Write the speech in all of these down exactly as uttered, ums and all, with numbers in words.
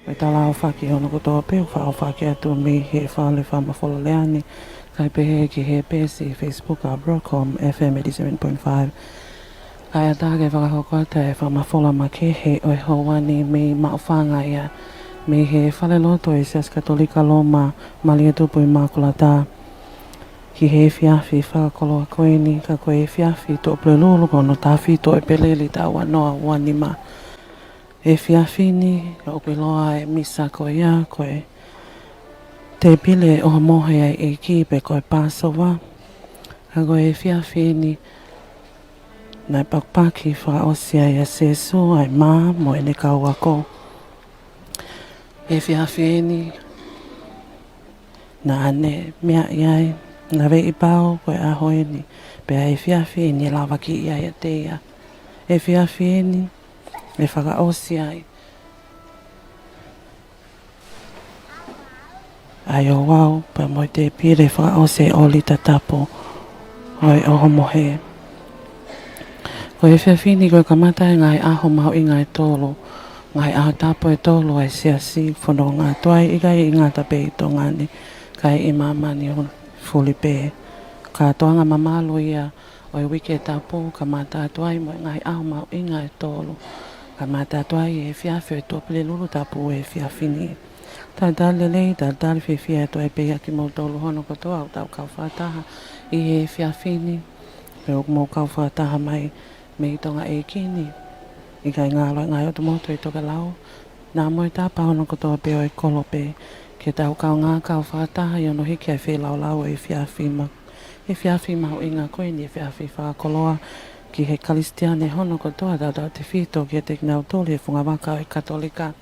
Ko e tala ʻaofaki hono kotoa pē ʻoku faʻa ʻaofaki atu mei he fale fakamafola lea ni, kae pehē ki he peesi Facebook ʻa Broadcom F M eighty-seven point five. Kae ʻatā ke fakahoko atu e fakamafola makehe ʻo e houa ni mei Maʻufanga ia, mei he falelotu ʻo e Siasi Katolika Loma Malia Tupu ʻImakulata. Ki he efiafi fakakoloa ko eni, ka ko e efiafi Tuʻapulelulu ko hono taha fitu ʻo ʻEpeleli taʻu ua noa ua nima. Efiafi ni, ʻoku ʻiloa e misa ko ia ko e tēpile ʻohomohe ʻa e ʻEiki pe ko e Passover. Ka ko e efiafi ni, naʻe pakipaki fakaʻosi ai ʻa Sēsū ʻa e mā mo ʻene kau ako. Efiafi ni, naʻa ne meaʻi ai, naʻe veipau ko e ʻaho eni, pea efiafi ni ʻe lavakiʻi ai ʻiate ia. Efiafi ni, ʻe fakaʻosi ai ʻa e ouau, pea mo e tēpile, fakaʻosi e ʻōlita tapu ʻo e ʻohomohe. Ko e efiafi ni ko e kamata e ngaahi ʻaho mahuʻinga ʻe tolu, ngaahi ʻaho tapu ʻe tolu ʻa e Siasi, fononga atu ai, ʻikai ʻi Ngata pē ʻi Tonga ni, ka ʻi māmani fuli pē. Ko e toʻonga mamalu ia ʻo e uike tapu, kamata atu ai mo e ngaahi ʻaho mahuʻinga ʻe tolu, kamata atu ai e efiafi ʻo e Tuʻapulelulu Tapu ʻo e efiafi ni. Talitali lelei, talitali fiefia atu ai pē ia kimoutolu hono kotoa ʻoku tau kau fakataha ʻi he efiafi ni, pe ʻoku mou kau fakataha mai mei Tonga ʻeiki ni. ʻIkai ngalo e ngaahi ʻotu motu ʻi tokelau, naʻa mo e tapa hono kotoa pē ʻo e kolo pē, ke tau kaungā kau fakataha ʻi hono hiki ʻa e feilaulau ʻo e efiafi ma-, efiafi mahuʻinga ko eni, efiafi fakakoloa ki he Kalisitiane hono kotoa, tautautefito kiate kinautolu he fungavaka ʻo e Katolika.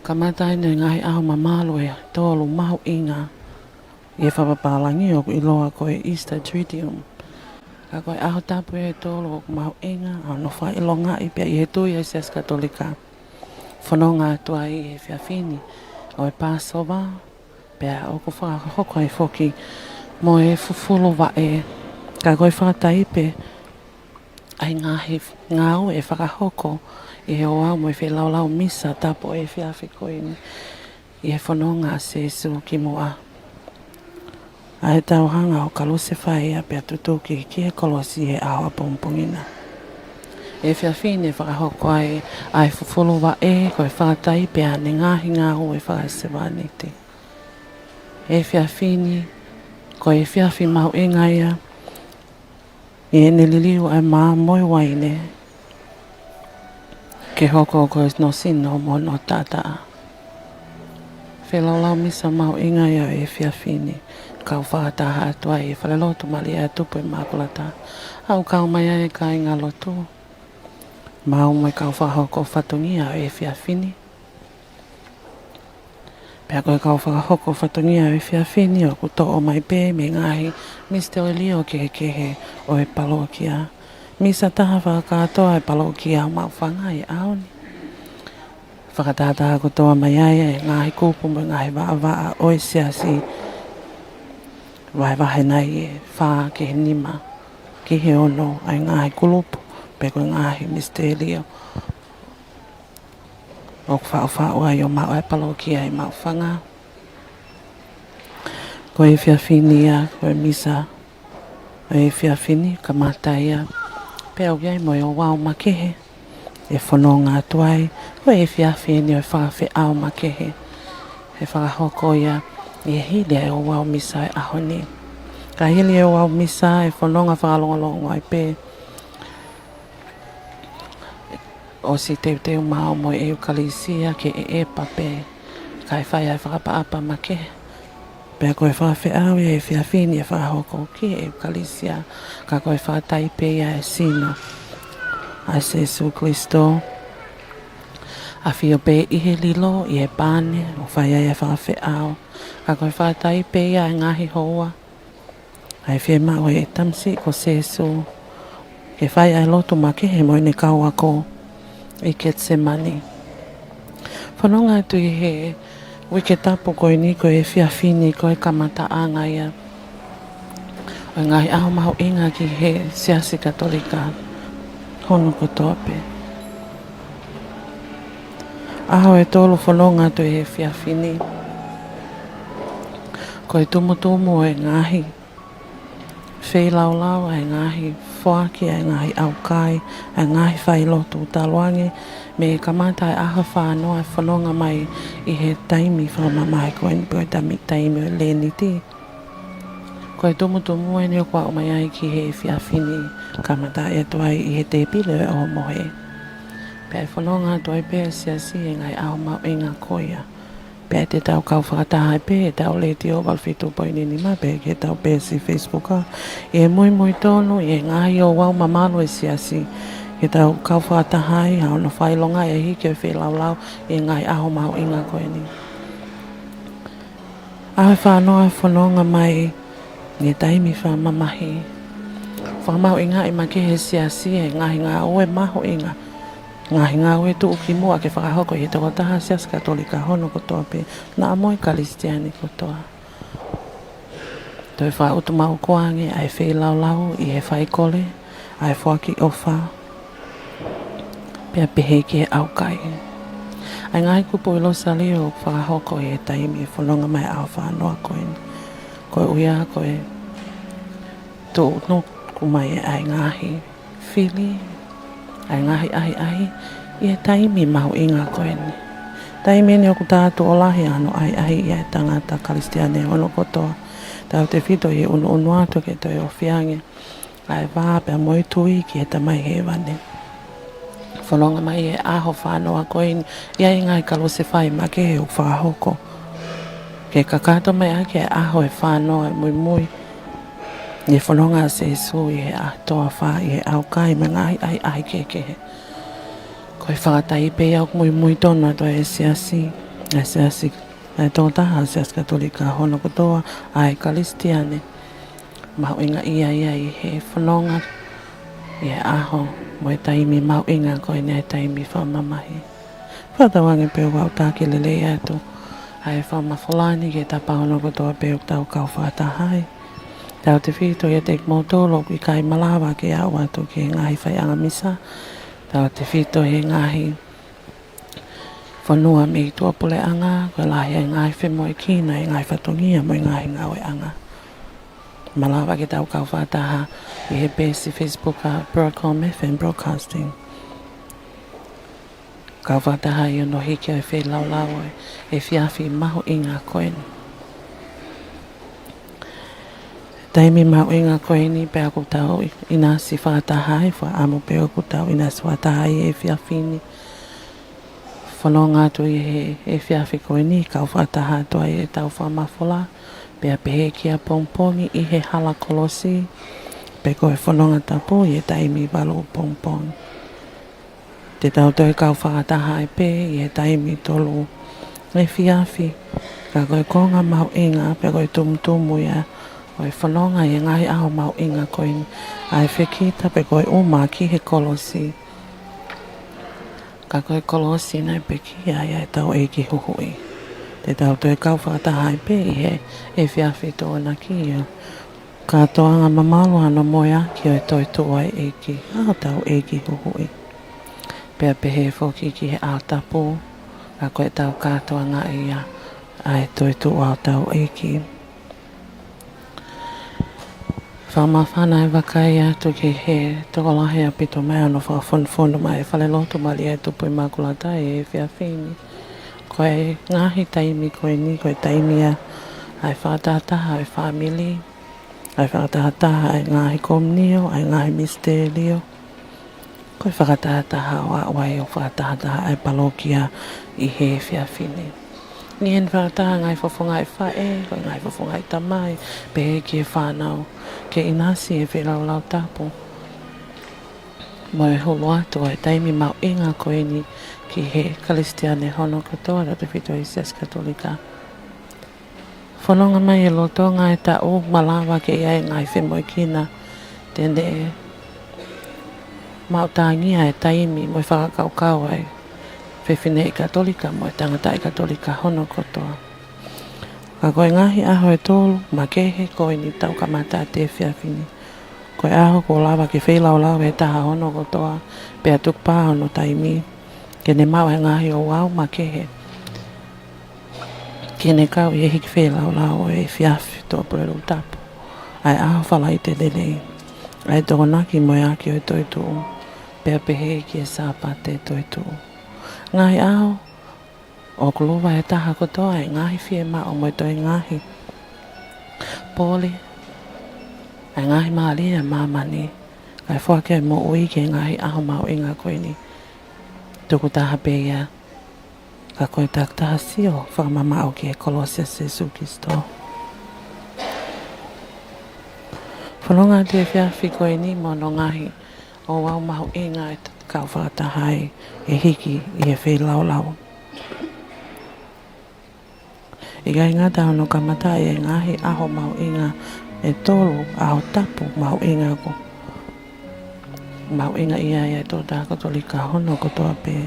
Kamata eni e ngaahi ʻaho mamalu ʻe tolu mahuʻinga ʻi he fakapapālangi ʻoku ʻiloa ko e Easter Triduum. Ka ko e ʻaho tapu ʻe tolu ʻoku mahuʻinga ʻa hono fakaʻilongaʻi pea ʻi he tui ʻa e Siasi Katolika. Fononga atu ai ʻi he efiafi ni ʻo e Passover, pea ʻoku fakahoko ai foki mo e fufulu vaʻe. Ka ko e fakataipe ʻa e ngaahi ngāue ʻe fakahoko ʻi he ouau mo e feilaulau misa tapu ʻo e efiafi ko eni, ʻi he fononga ʻa Sēsū kimuʻa ʻa e tauhanga ʻo e kalusefai ia pea tutuki ki he kolosi he ʻaho ʻapongipongi na. Efiafi ni ʻe fakahoko ai ʻa e fufulu vaʻe, ko e fakataipe ʻa ʻene ngaahi ngāue fakasevāniti. Efiafi ni, ko e efiafi mahuʻinga ia ʻi heʻene liliu ʻa e mā mo e uaine ke hoko ko hono sino mo hono taʻataʻa. Feilaulau misa mahuʻinga ia ʻo e efiafi ni, kau fakataha atu ai ʻi he falelotu Malia Tupu ʻImakulata. ʻOku kau mai ai e kāingalotu, maʻu mo e kau fakahoko fatongia ʻo e efiafi ni. Pea ko e kau fakahoko fatongia ʻo e efiafi ni ʻoku toʻo mai pē mei he ngaahi misitelia kehekehe ʻo e palokia. Misa taha fakakātoa ʻa e palokia ʻo Maʻufanga ʻi he ʻaho ni. Fakatātā kotoa mai ai e ngaahi kupu mo e ngaahi vaʻavaʻa ʻo e Siasi. Vahevahe nai ʻe fā ki he nima, ki he ono ʻa e ngaahi kulupu, pe ko e ngaahi misitelia ʻoku faʻufaʻu ai ʻo maʻu ʻa e palokia ʻi Maʻufanga. Ko e efiafi ni ia, ko e misa ʻo e efiafi ni, kamata ia pea ʻoku ʻi ai mo e ouau makehe ʻe fononga atu ai. Ko e efiafi eni ʻo e fakafeʻao makehe, ʻe fakahoko ia ʻi he hili ʻa e ouau misa ʻo e ʻaho ni. Ka hili e ouau misa ʻe fononga fakalongolongo ai pē, ʻosi teuteu maʻu mo e ʻEukalisia ke ʻeʻepa pē, kae fai ʻa e fakaʻapaʻapa makehe. Pea ko e fakafeʻao ia ʻo e efiafi ni ʻe fakahoko ki he ʻEukalisia, ka ko e fakataipe ia ʻo e sino ʻa Sēsū Kalaisi, ʻafio pē ʻi he lilo, ʻi he pane, ʻo fai ai ʻa e fakafeʻao. Ka ko e fakataipe ia ʻo e ngaahi houa ʻa e fiemaʻu ʻe he tamasiʻi ko Sēsū ke fai ʻa e lotu makehe mo ʻene kau ako ʻi Ketisemani. Fononga atu ʻi he uike tapu ko eni, ko e efiafi ni ko e kamataʻanga ia ʻo e ngaahi ʻaho mahuʻinga ki he Siasi Katolika hono kotoa pē. ʻAho ʻe tolu fononga atu he efiafi ni. Ko e tumutumu ʻo e ngaahi feilaulau, ʻa e ngaahi foaki, ʻa e ngaahi ʻaukai, ʻa e ngaahi failotu talu ange mei he kamata ʻa e ʻaho fānoa ʻa e fononga mai ʻi he taimi fakamamahi ko eni, pe ko e taimi, taimi ʻo e Leniti. Ko e tumutumu eni ʻoku aʻu mai ai ki he efiafi ni, kamata atu ai ʻi he tēpile ʻo e ʻohomohe. Pea ʻe fononga atu ai pē ʻa e Siasi he ngaahi ʻaho mahuʻinga ko ia. Pea te tau kau fakataha ai pē ʻetau letiō valu fitu poini nima pea ki heʻetau peesi Facebook ʻi he muimui tonu ʻi he ngaahi ouau mamalu ʻa e Siasi. Ke tau kau fakataha ai ʻi hono fakaʻilongaʻi ʻa e hiki ʻo e feilaulau ʻi he ngaahi ʻaho mahuʻinga ko eni. ʻAho fānoa ʻa e fononga mai ʻi he taimi fakamamahi. Fakamahuʻingaʻi makehe ʻe he Siasi ʻa e ngaahi ngāue mahuʻinga, ngaahi ngāue tuʻukimuʻa ke fakahoko ʻi he tokotaha Siasi Katolika hono kotoa pē, naʻa mo e Kalisitiane kotoa. Toe fakaʻutumauku ange ʻa e feilaulau ʻi he faikole, ʻa e foaki ʻofa, pea pehē ki he ʻaukai. ʻA e ngaahi kupu ʻi Losalio ʻoku fakahoko ʻi he taimi ʻe fononga mai ʻa e ʻaho fānoa ko eni. Koeʻuhi ko e tuʻunuku mai ʻa e ngaahi fili, ʻa e ngaahi ʻahiʻahi ʻi he taimi mahuʻinga ko eni. Taimi eni ʻoku tā atu ʻo lahi ʻa hono ʻahiʻahi ʻa e tangata Kalisitiane hono kotoa. Tautefito ʻi he ʻunuʻunu atu ke toe ofi ange ʻa e vā pea mo e tui ki he Tamai Hēvani. Fononga mai ʻi he ʻaho fānoa ko eni, ʻi ai e ngaahi kalusefai makehe ʻoku fakahoko. Ke kakato mai ʻaki ʻa e ʻaho ʻe fānoa ʻe muimui ʻi he fononga ʻa Sīsū ʻi he ʻaho toafa ʻi he ʻaukai mo e ngaahi ʻahiʻahi kehekehe. Ko e fakataha pē ia ʻoku muimui tonu atu ai ʻa e Siasi, ʻa e Siasi, ʻa e tokotaha Siasi Katolika hono kotoa, ʻa e Kalisitiane. Mahuʻinga ia ia ʻi he fononga ʻi he ʻaho mo e taimi mahuʻinga ko eni ʻa e taimi fakamamahi. Fakatauange pē ʻoku ʻautaki lelei atu ʻa e fakamafola ni ki he tapa hono kotoa pē ʻoku tau kau fakataha ai. Tautefito ʻiate kimoutolu ʻoku ʻikai malava ke aʻu atu ki he ngaahi faiʻanga misa. Tautefito ʻi he ngaahi fonua mei tuʻapuleʻanga, ko e lahi ʻa e ngaahi femoʻuekina ʻi he ngaahi fatongia mo e ngaahi ngāueʻanga. Malava ke tau kau fakataha ʻi he peesi Facebook ʻa Broadcom F M Broadcasting. Kau fakataha ʻi hono hiki ʻo e feilaulau ʻo e efiafi mahuʻinga ko eni. Taimi mahuʻinga ko eni pea ʻoku tau ʻinasi fakataha ai, fakaʻamu pē ʻoku tau ʻinasi fakataha ai he efiafi ni. Fononga atu ʻi he efiafi ko eni, kau fakataha atu ai ʻetau fakamafola, pea pehē ki ʻapongipongi ʻi he hala kolosi, pe ko e fononga tapu ʻi he taimi valu pongipongi. Te tau toe kau fakataha ai pē ʻi he taimi tolu efiafi, ka ko e konga mahuʻinga, pe ko e tumutumu ia ʻo e fononga ʻi he ngaahi ʻaho mahuʻinga ko eni, ʻa e fekita pe ko e ʻuma ki he kolosi. Ka ko e kolosi naʻe pekia ai ʻa ʻetau ʻEiki Huhuʻi. Te tau toe kau fakataha ai pē ʻi he efiafi Tokonaki ʻo e kātoanga mamalu ʻa hono moeaki ʻo e toetuʻu ʻa e ʻEiki, ʻa hotau ʻEiki Huhuʻi. Pea pehē foki ki he ʻaho tapu, ka ko ʻetau kātoanga ia ʻa e toetuʻu ʻa hotau ʻEiki. Fakamāfana e vakai atu ki he tokolahi ʻaupito mai hono fakafonofonu mai e Falelotu Malia ʻo e Tupu ʻImakulata ʻi he efiafi ni. Ko e ngaahi taimi ko eni, ko e taimi ia ʻa e fakatahataha ʻa e fāmili, ʻa e fakatahataha ʻa e ngaahi komiunio, ʻa e ngaahi misiterio. Ko e fakatahataha ʻo aʻu ai ʻo fakatahataha ʻa e palokia ʻi he efiafi ni. Ni ʻeni fakataha ngaahi fofongaʻi faʻē, ko e ngaahi fofongaʻi tamai, pehē ki he fānau, ke ʻinasi he feilaulau tapu. Mo e hulu atu ʻa e taimi mahuʻinga ko eni ki he Kalisitiane hono kotoa, tautefito ʻi he Siasi Katolika. Fononga mai he lolotonga e taʻu, malava ke ʻi ai e ngaahi femoʻuekina te ne maʻutangia e taimi mo e fakakaukau ʻa e fefineʻi Katolika mo e tangataʻi Katolika hono kotoa. Ka ko e ngaahi ʻaho ʻe tolu makehe ko eni ʻoku tau kamata atu he efiafi ni, ko e ʻaho kuo lava ke feilaulau ʻe he taha hono kotoa, pea tukupā hono taimi. ke ne maʻu e ngaahi ouau makehe, ke ne kau ʻi he hiki feilaulau ʻo e efiafi Tuʻapulelulu Tapu, ʻa e ʻaho Falaite Lelei, ʻa e Tokonaki mo e Aki ʻo e Toetuʻu, pea pehē ki he Sāpate Toetuʻu. Ngaahi ʻaho ʻoku luva ʻe he taha kotoa e ngaahi fiemaʻu mo e toe ngaahi pole ʻa e ngaahi mālie ʻa māmani, kae foaki ʻa e moʻui ki he ngaahi ʻaho mahuʻinga ko eni. Tukutaha pē ia, ka ko e takitaha sio fakamamaʻo ki he kolosi ʻa Sīsū Kalaisi. Fononga atu he efiafi ko eni mo hono ngaahi ouau mahuʻinga ʻe kau fakataha ai e hiki ʻi he feilaulau. ʻIkai ngata hono kamataʻi e ngaahi ʻaho mahuʻinga ʻe tolu, ʻaho tapu mahuʻinga ko, mahuʻinga ia ʻa e Tokotaha Katolika hono kotoa pē.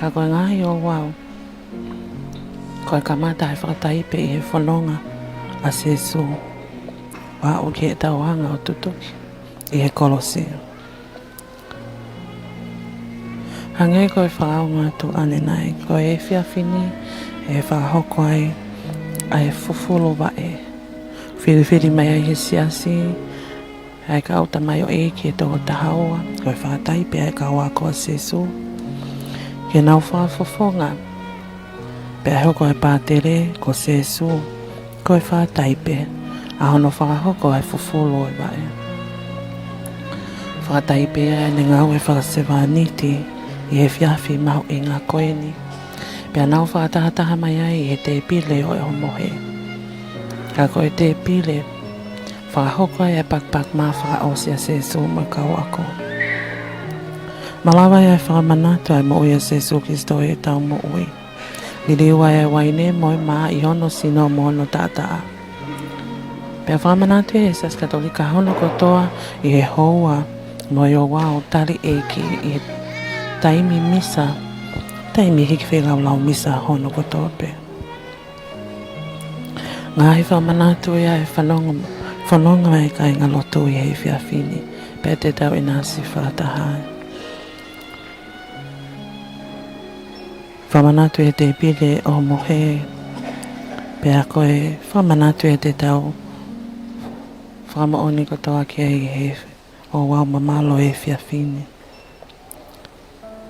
Ka ko e ngaahi ouau, ko e kamata ʻa e fakataipe ʻi he fononga ʻa Sīsū, ʻo aʻu ki heʻetau hanga ʻo tutuki ʻi he kolosi. Hangē ko e fakaongo atu ʻanenai, ko e efiafi ni ʻe fakahoko ai ʻa e fufulu vaʻe. Filifili mai ai he siasi ʻa e kau tamaioʻeiki ʻe toko taha ua, ko e fakataipe ʻa e kau ako ʻa Sīsū, ke nau fakafofonga. Pea hoko e pātele ko Sīsū ko e fakataipe ʻa hono fakahoko ʻa e fufulu ʻo e vaʻe. Fakataipe ʻa ʻene ngāue fakasevāniti ʻi he efiafi mahuʻinga ko eni. Pea nau fakatahataha mai ai ʻi he tēpile ʻo e ʻohomohe. Ka ko e tēpile, fakahoko ai e pakipaki mā fakaʻosi ʻa Sīsū mo e kau ako. Malava ia ʻe fakamanatu ʻa e moʻui ʻa Sīsū Kalaisi ʻi heʻetau moʻui. Liliu ai e uaine mo e mā ʻi hono sino mo hono taʻataʻa. Pea fakamanatu ʻe he Siasi Katolika hono kotoa ʻi he houa mo e ouau tali ʻeiki ʻi he taimi misa, taimi hiki feilaulau misa hono kotoa pē. Ngaahi fakamanatu ia ʻe fanongo, fononga mai e kāingalotu ʻi he efiafi ni, pea te tau ʻinasi fakataha ai. Fakamanatu ʻi he tēpile ʻohomohe, pea ko e fakamanatu ia te tau fakamoʻoni kotoa ki ai ʻi he ouau mamalu ʻo e efiafi ni.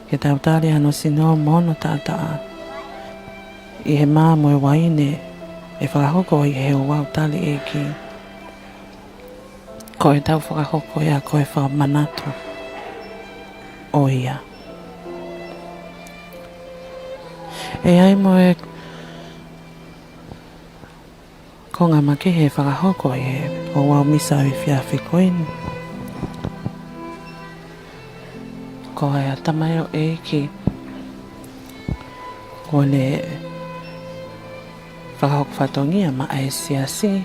Ke tau tali hono sino mo hono taʻataʻa ʻi he mā mo e uaine ʻe fakahoko ʻi he ouau tali ʻeiki. Ko ʻetau fakahoko ia ko e fakamanatu ʻo ia. ʻE ʻi ai mo e konga makehe ʻe fakahoko ʻi he ouau misa ʻo e efiafi ko eni. Ko e tamaioʻeiki kuo ne fakahoko fatongia maʻa e siasi,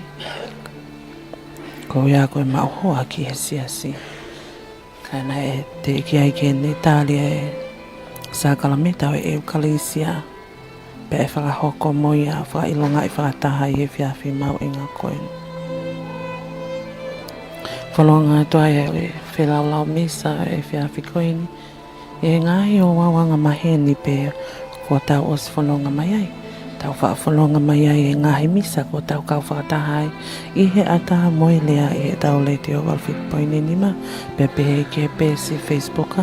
ko ia ko e maʻu hoa ki he siasi. Ka naʻe teʻeki ai ke ne tali e sākalamēniti ʻo e ʻEukalisia, pea ʻe fakahoko mo ia fakaʻilongaʻi fakataha ʻi he efiafi mahuʻinga ko eni. Fononga atu ai e feilaulau misa ʻo e efiafi ko eni ʻi he ngaahi ouau anga maheni pē kuo tau ʻosi fononga mai ai. Tau faʻa fononga mai ai ʻi he ngaahi misa kuo tau kau fakataha ai ʻi he ʻata mo e lea ʻi heʻetau Letiō valu fitu poini nima, pea pehē ki he peesi Facebook.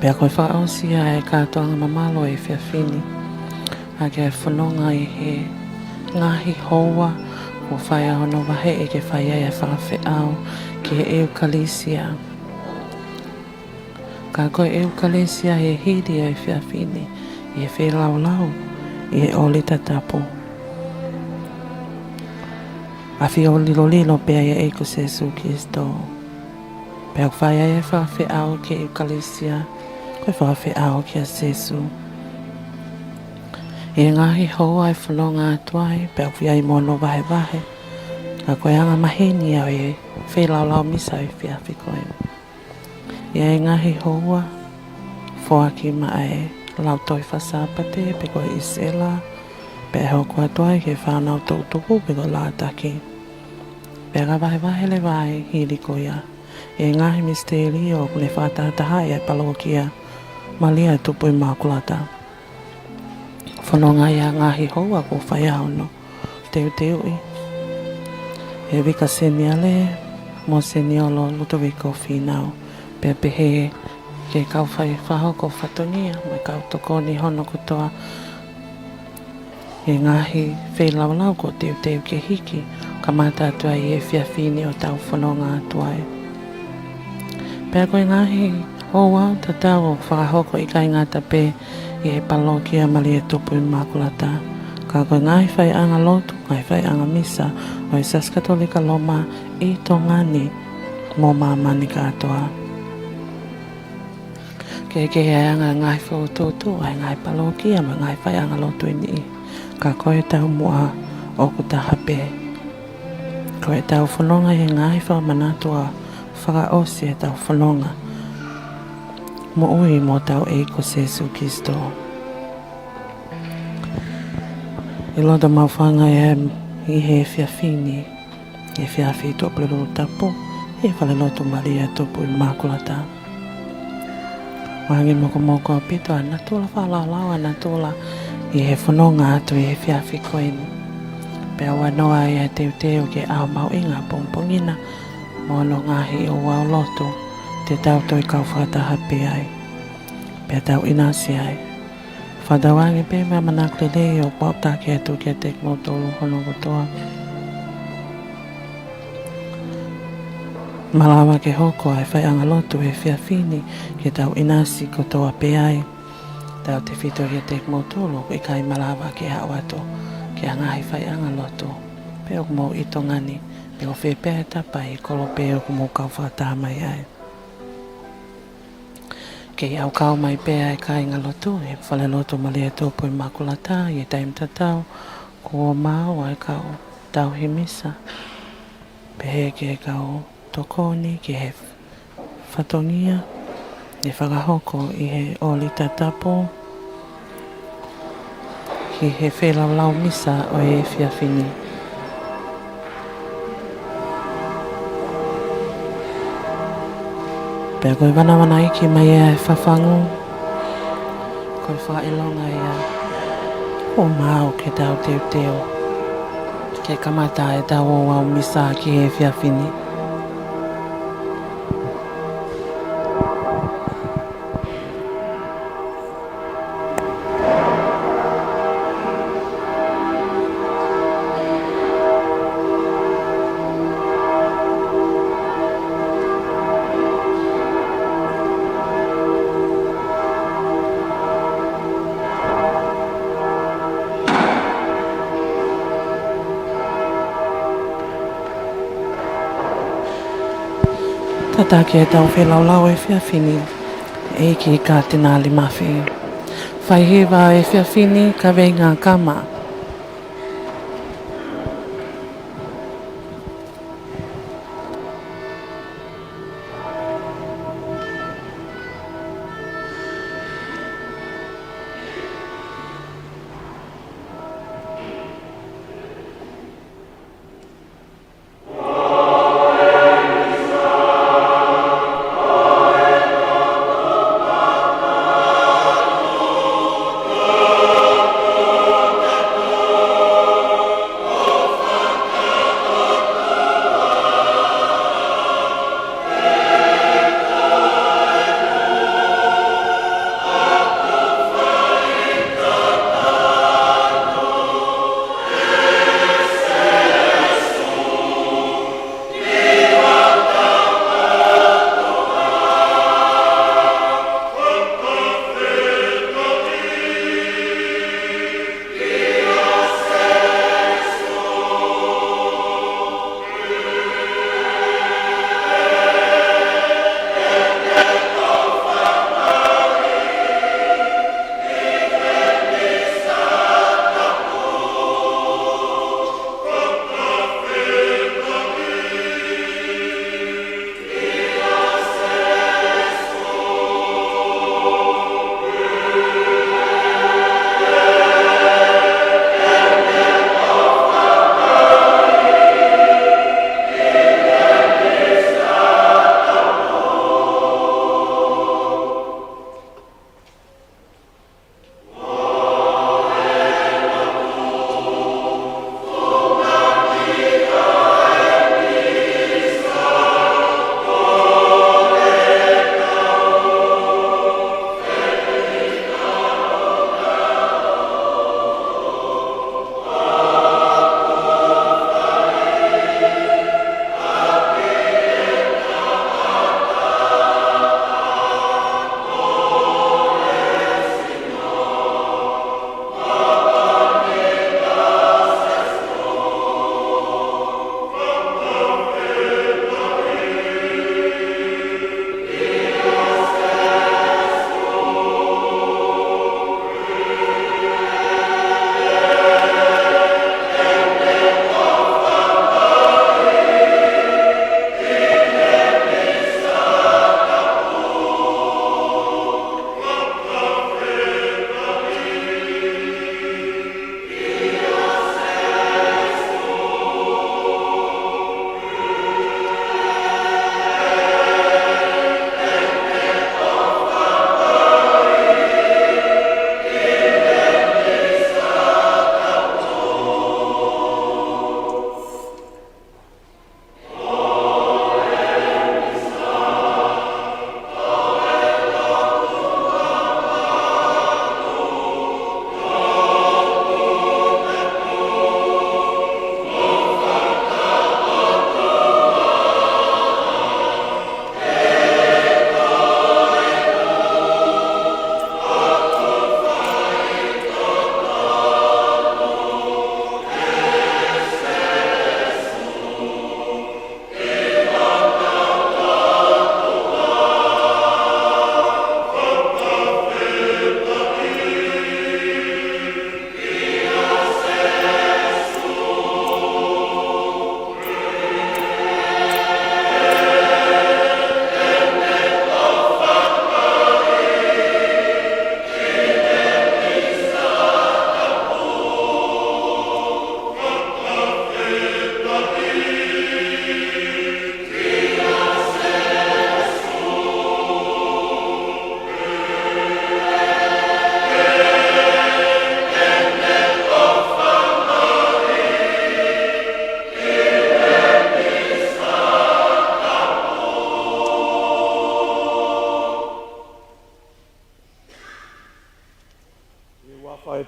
Pea ko e fakaʻosi ia e kātoanga mamalu ʻo e efiafi ni, ʻaki ʻa e fononga ʻi he ngaahi houa kuo fai ai hono vaheʻi ke fai ai e fakafeʻao ki he ʻEukalisia. Ka ko e ʻEukalisia ʻe hili ʻa e efiafi ni ʻi he feilaulau ʻi he ʻōlita tapu. ʻAfio lilolilo pē ʻa e ʻEiki ko Sīsū Kalaisi. Pea ʻoku fai ai e fakafeʻao ki he ʻEukalisia, ko e fakafeʻao kia Sīsū. ʻI he ngaahi houa ʻe fononga atu ai, pea ʻoku ʻi ai mo hono vahevahe. Ka ko e anga maheni ia ʻo e feilaulau misa ʻo e efiafi ko eni. ʻI he ngaahi houa, foaki maʻa e lautohi faka-Sāpate pe ko e ʻIsela, pea ʻe hoko atu ai ki he fānau toʻutupu pe ko e lātaki. Pea ka vahevahe leva ai hili ko ia, ʻI he ngaahi misiteli ʻoku ne fakatahatahaʻi ʻa e palokia Malia Tupu ʻImakulata. Fononga ʻi he ngaahi houa kuo fai ai hono teuteuʻi ʻe he Vika Seniale, Monsignor Lutoviko Finau, pea pehē ki he kau fai fakahoko fatongia mo e kau tokoni hono kotoa ʻi he ngaahi feilaulau kuo teuteu ke hiki, kamata atu ai he efiafi ni ʻo tau fononga atu ai. Pea ko e ngaahi houa tatau ʻoku fakahoko ʻikai ngata pē ʻi he palokia Malia Tupu ʻImakulata, ka ko e ngaahi faiʻanga lotu, ngaahi faiʻanga misa ʻo e Siasi Katolika Loma ʻi Tonga ni mo māmani kātoa. Kehekehe ʻa e anga ʻa e ngaahi fokotuʻutuʻu ʻa e ngaahi palokia mo e ngaahi faiʻanga lotu ʻe niʻihi, ka ko e taumuʻa ʻoku taha pē. Ko ʻetau fononga ʻi he ngaahi fakamanatu ʻo fakaʻosi ʻetau fononga moʻui mo hotau ʻEiki ko Sīsū Kalaisi. ʻI loto maʻufanga ʻi he efiafi ni, efiafi Tuʻapulelulu Tapu, ʻi he Falelotu Malia Tupu ʻImakulata. Hangē ko e mokomoko ʻaupito ʻa e natula, fakalaulauloto ʻa e natula ʻi he fononga atu ʻi he efiafi ko eni. Pea ʻoua naʻa ʻi ai ha teuteu ki he ʻaho mahuʻinga ʻo e pongipongi na mo hono ngaahi ouau lotu, te tau toe kau fakataha pē ai, pea tau ʻinasi ai. Fakatauange pē mo e ʻamanaki lelei ʻoku ou taki atu kiate kimoutolu hono kotoa. Malava ke hoko ʻa e faiʻanga lotu he efiafi ni ke tau ʻinasi kotoa pē ai. Tautefito kiate kimoutolu ʻoku ʻikai malava ke haʻu atu ki he ngaahi faiʻanga lotu, pe ʻoku mou ʻi Tonga ni, pe ko fē pē ʻa e tapa ʻi he kolope ʻoku mou kau fakataha mai ai. Kei ʻaukau mai pē ʻa e kāingalotu ʻi he Falelotu Malia Tupu ʻImakulata ʻi he taimi tatau kuo maʻu ʻa e kau tauhi misa, pehē ki he kau tokoni ki he fatongia ʻe fakahoko ʻi he ʻōlita tapu ki he feilaulau misa ʻo e efiafi ni. Pea ko e vanavanaiki mai ʻa e fafangu, ko e fakaʻilonga ia ʻoku maʻu ke tau teuteu ke kamata ʻetau ouau misa ki he efiafi ni. Tataki ʻetau feilaulau efiafi ni, ʻEiki Katinali Mafi. Fai hiva efiafi ni, Kaveinga Kama.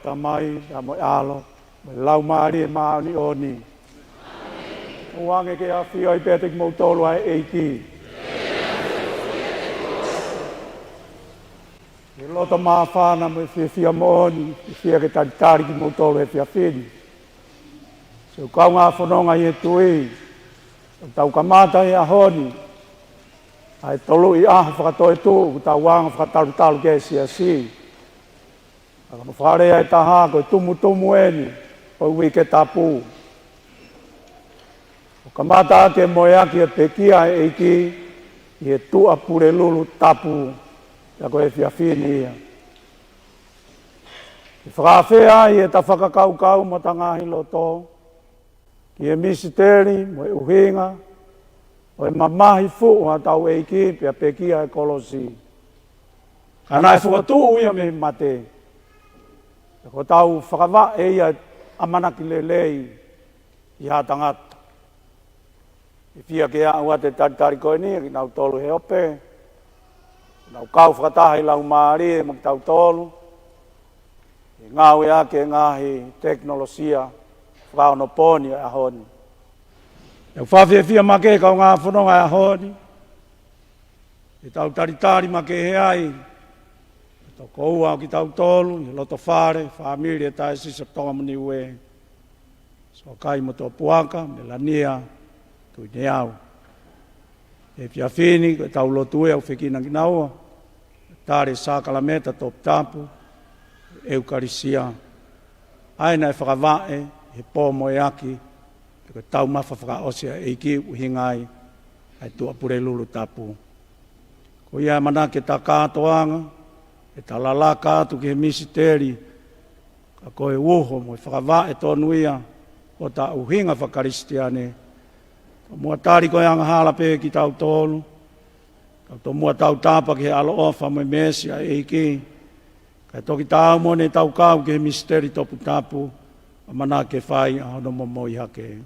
Tamai, pea mo e ʻAlo, mo e Laumālie Māʻoniʻoni. ʻOange ke ʻafioʻi pē ʻe kimoutolu ʻa e ʻEiki. ʻI he loto māfana mo e fiefia moʻoni, ʻoku ou fie ke talitali kimoutolu he efiafi ni. Siʻoku kaungā fononga ʻi he tui, ʻoku tau kamata he ʻaho ni ʻa e tolu ʻi ʻaho fakatoetuʻu ʻoku tau anga fakatalutalu ki ai he siasi. Ka ko hono fakalea ʻe taha, ko e tumutumu eni ʻo e Uike Tapu. ʻOku kamata ʻaki e moeaki ʻa e pekia ʻa e ʻEiki ʻi he Tuʻa Pulelulu Tapu, pea ko e efiafi ni ia. Ke fakaafeʻi ai ʻeta fakakaukau mo ʻeta ngaahi loto ki he misiteli mo e ʻuhinga ʻo e mamahi fuʻu ʻa hotau ʻEiki pea pekia he kolosi. Ka naʻe fokotuʻu ia mei he mate, pea kuo tau fakavaʻe ia ʻamanaki lelei ʻi ha tangata. ʻOku ou fie ke aʻu atu e talitali ko eni kiate kinautolu he ope, nau kau fakataha ʻi he Laumālie mo kitautolu, ʻi he ngāueʻaki e ngaahi tekinolosia fakaonopooni ʻo e ʻaho ni. ʻOku ou fakafiefia makehe kaungā fononga ʻo e ʻaho ni, ʻi heʻetau talitali makehe ai ʻa e tokoua ʻo kitautolu ʻi he lotofale, fāmili ʻo e Taisesi ʻo Tonga mo Niue, Soakai Motuʻapuaka, Melania Tuʻineau. He efiafi ni, ko ʻetau lotu ia ʻoku fekina kinaua, tali e sākalamēniti toputapu, ʻEukalisia, ʻa ia naʻe fakavaʻe he pō moeaki, pea ko e taumafa fakaʻosi ʻa e ʻEiki ʻoku ʻuhinga ai ʻa e Tuʻa Pulelulu Tapu. Ko ia ʻe ʻamanaki ke ta kātoanga, ke ta lalaka atu ki he misiteli, ka ko e uho mo e fakavaʻe tonu ia ʻo hota ʻuhinga faka-Kalisitiane. Tomuʻa tali ko e angahala pē kitautolu, ka tomuʻa tautapa ki he ʻaloʻofa mo e meesi ʻa e ʻEiki, kae toki taau mo ʻene tau kau ki he misiteli toputapu, ʻamanaki ke fai ʻa hono momoi hake.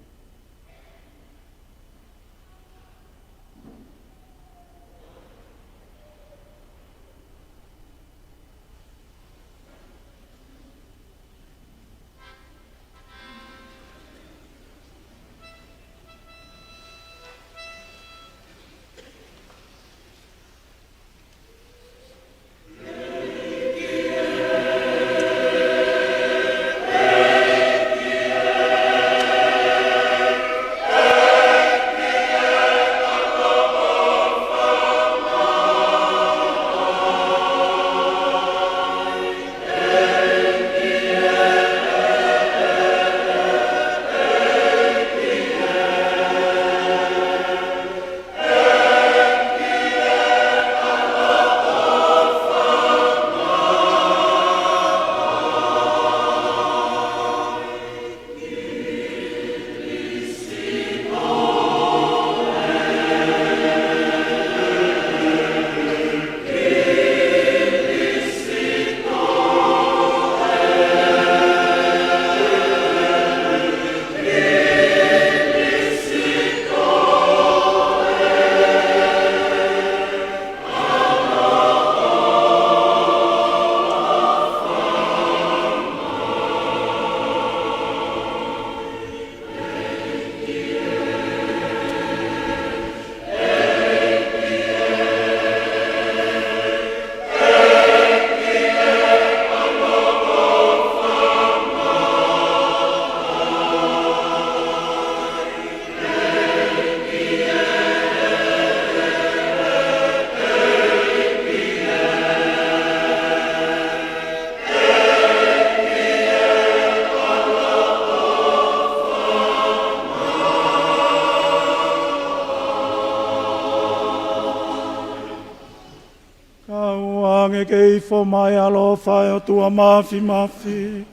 Kau ange ke ifo mai ʻa e ʻaloʻofa ʻa e ʻOtua Māfimafi,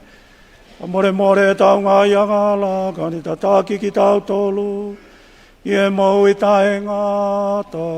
ʻo molemole ʻetau ngaahi angahala, kae ne tataki kitautolu ʻi he moʻui taʻengata.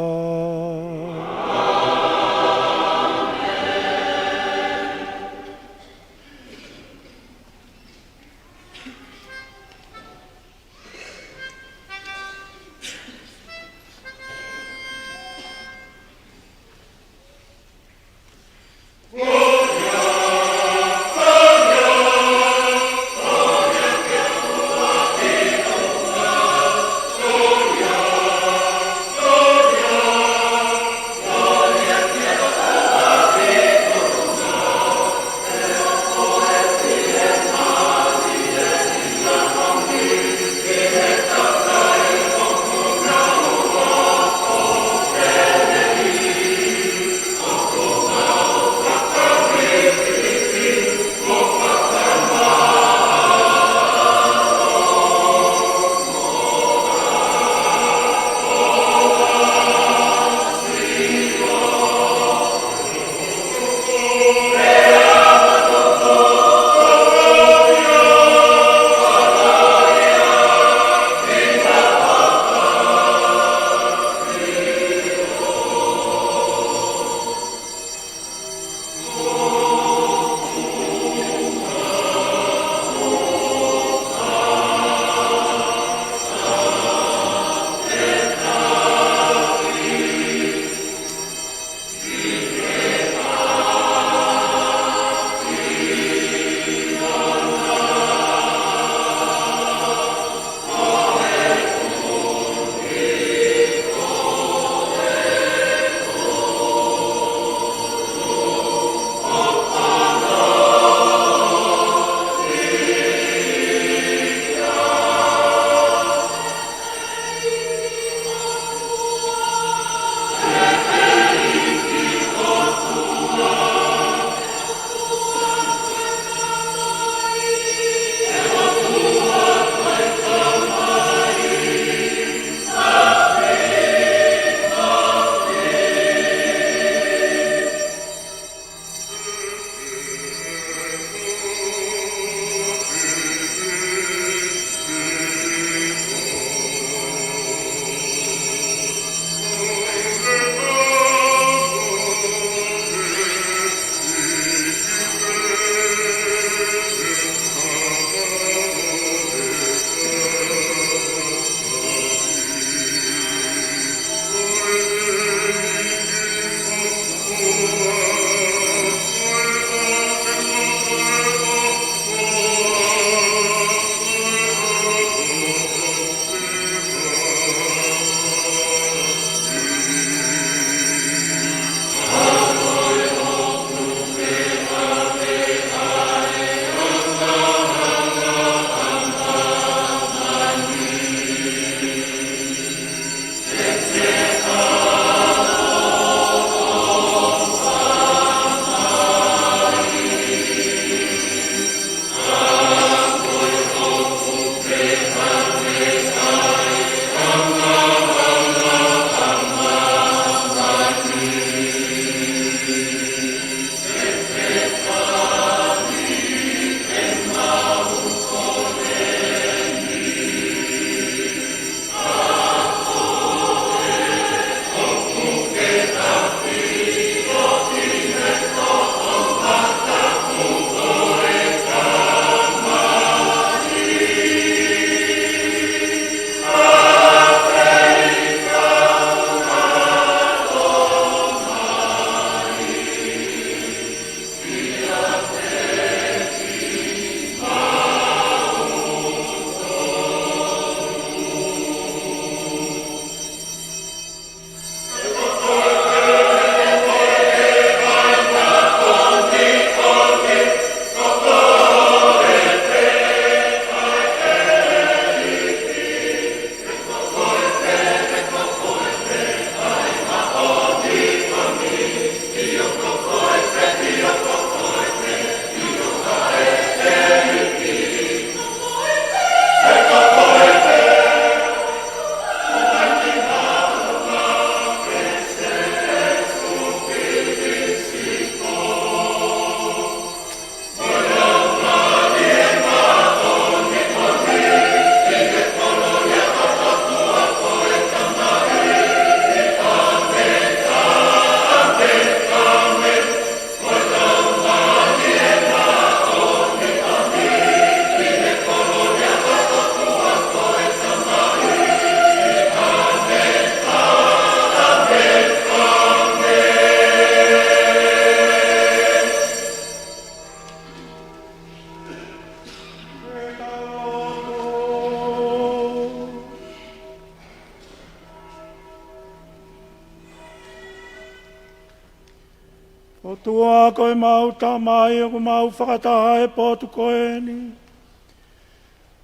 ʻOtua ko ʻemau Tamai, ʻoku mau fakataha he potu ko eni,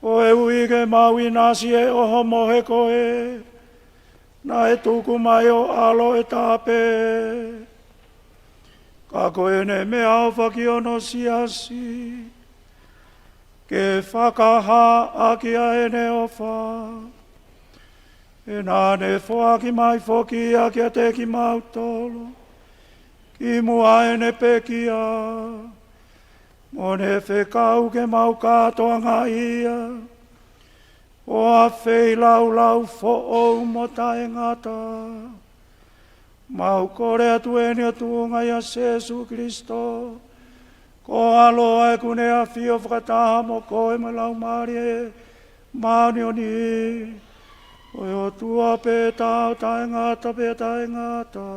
ʻo e ui ke mau ʻinasi ʻi he ʻohomohe ko ē naʻe tuku mai ʻo ʻAlo ʻe Taha Pē. Ka ko ʻene meʻaʻofa ki hono siasi, ke fakahā ʻaki ʻa ʻene ʻofa, ʻe naʻa ne foaki mai foki ia kiate kimautolu, kimuʻa ʻene pekia, mo ne fekau ke mau kātoangaʻi ia ʻo ʻa feilaulau foʻou mo taʻengata. Mau kole atu eni ʻi he tuʻunga ʻia Sēsū Kilisitō, ko ho ʻAlo, ʻa ʻoku ne ʻafio fakataha mo koe mo e Laumālie Māʻoniʻoni, ko e ʻOtua pē taha ʻo taʻengata pea taʻengata.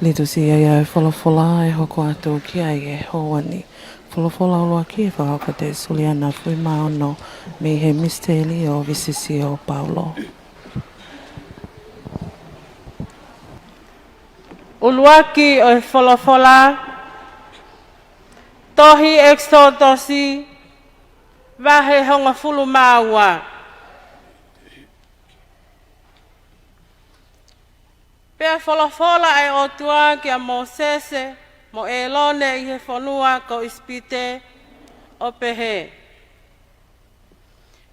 Litusia ia ʻo e folofola ʻe hoko atu ki ai ʻi he houa ni. Folofola ʻuluaki ʻe fakahoko ʻe Suliana Fuimaono mei he Misiteli ʻo Visisio Paulo. ʻUluaki ʻo e folofola, tohi ʻEkisotosi, vahe hongofulu mā ua. Pea folofola ʻa e ʻOtua kia Mōsese mo ʻĒlone ʻi he fonua ko ʻIsipite, ʻo pehē: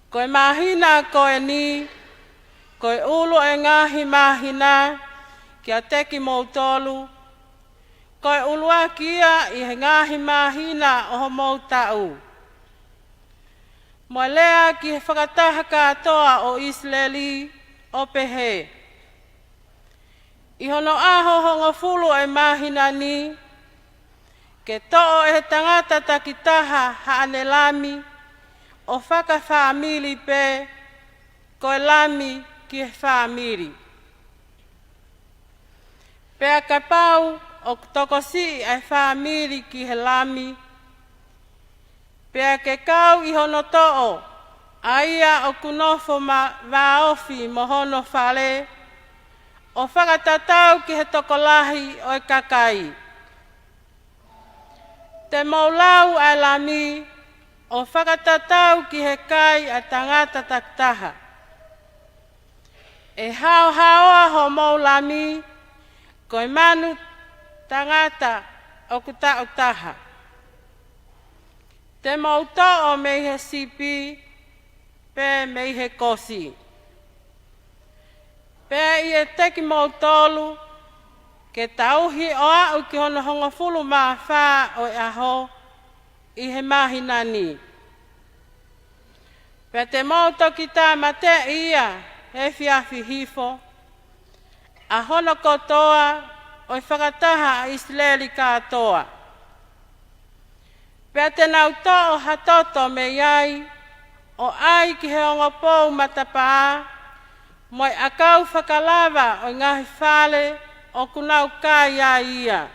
Ko e māhina ko eni, ko e ʻulu ʻo e ngaahi māhina kiate kimoutolu, ko e ʻuluaki ia ʻi he ngaahi māhina ʻo homou taʻu. Mo e lea ki he fakataha kātoa ʻo ʻIsileli, ʻo pehē: ʻI hono ʻaho hongofulu ʻo e māhina ni, ke toʻo ʻe he tangata takitaha haʻane lami, ʻo fakafāmili pē, ko e lami ki he fāmili. Pea kapau ʻoku tokosiʻi ʻa e fāmili ki he lami, pea ke kau ʻi hono toʻo ʻa ia ʻoku nofo ma-, vāofi mo hono fale, ʻo fakatatau ki he tokolahi ʻo e kakai. Te mou lau ʻa e lami, ʻo fakatatau ki he kai ʻa e tangata takitaha. ʻE haohaoa homou lami, ko e manu tangata ʻoku taʻu taha. Te mou toʻo mei he sipi, pe mei he kosi. Pea ʻiate kimoutolu, ke tauhi ʻo aʻu ki hono hongofulu mā fā ʻo e ʻaho ʻi he māhina ni. Pea te mou toki tāmateʻi ia he efiafi hifo, ʻa hono kotoa ʻo e fakataha ʻa ʻIsileli kātoa. Pea te nau toʻo ha toto mei ai, ʻo ʻai ki he ongo pou matapā, mo e ʻakau fakalava ʻo e ngaahi fale ʻoku nau kai ai ia.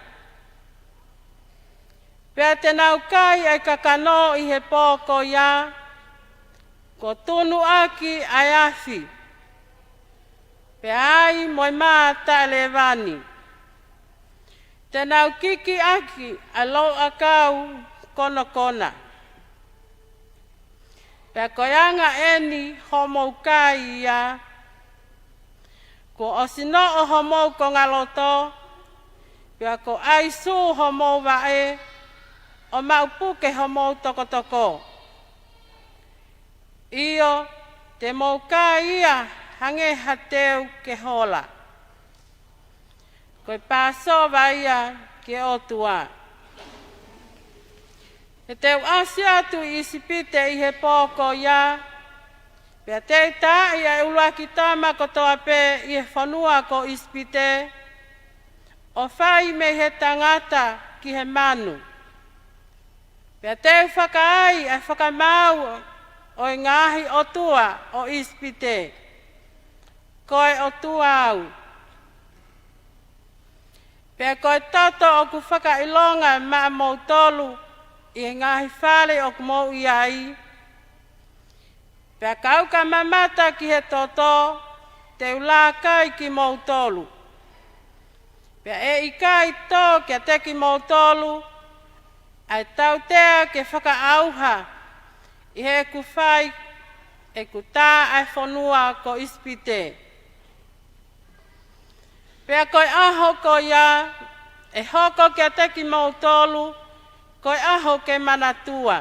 Pea te nau kai ʻa e kakano ʻi he pō ko ia, kuo tunu ʻaki ʻa e afi, pea ai mo e mā taʻelēvani. Te nau kiki ʻaki ʻa e louʻakau konokona. Pea ko e anga eni hoʻomou kai ia, kuo ʻosi noʻo homou kongaloto, pea kuo ʻai sū homou vaʻe, ʻo maʻu puke homou tokotoko. ʻIo, te mou kai ia hangē ha teu ke hola. Ko e Pāsova ia ki he ʻOtua. He te u ʻasi atu ʻi ʻIsipite ʻi he pō ko ia, pea te u taaʻi ʻa e ʻuluaki tama kotoa pē ʻi he fonua ko ʻIsipite, ʻo fai mei he tangata ki he manu. Pea te u fakaai ʻa e fakamaau ʻo e ngaahi ʻotua ʻo ʻIsipite, ko e ʻOtua au. Pea ko e toto ʻoku fakaʻilonga maʻamoutolu ʻi he ngaahi fale ʻoku mou ʻi ai. Pea ka u ka mamata ki he toto, te u lākai kimoutolu. Pea ʻe ʻikai tō kiate kimoutolu ʻa e tautea ke fakaʻauha ʻi heʻeku fai ʻeku tā ʻa e fonua ko ʻIsipite. Pea ko e ʻaho ko ia ʻe hoko kiate kimoutolu ko e ʻaho ke manatua.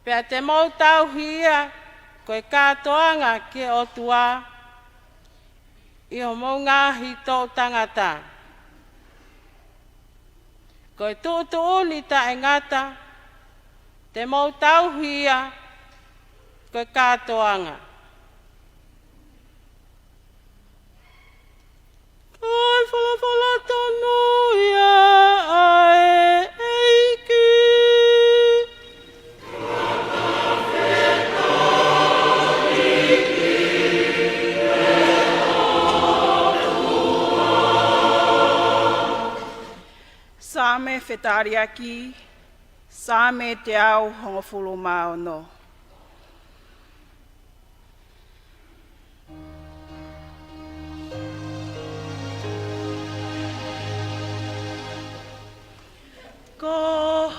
Pea te mou tauhi ia ko e kātoanga ki he ʻOtua ʻi homou ngaahi toʻutangata. Ko e tuʻutuʻuni taʻengata, te mou tauhi ia ko e kātoanga. Ko e folofola tonu ia ʻa e ʻEiki. Saame fetaliaki, Saame teau hongofulu mā ono. Ko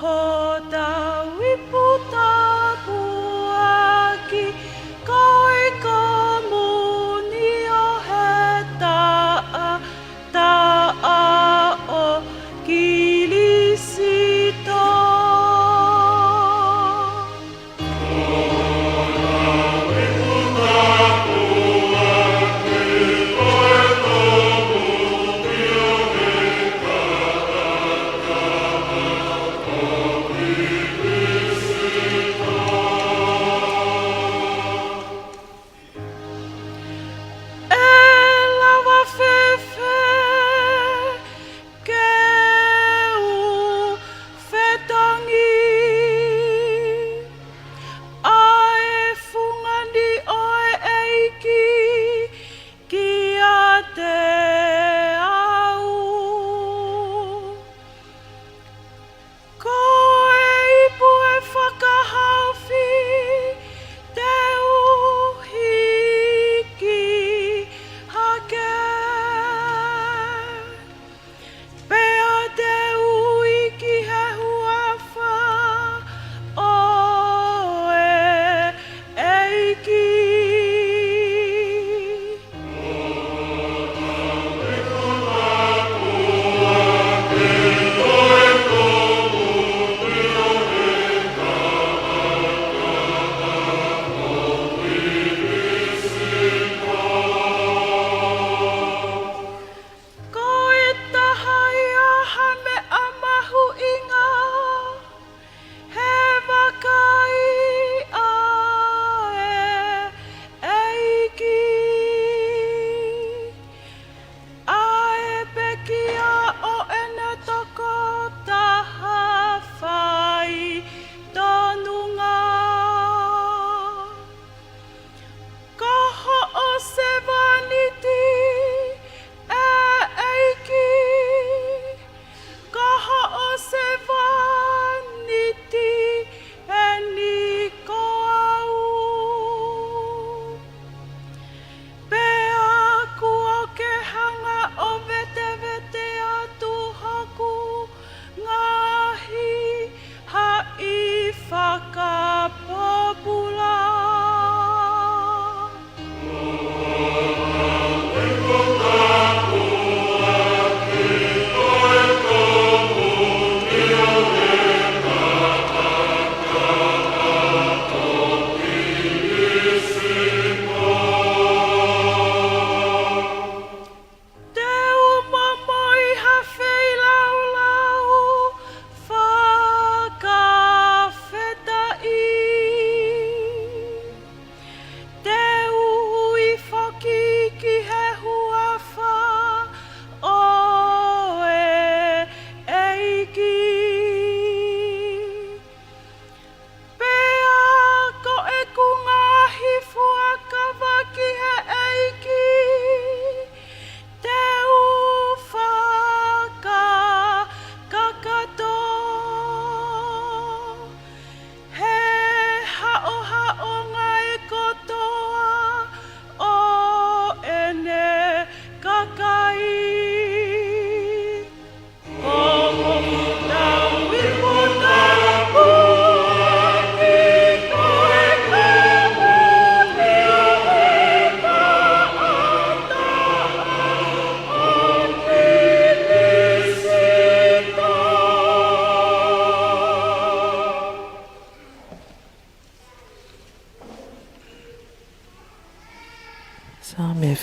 hotau ipu tāpuaki, ko e komunio he taʻataʻa ʻo Kilisito.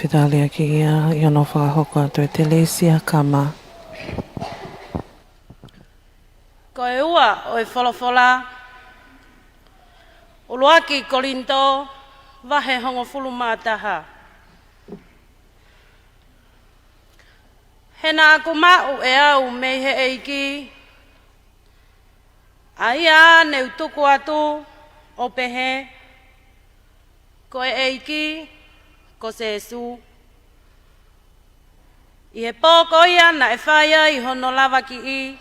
Tali ʻaki ia ʻi hono fakahoko atu ʻe Telesia Kama. Ko e ua ʻo e folofola, ʻUluaki Kolinitō, vahe hongofulu mā taha. He naʻa ku maʻu ʻe au mei he ʻEiki, ʻa ia ne u tuku atu ʻo pehē, Ko e ʻEiki ko Sēsū. ʻI he pō ko ia naʻe fai ai hono lavakiʻi,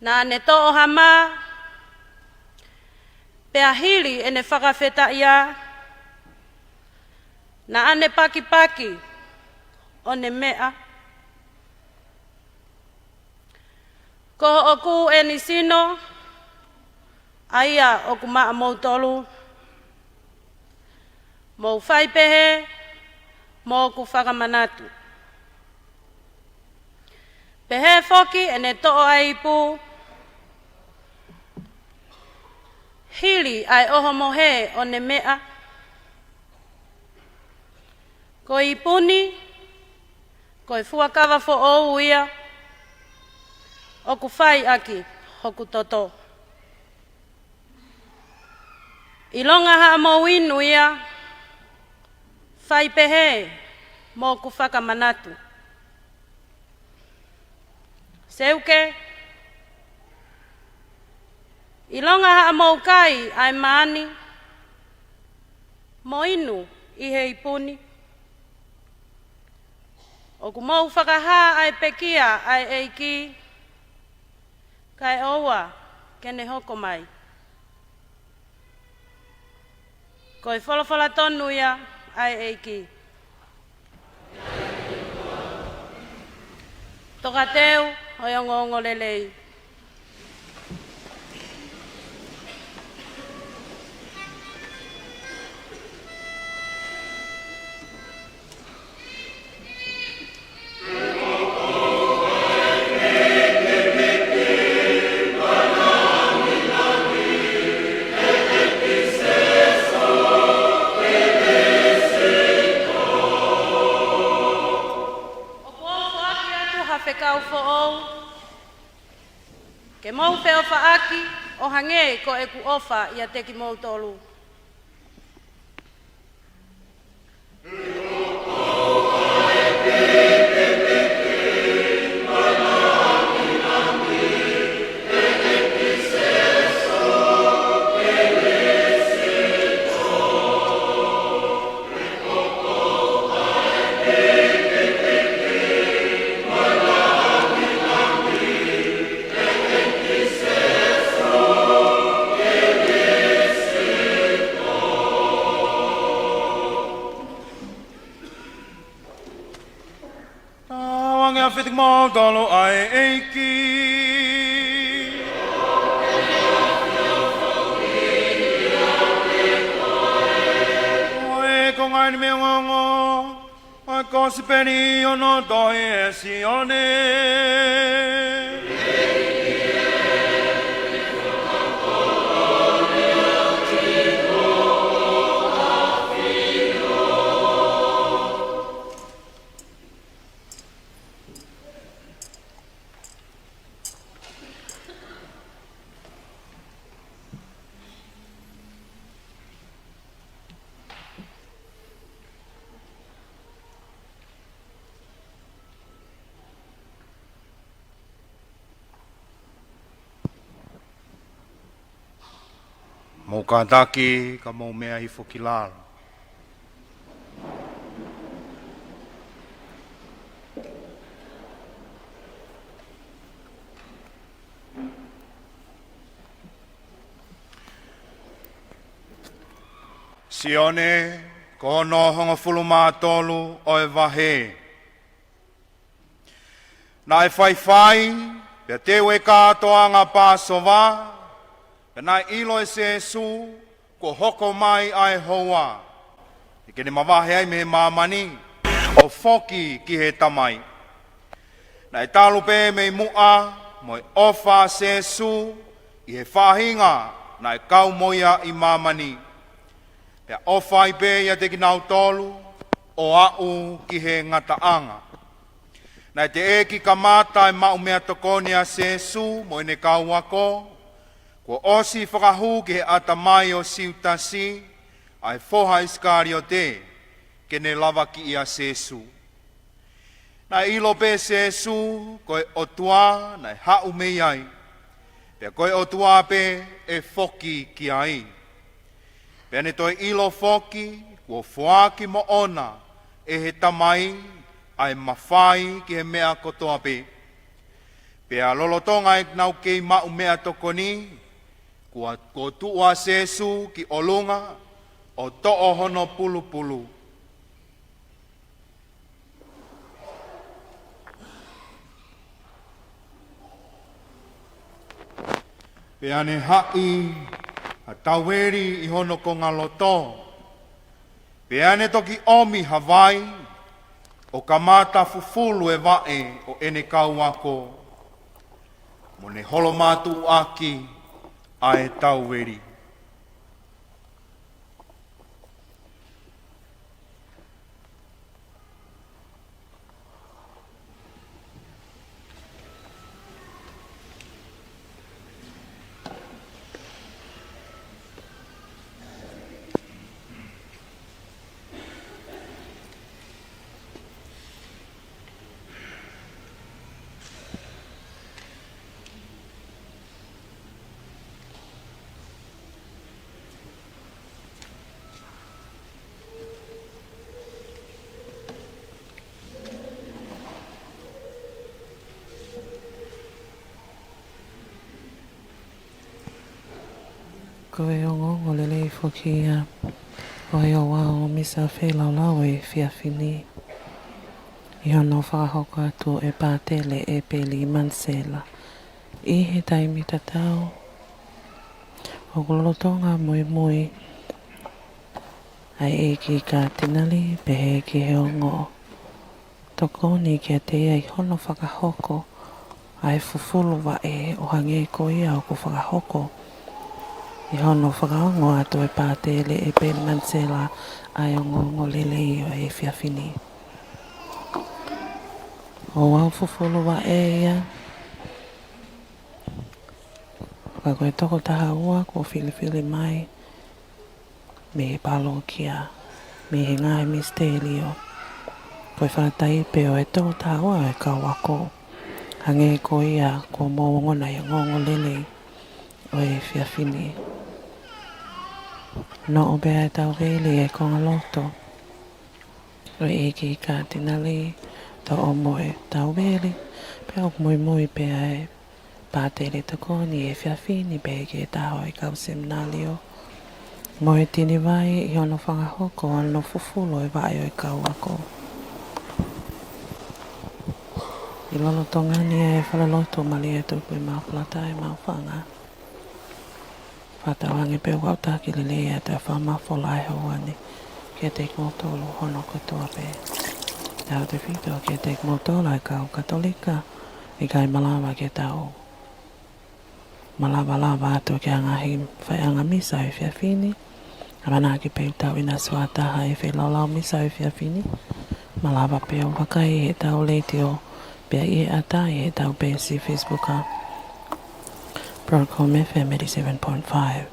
naʻa ne toʻo ha mā, pea hili ʻene fakafetaʻia, naʻa ne pakipaki ʻo ne meʻa. Ko hoku ʻeni sino, ʻa ia ʻoku maʻamoutolu, mou fai pehē moʻoku fakamanatu. Pehē foki ʻene toʻo ʻa e ipu, hili ʻa e ʻohomohe ʻo ne meʻa. Ko e ipu ni, ko e fuakava foʻou ia ʻoku fai ʻaki hoku toto. ʻIlonga haʻamou inu ia, fai pehē moʻoku fakamanatu. Seuke, ʻilonga haʻamou kai ʻa e mā ni mo inu ʻi he ipu ni, ʻoku mou fakahā ʻa e pekia ʻa e ʻEiki, kae ʻoua ke ne hoko mai. Ko e folofola tonu ia ʻa e ʻEiki. Tokateu ʻo e ongoongolelei. ʻOku ou foaki atu ha fekau foʻou, ke mou feʻofaʻaki ʻo hangē ko ʻeku ʻofa ʻiate kimoutolu. Tauange ʻa e fiti mo tolo ʻa e ʻEiki. Ko e konga eni mei he ongoongo ʻo e Kosipeli ʻo hono tohi ʻe Sione. Mou kātaki, ka mou meʻa hifo ki lalo. Sione, ko hono hongofulu mā tolu ʻo e vahe. Naʻe faifai, pea teu e kātoanga Pāsova, pea naʻe ʻilo ʻe Sēsū kuo hoko mai ʻa e houa te ke ne mavahe ai mei he māmani ʻo foki ki he Tamai. Naʻe talu pē mei muʻa mo e ʻofa ʻa Sēsū ʻi he faʻahinga naʻe kau mo ia ʻi māmani. Pea ʻofa ai pē ʻiate kinautolu ʻo aʻu ki he ngataʻanga. Naʻe teʻeki kamata e maʻu meʻatokoni ʻa Sēsū mo ʻene kau ako, kuo ʻosi fakahū ki he ʻatamai ʻo Siutasi, ʻa e foha ʻIsikaliote, ke ne lavakiʻi ʻa Sēsū. Naʻe ʻilo pē Sēsū ko e ʻOtua naʻe haʻu mei ai, pea ko e ʻOtua pē ʻe foki ki ai. Pea ne toe ʻilo foki kuo foaki moʻona ʻe he Tamai ʻa e mafai ki he meʻa kotoa pē. Pea lolotonga ʻenau kei maʻu meʻatokoni, kuo, kuo tuʻu ʻa Sēsū ki ʻolunga ʻo toʻo hono pulupulu. Pea ne haʻi ha taueli ʻi hono kongaloto. Pea ne toki ʻomi ha vai ʻo kamata fufulu e vaʻe ʻo ʻene kau ako, mo ne holomātuʻuaki ʻa e taueli. Ko e ongoongolelei foki ia ʻo e ouau misa feilaulau ʻo e efiafi ni, ʻi hono fakahoko atu ʻe Pātele ʻEpeli Manisela ʻi he taimi tatau. ʻOku lolotonga muimui ʻa e ʻEiki Katinali pehē ki he ongo tokoni kiate ia ʻi hono fakahoko ʻa e fufulu vaʻe, ʻo hangē ko ia ʻoku fakahoko ʻi hono fakaongo atu ʻe Pātele ʻEpeli Manisela ʻa e ongoongolelei ʻo e efiafi ni. Ouau fufulu vaʻe ia, ka ko e toko taha ua kuo filifili mai mei he pālokia, mei he ngaahi misitēlio. Ko e faʻahinga pē ʻo e toko taha ua ʻo e kau ako, hangē ko ia kuo mou ongona ʻi he ongoongolelei ʻo e efiafi ni. Noʻo pē ʻa e taueli ʻi he kongaloto ʻo e ʻEiki Katinali, toʻo mo e taueli, pea ʻoku muimui pē ʻa e Pātele tokoni ʻi he efiafi ni pehē ki he taha ʻo e kau seminalio, mo e tini vai ʻi hono fakahoko ʻa hono fufulu e vaʻe ʻo e kau ako. ʻI lolotonga ni ʻa e falelotu, Malia Tupu ʻi Maʻufulata ʻi Maʻufanga, fakatauange pē ʻoku ou taki lelei atu ʻa e fakamafola ʻa e houa ni kiate kimoutolu hono kotoa pē. Tautautefito kiate kimoutolu ʻa e kau Katolika, ʻikai malava ke tau malavalava atu ki he ngaahi faiʻanga misa ʻo e efiafi ni. ʻAmanaki pē ʻoku tau ʻi he suataha ʻi he feilaulau misa ʻo e efiafi ni. Malava pē ʻo vakai ʻi heʻetau leitiō, pea ʻi he ʻata ʻi heʻetau peesi Facebook ʻa Broadcom F M eighty-seven point five.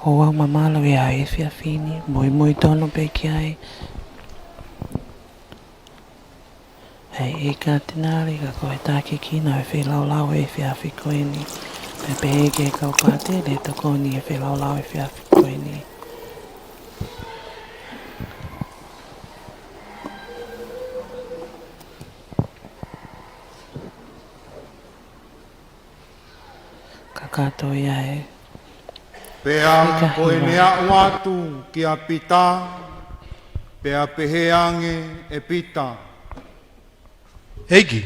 Ouau mamalu ia ʻo e efiafi ni, muimui tonu pē ki ai ʻa e ʻEiki Katinali, ka ko e taki kina ʻo e feilaulau ʻo e efiafi ko eni, pea pehē ki he kau pātele tokoni ʻi he feilaulau ʻo e efiafi ko eni. Kakato ia ē. Pea ko ʻene aʻu atu kia Pita, pea pehē ange ʻe Pita: ʻEiki,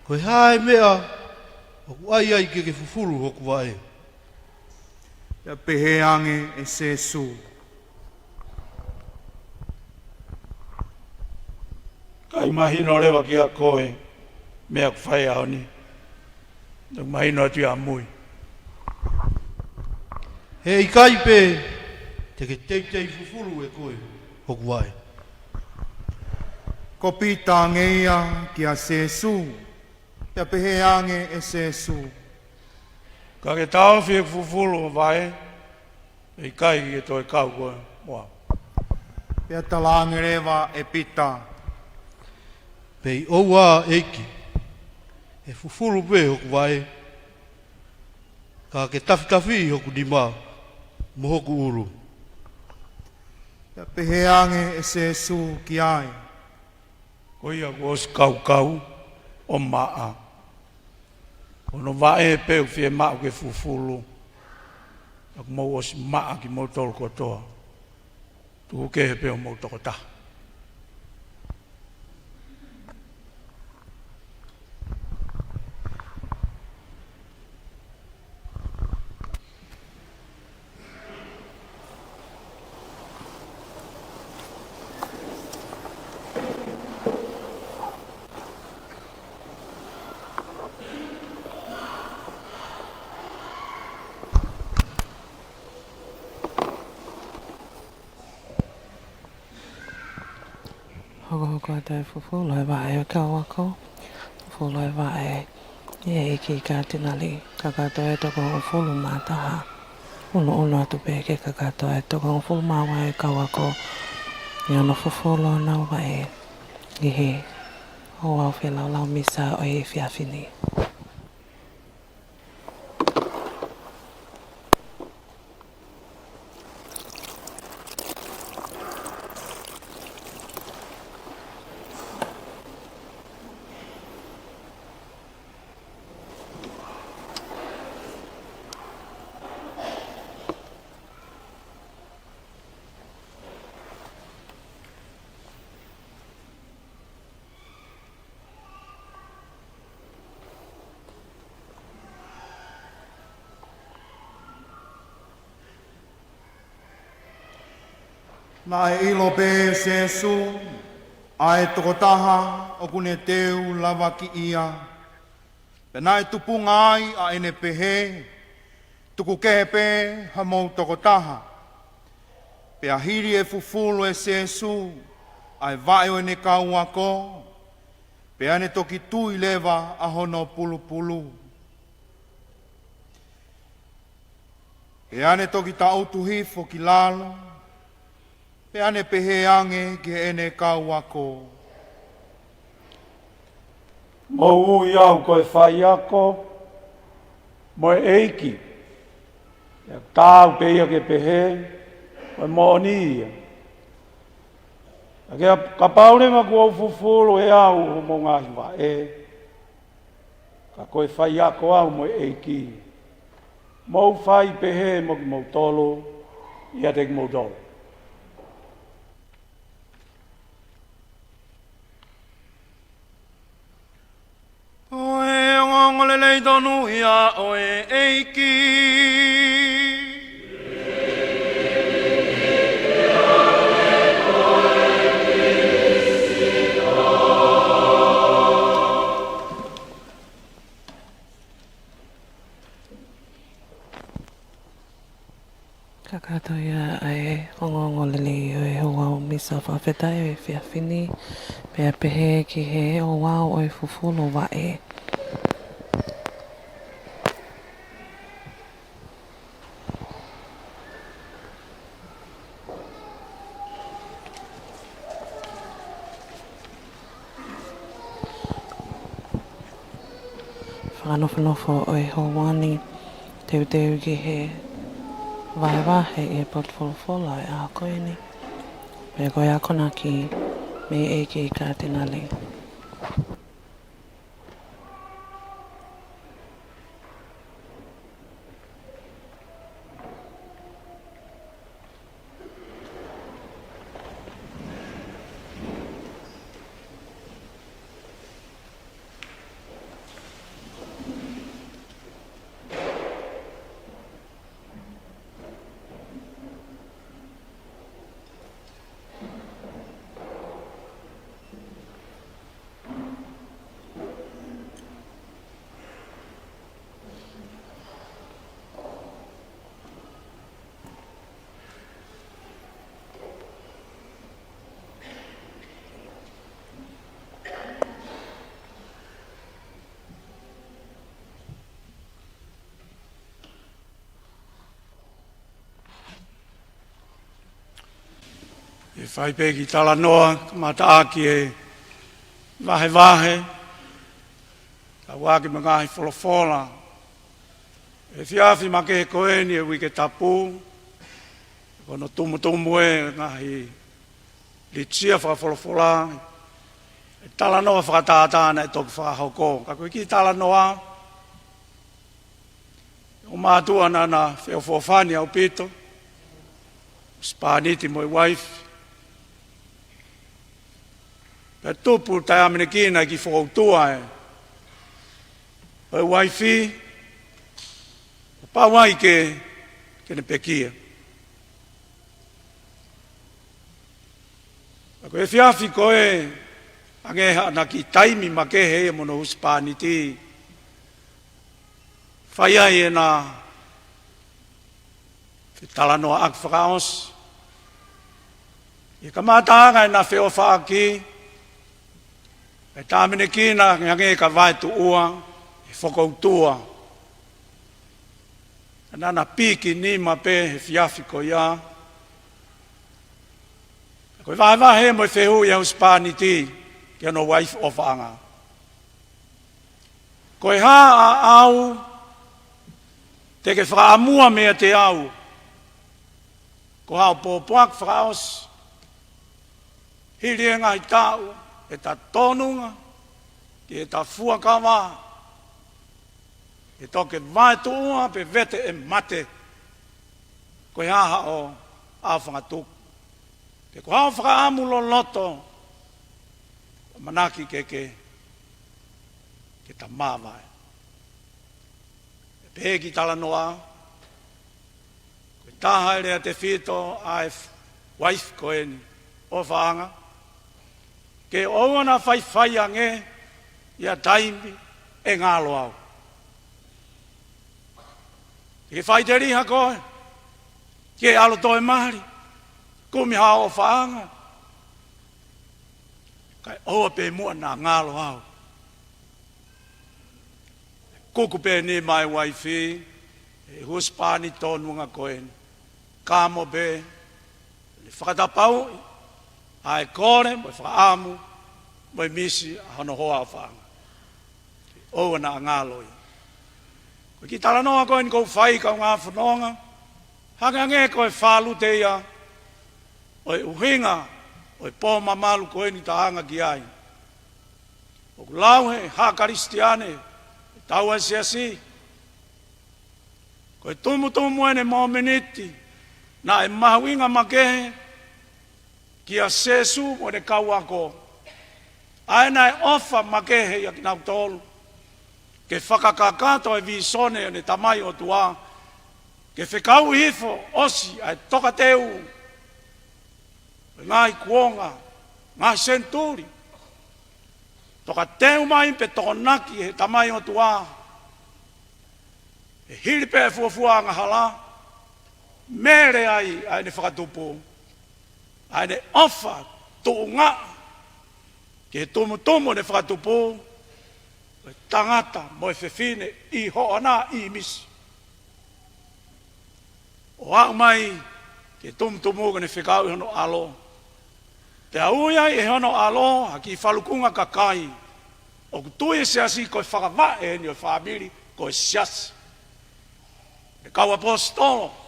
ko e hā e meʻa ʻoku ʻai ai ke ke fufulu hoku vaʻe? Pea pehē ange ʻe Sēsū: ʻIkai mahino leva kiate koe e meʻa ʻoku fai he ʻaho ni? ʻOku mahino atu ia ʻamui. He ʻikai pē te ke teitei fufulu ʻe koe hoku vaʻe. Ko Pita ange ia kia Sēsū, pea pehē ange ʻe Sēsū: Ka ke taʻofi ʻeku fufulu ho vaʻe, ʻe ʻikai ke toe kau koe mo au. Pea talaange leva ʻe Pita: Pea ʻoua, ʻEiki, ʻe fufulu pē hoku vaʻe, ka ke tafitafiʻi hoku nima mo hoku ʻulu. Pea pehē ange ʻe Sēsū ki ai: Ko ia kuo ʻosi kaukau ʻo maʻa, ko hono vaʻe pē ʻoku fiemaʻu ke fufulu, ka kuo mou ʻosi maʻa kimoutolu kotoa. Tuku kehe pē hoʻomou tokotaha. Hokohoko atu e fufulu e vaʻe ʻo e kau ako. Fufulu e vaʻe ʻe he ʻEiki Katinali, kakato e toko hongofulu mā taha. ʻUnuʻunu atu pē ke kakato e toko hongofulu mā ua e kau ako ʻi hono fufulu honau vaʻe ʻi he ouau feilaulau misa ʻo e efiafi ni. Naʻe ʻilo pē ʻe Sēsū ʻa e tokotaha ʻoku ne teu lavakiʻia, pea naʻe tupunga ai ʻa ʻene pehē: Tuku kehe pē hamou tokotaha. Pea hili e fufulu ʻe Sēsū ʻa e vaʻe ʻo ʻene kau ako, pea ne toki tui leva ʻa hono pulupulu. Pea ne toki taʻutu hifo ki lalo, pea ne pehē ange ki heʻene kau ako: Mou ui au ko e faiako mo e ʻeiki. Pea taau pē ia ke pehē, ko e moʻoni ia. Ka ke, kapau leva kuo u fufulu ʻe au hoʻomou ngaahi vaʻe, ka ko e faiako au mo e ʻeiki, mou fai pehē mo kimoutolu ʻiate kimoutolu. Ko e ongoongolelei tonu ia ʻo e ʻEiki. Kakato ia ʻa e ongoongolelei ʻo e ouau misa fakafetaʻi ʻo e efiafi ni, pea pehē ki he ouau ʻo e fufulu vaʻe. Fakanofonofo ʻo e houa ni, teuteu ki he vahevahe ʻi he potu folofola ʻo e ʻaho ko eni, pea ko e akonaki mei he ʻEiki Katinali. ʻE fai pē ki talanoa, kamataʻaki e vahevahe, tauaki mo e ngaahi folofola. Efiafi makehe ko eni e Uike Tapu, ko hono tumutumu e ngaahi litisia fakafolofola, e talanoa fakatātā naʻe toki fakahoko. Ka ko e kiʻi talanoa, ʻo mātuʻa naʻa na feʻofoʻofani ʻaupito, husepāniti mo e uaifi. Pea tupu taʻeʻamanekina e kiʻi fokoutua ʻe, ʻo e uaifi, ʻo pau ai ke, ke ne pekia. Ka ko e efiafi ko ē, hangē haʻana kiʻi taimi makehe ia mo hono husepāniti, fai ai ʻena fetalanoaʻaki fakaʻosi. ʻI he kamataʻanga ʻena feʻofaʻaki, ʻe taʻeʻamanekina hangē ka vaetuʻua e fokoutua. Naʻa na piki nima pē he efiafi ko ia. Ko e vahevahe mo e fehuʻi ʻa e husepāniti ki hono uaifi ʻofaʻanga: Ko e hā ʻaʻau te ke fakaʻamua meiate au? Ko haʻo pōpoaki fakaʻosi, hili e ngaahi taʻu, ʻeta tonunga ki heʻeta fuakava, ʻe toki vaetuʻua pe vete ʻe mate. Ko e hā haʻo ʻaofangatuku, pe ko haʻo fakaʻamu loloto, ʻamanaki ke, ke, ke ta māvae? ʻE pehē e kiʻi talanoa, ko e taha e lea tefito ʻa e uaifi ko eni ʻofaʻanga: Ke ʻoua naʻa faifai ange ia taimi ʻe ngalo au. Ke faʻiteliha koe, ke ʻalu toe mali, kumi haʻo ʻofaʻanga, kae ʻoua pē muʻa naʻa ngalo au. Kuku pē nima e uaifi, ʻe husepāniti tonunga ko eni, kamo pē, ne fakatapauʻi ʻa e kole mo e fakaʻamu mo e misi ʻa hono hoa ʻofaʻanga. ʻOua naʻa ngalo ia. Ko e kiʻi talanoa ko eni ʻoku ou fai, kaungā fononga, hangehangē ko e fālute ia ʻo e ʻuhinga ʻo e pō mamalu ko eni ʻoku ta hanga ki ai. ʻOku lau ʻe he haʻa Kalisitiane, ʻe taua e siasi, ko e tumutumu ʻene momeniti naʻe mahuʻinga makehe kia Sīsū mo ʻene kau ako, ʻa ē naʻe ʻofa makehe ʻia kinautolu ke fakakakato e vīsone ʻa ʻene Tamai ʻOtua, ke fekauʻi hifo ʻosi ʻa e tokateu ʻo e ngaahi kuonga, ngaahi senituli, tokateu mai pe tokonaki ʻe he Tamai ʻOtua, ʻe hili pē e fuofua angahala, mele ai ʻa ʻene fakatupu, ʻa ʻene ʻofa tuʻunga ki he tumutumu ʻene fakatupu, ko e tangata mo e fefine ʻi hoʻona ʻīmisi, ʻo aʻu mai ki he tumutumu ke ne fekauʻi hono ʻAlo. Pea ui ai ʻe hono ʻAlo ha kiʻi falukunga kakai ʻoku tui e siasi ko e fakavaʻe eni ʻo e fāmili ko e siasi, ʻene kau ʻaposetolo.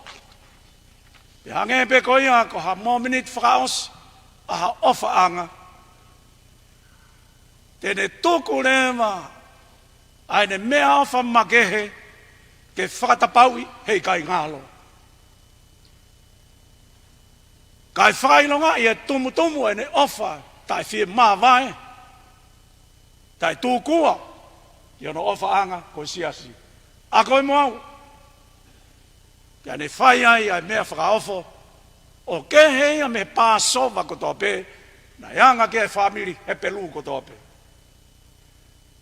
Pea hangē pē ko ia ko ha momeniti fakaʻosi ʻa ha ʻofaʻanga, te ne tuku leva ʻa ʻene meʻaʻofa makehe ke fakatapauʻi he ʻikai ngalo, kae fakaʻilongaʻi e tumutumu ʻene ʻofa taʻefiemāvae, taʻetūkua ki hono ʻofaʻanga ko e siasi, ʻa koe mo au. Pea ne fai ai ʻa e meʻa fakaofo, ʻo kehe ia mei he Pāsova kotoa pē naʻe anga ki ai e fāmili Hepelū kotoa pē.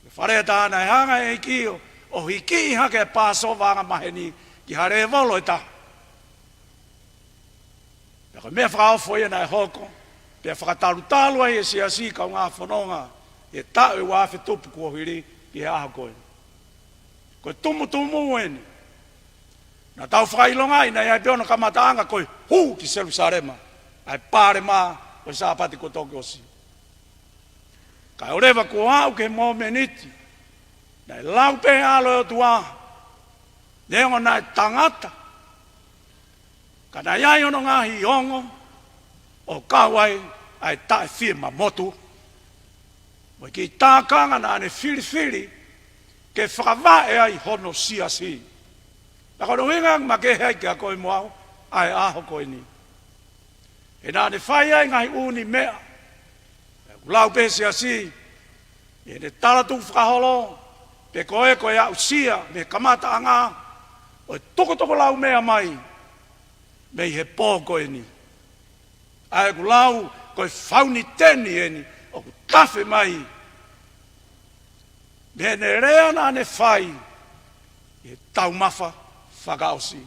Ko e faleʻi ʻa e taha naʻe hanga ʻe he ʻEiki ʻo, ʻo hikiʻi hake e Pāsova angamaheni ki ha lēvolo ʻe taha. Pea ko e meʻa fakaofo ia naʻe hoko, pea fakatalutalu ai e siasi, kaungā fononga, he taʻu ʻe ua afe tupu kuo hili ki he ʻaho ko ē. Ko e tumutumu eni naʻa tau fakaʻilongaʻi naʻe ʻi ai pē hono kamataʻanga ko e hū ki Selusalema. ʻa e palopalema ʻo e Sāpate kuo toki ʻosi. Kae ʻoua leva kuo aʻu ki he momeniti naʻe lau pē ʻe he ʻAlo ʻo e ʻOtua, neongo naʻe tangata, ka naʻe ʻi ai hono ngaahi ongo ʻo kau ai ʻa e taʻefiemamotu mo e kiʻi tākanga naʻa ne filifili ke fakavaʻe ai hono siasi. Pea ko hono ʻuhinga ia ʻoku makehe ai kia koe mo au ʻa e ʻaho ko eni. He naʻa ne fai ai ngaahi ʻū meʻa ʻoku lau pē he siasi, ʻi heʻene tala tukufakaholo, pe ko e, ko e aʻusia mei he kamataʻanga ʻo e tukutukulaumea mai mei he pō ko eni. ʻA ia ʻoku lau ko e fauniteni eni ʻoku tafe mai mei heʻene lea naʻa ne fai ʻi he taumafa fakaʻosi.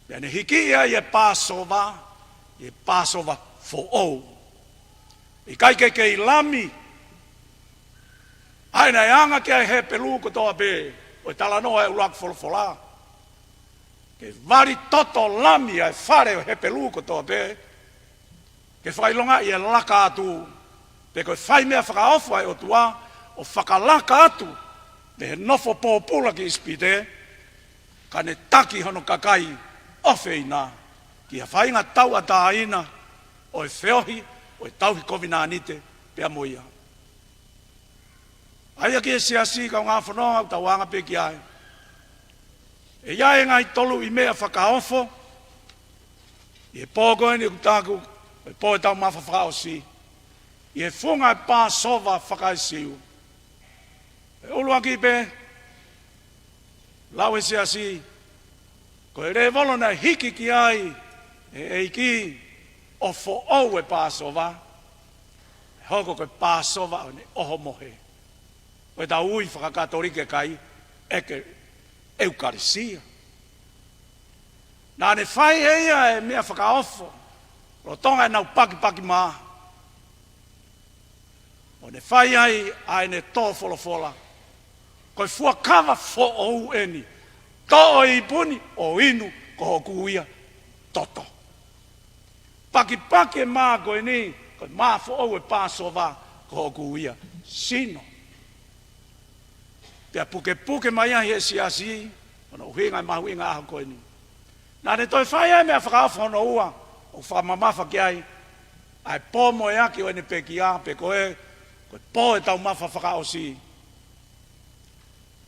Pea ne hiki ia ʻi he Pāsova, ʻi he Pāsova foʻou. ʻIkai ke kei lami, ʻa ia naʻe anga ki ai ʻa e Hepelū kotoa pē ʻo e talanoa ʻa e ʻuluaki folofola. Ke vali toto lami ʻa e fale ʻo e Hepelū kotoa pē, ke fakaʻilongaʻi e laka atu, pe ko e fai meʻa fakaofo ʻa e ʻOtua ʻo fakalaka atu mei he nofo pōpula ki ʻIsipite, ka ne taki hono kakai ʻofeina ki ha faʻahinga tauʻatāina ʻo e feohi ʻo e tauhi kovinānite pea mo ia. ʻA ia ki he siasi, kaungā fononga, ʻoku tau anga pē ki ai. ʻE ʻi ai e ngaahi tolu ʻi meʻa fakaofo ʻi he pō ko eni ʻoku taku ko e pō ʻo e taumafa fakaʻosi, ʻi he funga ʻo e Pāsova fakaesiu. ʻE ʻuluaki pē, lau ʻe he siasi, ko e lēvolo naʻe hiki ki ai ʻe he ʻEiki ʻo foʻou e Pāsova, ʻe hoko ko e Pāsova ʻo ʻene ʻohomohe, ʻo ʻetau ui fakakatolika ʻe kai ʻe ke ʻEukalisia. Naʻa ne fai ʻe ia e meʻa fakaofo lolotonga ʻenau pakipaki mā, ʻo ne fai ai ʻa ʻene tō folofola, ko e fuakava foʻou eni, toʻo ʻi ipuni ʻo inu, ko hoku ia toto. Pakipaki e mā ko eni, ko e mā foʻou e Pāsova, ko hoku ia sino. Pea pukepuke mai ai ʻe he siasi hono ʻuhinga e mahuʻinga ʻaho ko eni. Naʻa ne toe fai ai e meʻa fakaofo hono ua, ʻo fakamamafa ki ai ʻa e pō moeaki ʻo ʻene pekia, pe ko e, ko e pō ʻo e taumafa fakaʻosi.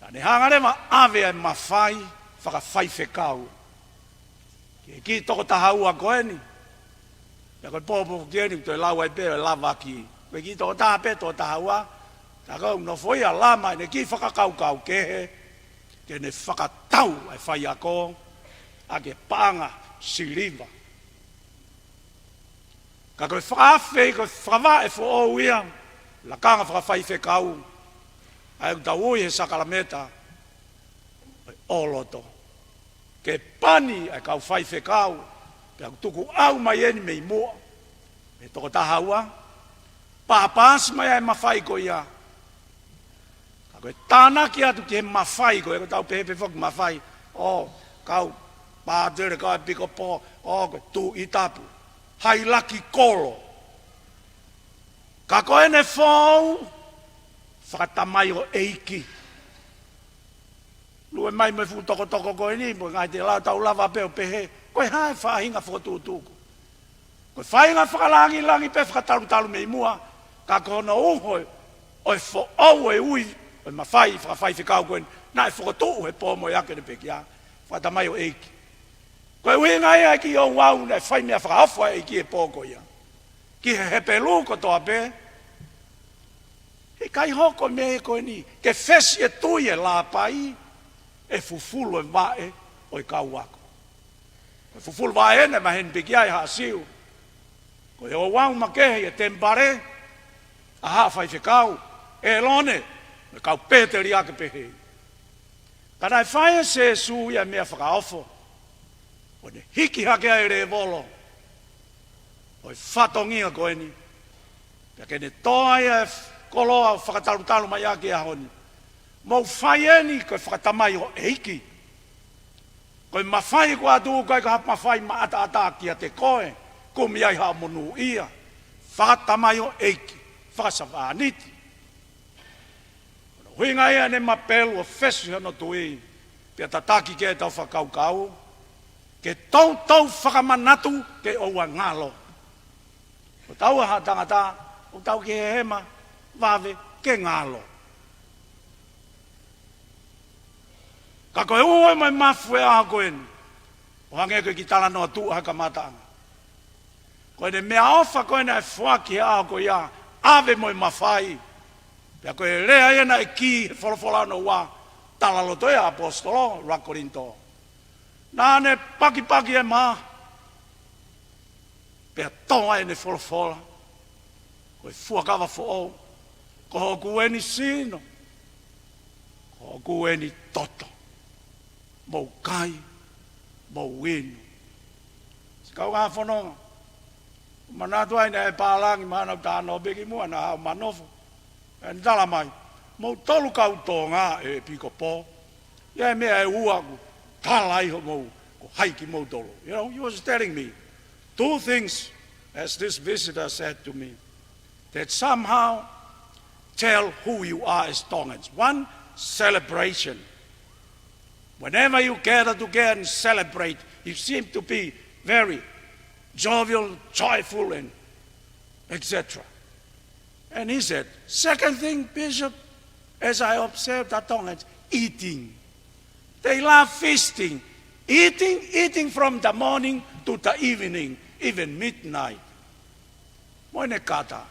Naʻa ne hanga leva ʻo ʻave ʻa e mafai fakafaifekau ki he kiʻi toko taha ua ko eni. Pea ko e pōpoaki eni ʻoku toe lau ai pē ʻo e lavaki. Ko e kiʻi toko taha pē, toko taha ua, ka ʻoku nofo ia ʻo lama ʻene kiʻi fakakaukau kehe, ke ne fakatau ʻa e faiako ʻaki e paʻanga siliva. Ka ko e fakaafe, ko e fakavaʻe foʻou ia, lakanga fakafaifekau, ʻa ia ʻoku tau ui he sākalamēniti ʻo e ʻōloto. Ke pani ʻa e kau faifekau, pea ʻoku tukuʻau mai eni mei muʻa, mei he toko taha ua, pāpāsi mai ʻa e mafai ko ia. Ka ko e tānaki atu ki he mafai ko ē, ʻoku tau pehē pē foki mafai, ʻo kau pātele, kau ʻepikopō, ʻo ko e tuʻi tapu, hailaki kolo. Ka ko ʻene foʻou, fakatamai ʻo ʻeiki. Lue mai mo e fuʻu tokotoko ko eni, mo e ngaahi te lau tau lava pē ʻo pehē, ko e hā e faʻahinga fokotuʻutuʻu ko ē. Ko e faʻahinga fakalangilangi pē fakatalutalu mei muʻa, ka ko hono uho ʻo e foʻou ʻo e ui ʻo e mafai fakafaifekau ko eni, naʻe fokotuʻu he pō moeaki ʻo ʻene pekia, fakatamai ʻo ʻeiki. Ko e ʻuhinga ia e kiʻi ouau naʻe fai meʻa fakaofo ʻa e ʻEiki he pō ko ia ki he Hepelū kotoa pē. Heʻikai hoko e meʻa ko eni ke fesi e tui e lāpai, ʻe fufulu e vaʻe ʻo e kau ako. Ko e fufulu vaʻe ena maheni pē ki ai ha Siu. Ko e ouau makehe ʻi he temipale, ʻa haʻa faifekau, ʻĒlone, mo e kau pēteliake pehē. Ka naʻe fai ʻe Sēsū ia e meʻa fakaofo, ʻo ne hiki hake ai e lēvolo ʻo e fatongia ko eni, pea ke ne tō ai e koloa ʻo fakatalutalu mai ʻaki he ʻaho ni. Mou fai eni ko e fakatamai ʻo ʻeiki. Ko e mafai ko ē ʻoku tuʻu ko ē, ko ha mafai maʻataʻatā kiate koe, Kumi ai haʻo monūʻia, fakatamaioʻeiki, fakasavāniti. ʻUhinga ia ʻene mapelu ʻo fesu hono tui, pea tataki ke tau fakakaukau, ke toutou fakamanatu ke ʻoua ngalo. Ko taua ha tangata, ʻoku tau ki he hema, vave ke ngalo. Ka ko e ʻuhinga mo e mafu ʻo e ʻaho ko eni, ʻo hangē ko e kiʻi talanoa tuʻu ʻa e kamataʻanga. Ko ʻene meʻaʻofa ko ē naʻe foaki he ʻaho ko ia, ʻave mo e mafai. Pea ko e lea ia naʻe kī he folofola hono ua, talaloto ia ʻa e ʻaposetolo, ʻuluaki Kolinitō. Naʻa ne pakipaki e mā, pea tō ai ʻene folofola, ko e fuakava foʻou, ko hoku eni sino, ko hoku eni toto. Mou kai, mou inu. Siʻi kaungā fononga, manatu ai naʻe pālangi mahalo ʻoku ta nofo pē ki muʻa, naʻa haʻu ʻo nofo. ʻE tala mai, mou tolu kau Tonga ʻe ʻEpikopō. ʻI ai e meʻa ʻe ua ʻoku tala ai hoʻomou, ko hai kimoutolu. You know, he was telling me two things, as this visitor said to me, that somehow tell who you are as Tongans. One, celebration. Whenever you gather together and celebrate, you seem to be very jovial, joyful, and et cetera. And he said, second thing, Bishop, as I observe the Tongans, eating. They love feasting. Eating, eating from the morning to the evening, even midnight. Mo ʻene kata.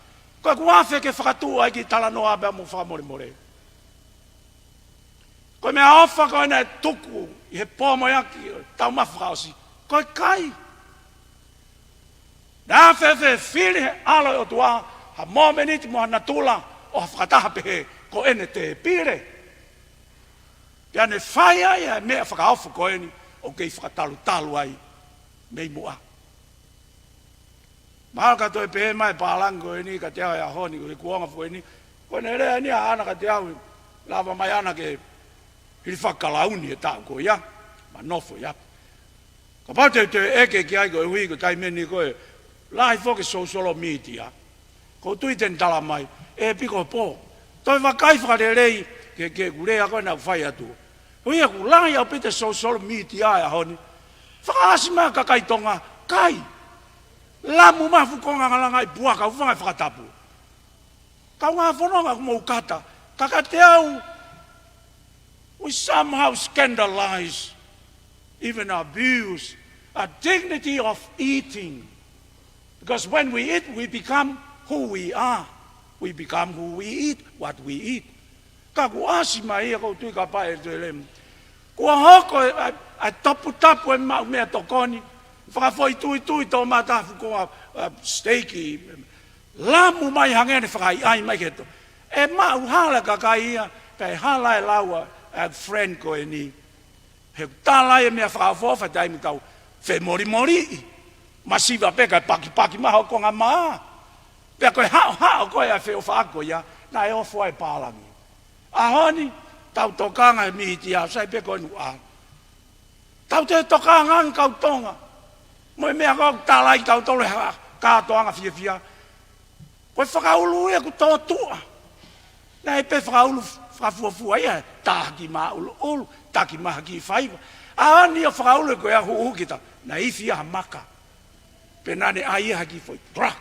Ko ʻeku afe ke fakatuʻu ai e kiʻi talanoa pea mo fakamolemole. Ko e meʻaʻofa ko ē naʻe tuku ʻi he pō mo e ʻaho, taumafa fakaʻosi, ko e kai. Naʻe fēfē fili he ʻAlo ʻo e ʻOtua ha momeniti mo ha natula ʻo ha fakataha pehē ko ʻene tēpile. Pea ne fai ai ʻa e meʻa fakaofo ko eni ʻoku kei fakatalutalu ai mei muʻa. Mahalo ka toe pehē mai e pālangi ko eni kiate au he ʻaho ni, ko e kuonga foʻou eni, ko ʻene lea eni ʻaʻana kiate au, lava mai ʻaʻana ke hili fakakalauni he taʻu ko ia, ma nofo ia. Kapau te u toe ʻeke ki ai koeʻuhi ko e taimi ni ko e lahi foki e social media. ʻOku ou tui te ne tala mai, ʻEpikopō, toe vakai fakalelei ki he, ki heʻeku lea ko ē naʻa ku fai atu. Ko ia ʻoku lahi ʻaupito e social media he ʻaho ni. Fakaʻasi mai e kakai Tonga, kai. Lamu mai e fuʻu konga langaʻi puaka, ʻoku fanga fakatapu. Kaungā fononga, ʻoku mou kata. Ka kiate au, we somehow scandalize, even abuse, a dignity of eating. Because when we eat, we become who we are. We become who we eat, what we eat. Ka kuo ʻasi mai ia, ʻoku ou tui kapau ʻe toe lemu. Kuo hoko ʻa e, ʻa e toputapu e maʻu meʻatokoni, fakafoʻituitui, toʻomataʻu, fuʻu konga, ʻa, steak, lamu mai hangē ne fakaʻaiʻai mai ki he to-. ʻE maʻu hala e kakai ia, kae hala e lau ʻa e friend ko eni. He ʻoku tala ai e meʻa fakaʻofoʻofa he taimi ʻoku tau femolimoliʻi. Masiva pē kae pakipaki mai hoʻo konga mā. Pea ko e haʻohaʻo ko ē ʻa e feʻofaʻaki ko ia, naʻe ofo ai e pālangi. ʻAho ni, tau tokanga he mītia, sai pē ko e nuʻa. Tau toe tokanga ange kau Tonga. Mo e meʻa ko ē ʻoku tala ai kitautolu he ha-, kātoanga fiefia. Ko e fakaʻulu ia ʻoku tōtuʻa. Naʻe pē fakaʻulu fakafuafua ia, taki māʻuluʻulu, taki mai ha kiʻi faiva. ʻAho ni ʻoku fakaʻulu ko ia huhuki ta, naʻe ifi ia ha maka. Pea naʻa ne ʻai ia ha kiʻi foʻi drug.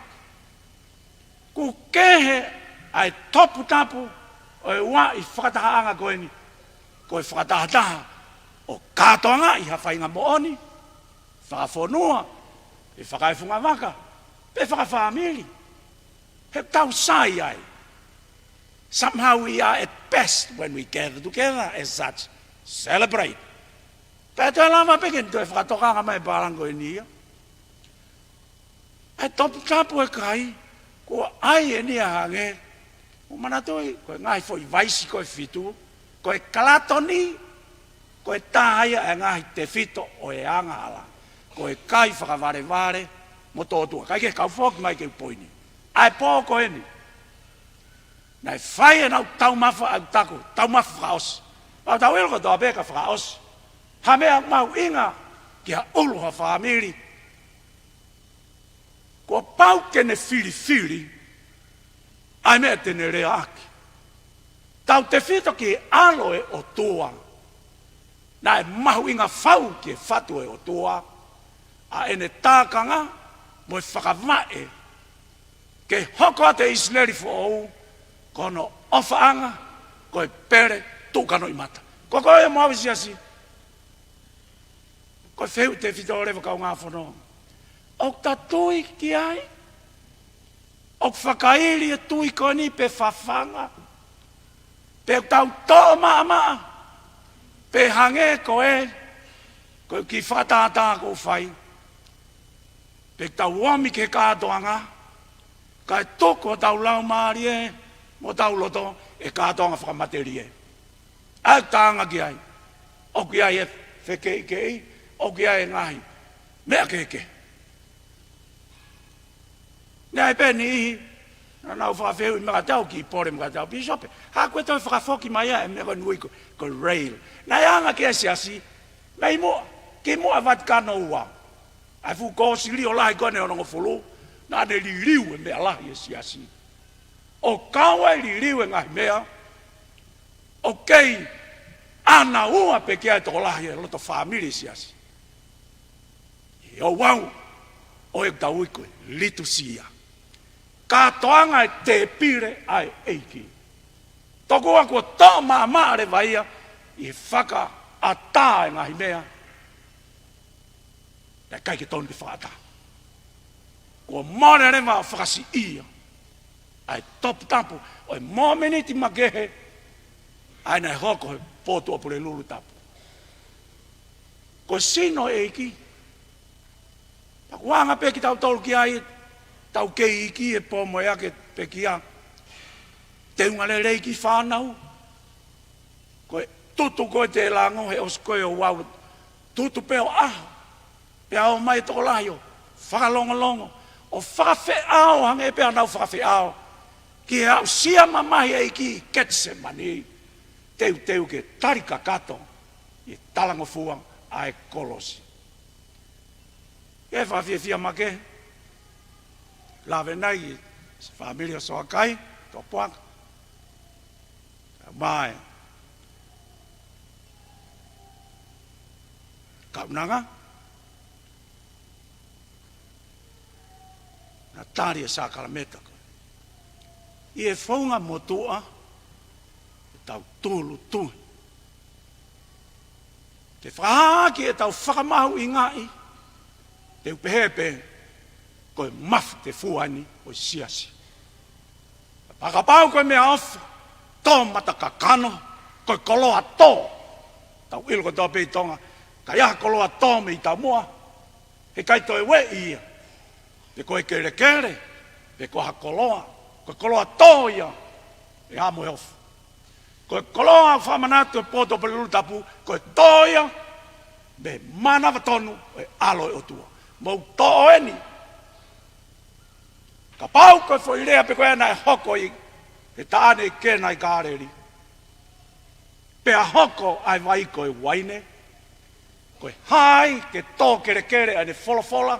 ʻOku kehe ʻa e toputapu ʻo e uaʻi fakatahaʻanga ko eni, ko e fakatahataha ʻo kātoangaʻi ha faʻahinga moʻoni, fakafonua, pe fakaefungavaka, pe fakafāmili. He ʻoku tau sai ai. Somehow we are at best when we gather together as such, celebrate. Pea toe lava pē ke toe fakatokanga mai e pālangi ko eni ia. ʻA e toputapu e kai, kuo ʻai eni ia hangē. Mou manatuʻi, ko e ngaahi foʻi vaisi ko ē ʻe fitu, ko e kalatoni, ko e taha ia e ngaahi tefito ʻo e angahala. Ko e kai fakavalevale mo tōtuʻa. Kae kehe, kau foki mai ki he poini. ʻA e pō ko eni. Naʻe fai ʻenau taumafa ʻautaku, taumafa fakaʻosi. Pea tau ʻilo kotoa pē ka fakaʻosi ha meʻa mahuʻinga ki ha ʻulu ha fāmili. Kuo pau ke ne filifili ʻa e meʻa te ne leaʻaki. Tautefito ki he ʻAlo ʻo e ʻOtua, naʻe mahuʻinga fau ki he fatu ʻo e ʻOtua ʻa ʻene tākanga mo e fakavaʻe ke hoko atu e ʻIsileli foʻou ko hono ʻofaʻanga, ko e pele tuʻu kanoʻimata. Ko koe mo au, Siasi, ko e fehuʻi tefito leva, kaungā fononga. ʻOku ta tui ki ai? ʻOku fakaili e tui ko eni pe fafanga? Pe ʻoku tau toʻo maʻamaʻa pe hangē ko e, ko e kiʻi fakatātā ʻoku fai? Pe ʻoku tau omi ki he kātoanga kae tuku hotau laumālie mo hotau loto ʻi he kātoanga fakamatelie? ʻA e tānaki ai, ʻoku ʻi ai e fekeʻikeʻi, ʻoku ʻi ai e ngaahi meʻa kehekehe. Naʻe ʻi ai pē niʻihi naʻa nau fakafehuʻi mai kiate au, kiʻi pole mai kiate au, Pīsope, hā, kuo toe fakafoki mai ʻa e meʻa ko eni ui ko, ko e rail. Naʻe anga ki ai e Siasi mei muʻa, kimuʻa Vatikano Ua, ʻa e fuʻu kōsilio lahi ko eni ʻe onongofulu, naʻa ne liliu e meʻa lahi ʻa e Siasi. ʻO kau ai e liliu e ngaahi meʻa, ʻoku kei ʻānaua pē ki ai e tokolahi e loto fāmili ʻa e Siasi. ʻI he ouau ʻo ʻetau ui ko e Litūsia, kātoanga e tēpile ʻa e ʻEiki. Tokua kuo toʻo maʻamaʻa leva ia ʻi he fakaʻatā e ngaahi meʻa naʻe ʻikai ke tonu ke fakaʻatā. Kuo mole leva ʻo fakasiʻia ʻa e toputapu ʻo e mōmeniti makehe ʻa ia naʻe hoko he Pō Tuʻapulelulu Tapu. Ko e sino ʻo e ʻEiki. Pea ʻoku anga pē kitautolu ki ai, tau kei iiki he pō mo e ake pekia. Teunga lelei ki fānau. Ko e tutu ko ē te lango he ʻosi ko ē ʻo ouau, tutu pē ʻo ʻaho, pea ō mai e tokolahi ʻo fakalongolongo, ʻo fakafeʻao, hangē pē haʻanau fakafeʻao ki he aʻusia mamahi e ʻEiki ʻi Ketisemani, teuteu ke tali kakato ʻi he talangofua ʻa e kolosi. Ke fakafiefia makehe, lave nai e fāmili ʻo Soakai, Topuaka. Mai kaunanga, naʻa tali e sākalamēniti ko ē ʻi he founga motuʻa ʻetau tūʻulutui. Ke fakahā ki heʻetau fakamahuʻingaʻi, te u pehē pē ko e mafu tefua eni ʻo e Siasi. Pea kapau ko e meʻaʻofa, tō mata kakano, ko e koloa tō. Tau ʻilo kotoa pē ʻi Tonga, ka ʻi ai ha koloa tō mei taumuʻa, heʻikai toe ueʻi ia. Pe ko e kelekele, pe ko ha koloa, ko e koloa tō ia ʻe Haʻamoheofo. Ko e koloa ʻoku fakamanatu he Pō Tuʻapulelulu Tapu, ko e tō ia mei he mānava tonu ʻo e ʻAlo ʻo e ʻOtua. Mou toʻo eni. Kapau ko e foʻi lea pē ko ē naʻe hoko ʻi he taʻane ʻi Kena ʻi Kāleli, pea hoko ʻa e vai ko e uaine, ko e hā ai ke tō kelekele ʻa ʻene folofola,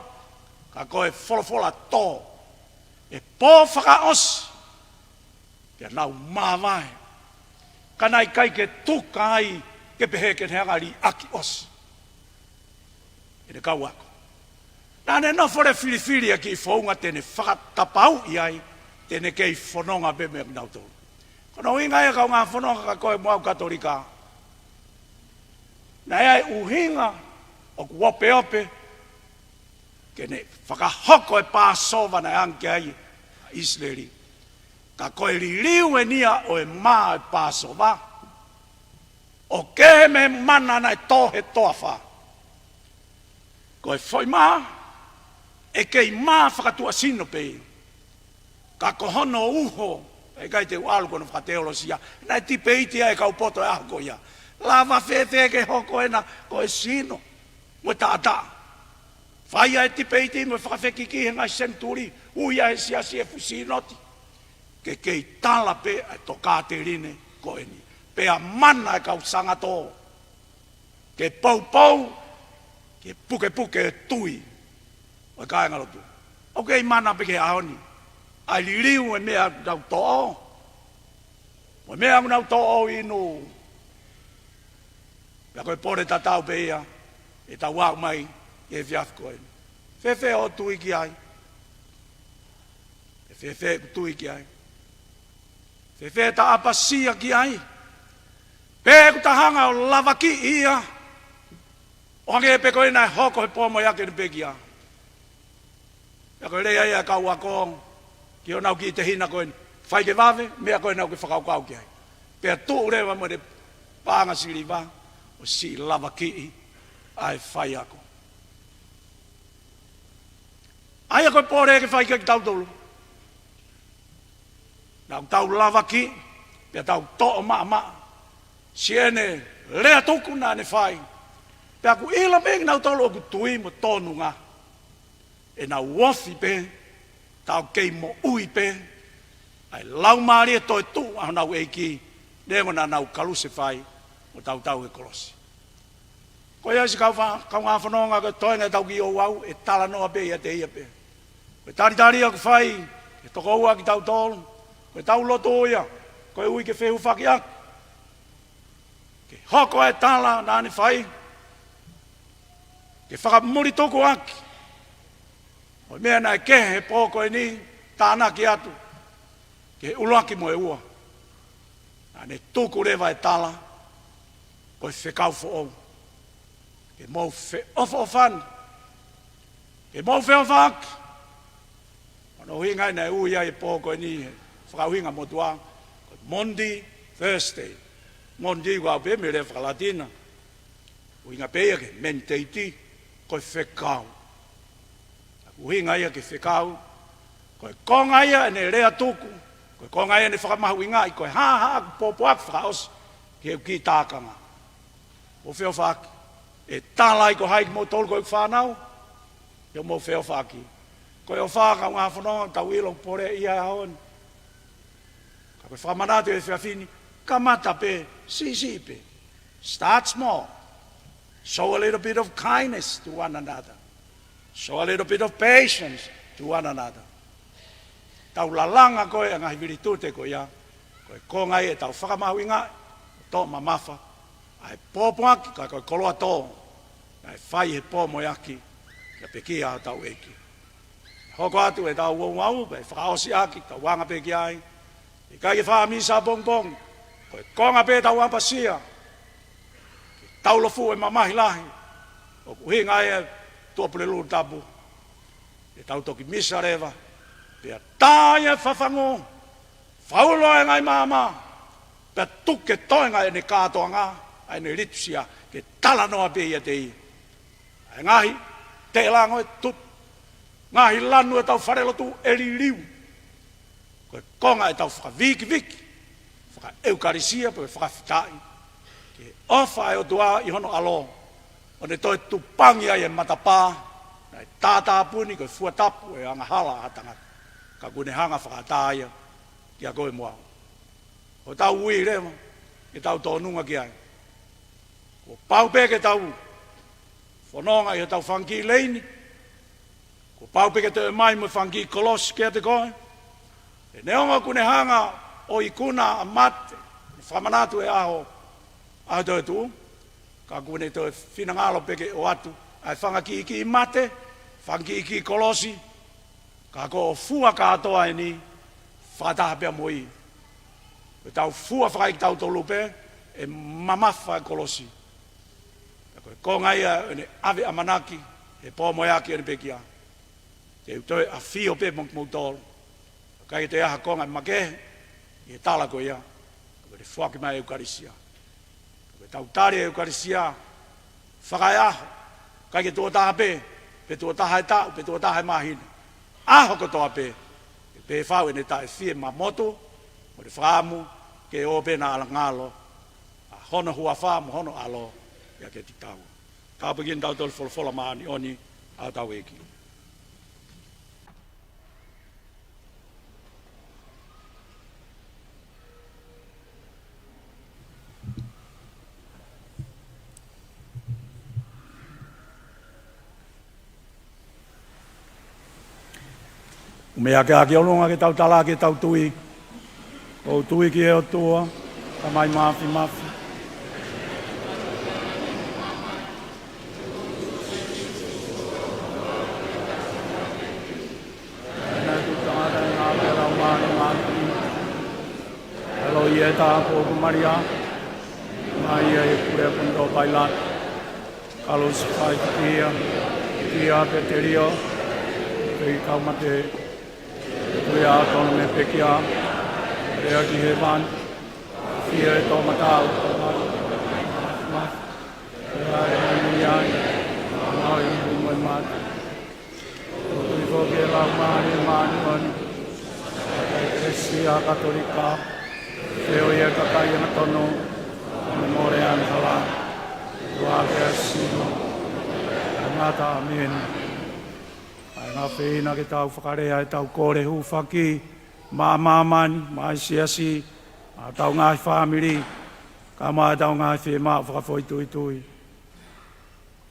ka ko e folofola tō ʻi he pō fakaʻosi, pea nau māvae. Ka naʻe ʻikai ke tuku ai ke pehē ke ne hanga ʻo liʻaki ʻosi ʻene kau ako. Naʻa ne nofo leva ʻo filifili ʻa e kiʻi founga te ne fakatapauʻi ai te ne kei fononga pē mo kinautolu. Ko hono ʻuhinga ia, kaungā fononga, ka ko e mo au Katolika, naʻe ʻi ai e ʻuhinga ʻoku opeope ke ne fakahoko e Pāsova naʻe anga ki ai ʻa ʻIsileli. Ka ko e liliu eni ia ʻo e mā ʻo e Pāsova, ʻoku kehe mei he mana naʻe tō he toafa. Ko e foʻi mā, ʻe kei mā fakatuʻasino pē ia. Ka ko hono uho, ʻe ʻikai te u ʻalu ki hono fakateolosia, naʻe tipeiti ai e kau poto he ʻaho ko ia. Lava fēfē ke hoko ena ko e sino mo e taʻataʻa? Fai ai e tipeiti mo e fakafekiki he ngaahi senituli, ui ai e siasi e fuʻu sīnoti ke kei tala pē ʻa e tokāteline ko eni. Pea mana e kau sangatō ke poupou, ke pukepuke e tui ʻo e kāingalotu. ʻOku kei mana pē ki he ʻaho ni ʻa e liliu e meʻa ʻoku tau toʻo, mo e meʻa ʻoku nau toʻo inu. Pea ko e pole tatau pē ia ʻetau aʻu mai ki he efiafi ko eni. Fēfē hoʻo tui ki ai? Fēfē ʻeku tui ki ai? Fēfē ʻeta ʻapasia ki ai? Pe ʻoku ta hanga ʻo lavakiʻi ia, ʻo hangē pē ko ia naʻe hoko he pō moeaki ʻo e pekia? Pea ko e lea ia ʻa e kau ako ki honau kiʻi tehina ko eni: Fai ke vave, meʻa ko ē naʻa ke fakakaukau ki ai. Pea tuʻu leva mo ʻene paʻanga siliva ʻo siʻi lavakiʻi ʻa e faiako. ʻA ia ko e pole ke fai kiate kitautolu. Naʻa tau lavakiʻi, pea tau toʻo maʻamaʻa siʻene lea tuku naʻa ne fai. Pea ʻoku ʻilo pē kinautolu ʻoku tui mo tōnunga, ʻenau ofi pē, tau kei moʻui pē ʻa e laumālie toetuʻu ʻa honau ʻEiki, neongo naʻa nau kalusefai mo tautau he kolosi. Ko ia, siʻi kau fa-, kaungā fononga, ko e toenga ʻetau kiʻi ouau, ʻe talanoa pē ʻiate ia pē. Ko e talitali ʻoku fai ʻe he tokoua kitautolu, ko ʻetau lotu ia, ko e ui ke fehūfakiʻaki, ke hoko e tala naʻa ne fai, ke fakamulitukuʻaki ʻo e meʻa naʻe kehe he pō ko eni, tānaki atu ki he ʻuluaki mo e ua. Naʻa ne tuku leva e tala ko e fekau foʻou. Ke mou feʻofoʻofani, ke mou feʻofaʻaki. Ko hono ʻuhinga ia naʻe ui ai e pō ko eni he fakaʻuhinga motuʻa ko e Maundy Thursday. Maundy ʻoku ʻalu pē mei he lea faka-Latina, ʻuhinga pē ia ki he meditate, ko e fekau. ʻUhinga ia ki he fekau, ko e konga ia ʻene lea tuku, ko e konga ia ʻene fakamahuʻingaʻi, ko e hā haʻaku pōpoaki fakaʻosi ki heʻeku kiʻi tākanga. Mou feʻofaʻaki. ʻE tala ai ko hai kimoutolu ko ʻeku fānau, ʻio, mou feʻofaʻaki. Ko e ʻofa, kaungā fononga, tau ʻilo pole ia he ʻaho ni. Ka ko e fakamanatu he efiafi ni, kamata pē siʻisiʻi pē. Start small. Show a little bit of kindness to one another. Show a little bit of patience to one another. Tau lalanga ko ē ʻa e ngaahi vilitute ko ia, ko e konga ia ʻetau fakamahuʻingaʻi, toʻo mamafa ʻa e pōpoaki, ka ko e koloa tō naʻe fai he pō moeaki, kia pekia hotau ʻEiki. Hoko atu ʻetau ouau, pea fakaʻosi ʻaki, tau anga pē ki ai. ʻIkai ke fai ha misa pongipongi, ko e konga pē ʻetau ʻapasia ki he taulaʻeiki mamahi lahi, ʻoku ʻuhinga ia ʻa e Tuʻapulelulu Tapu. ʻE tau toki misa leva, pea tā ia fafangu, faulo e ngaahi maama, pea tuku e toenga ʻene kātoanga, ʻa ʻene litūsia, ke talanoa pē ʻiate ia. ʻA e ngaahi teʻelango ʻe tupu, ngaahi lanu ʻetau falelotu ʻe liliu. Ko e konga ʻetau fakavikiviki, fakaʻeukalisia, pe fakafetaʻi ki he ʻofa ʻa e ʻOtua ʻi hono ʻAlo, ʻo ne toe tupangi ai e matapā naʻe tātāpuni, ko e fua tapu ʻo e angahala ʻa ha tangata, ka kuo ne hanga ʻo fakaʻatā ia kiate koe mo au. Ko ʻetau ui leva ke tau tōnunga ki ai. Kuo pau pē ke tau fononga ʻi hotau fanga kiʻi leini. Kuo pau pē ke toe ʻomai mo e fanga kiʻi kolosi kiate koe. He neongo kuo ne hanga ʻo ikuna ʻa mate, ne fakamanatu e ʻaho ʻa e toetuʻu, ka kuo ne toe finangalo pē ke ʻoatu ʻa e fanga kiʻi kiʻi mate, fanga kiʻi kiʻi kolosi, ka ko hoʻo fua kātoa eni fakataha pea mo ia. Ko ʻetau fua fakaʻeiki tautolu pē, ʻe mamafa e kolosi. Ka ko e konga ia ʻo ʻene ʻave ʻamanaki he pō moeaki ʻo e pekia. Te u toe ʻafio pē mo kimoutolu. ʻIkai toe ʻi ai ha konga ʻe makehe ʻi he tala ko ia. Ka ko e foaki mai e ʻEukalisia. Ko ʻetau tali e ʻEukalisia fakaeʻaho, ʻikai ke tuʻo taha pē, pe tuʻo taha e taʻu, pe tuʻo taha e māhina. ʻAho kotoa pē, ke pehē fau ʻene taʻefiemamotu mo ʻene fakaʻamu ke ō pē naʻa ngalo ʻa hono huafa mo hono ʻAlo ia kiate kitaua. Tāpuekina kitautolu he folofola māʻoniʻoni ʻa hotau ʻEiki. Mou meʻa ki ʻolunga ke tau talaki ʻetau tui. ʻOku ou tui ki he ʻOtua, Tamai Mafimafi. Naʻe tuʻu tangata ʻi he ngaahi ʻapi ʻo e Laumālie Māʻoniʻoni. ʻAlo ʻi he tāpuaki ko Malia. Mai ʻi he pule ʻo Ponitō Pailato. Kalusefai ʻi he ʻapi ʻo Telio. Fekau mate. Tuʻu ʻo tonu mei he pekia. Lea ki hēvani. Fie toʻomataʻu. Pea ʻe ʻi ai. Mau ʻi he moʻui mate. ʻOku ou tui foki ki he Laumālie Māʻoniʻoni. ʻEkelesia Katolika. Feohi ʻa e kakai angatonu. Mo e mole ʻa e angahala. Tuʻa pea sino. Ngata ʻameni. ʻA e ngaahi feina ke tau fakalea ʻetau kole hūfaki, maʻa māmani, maʻa e siasi, maʻa ʻetau ngaahi fāmili, kae ʻumaʻā ʻetau ngaahi fiemaʻu fakafoʻituitui.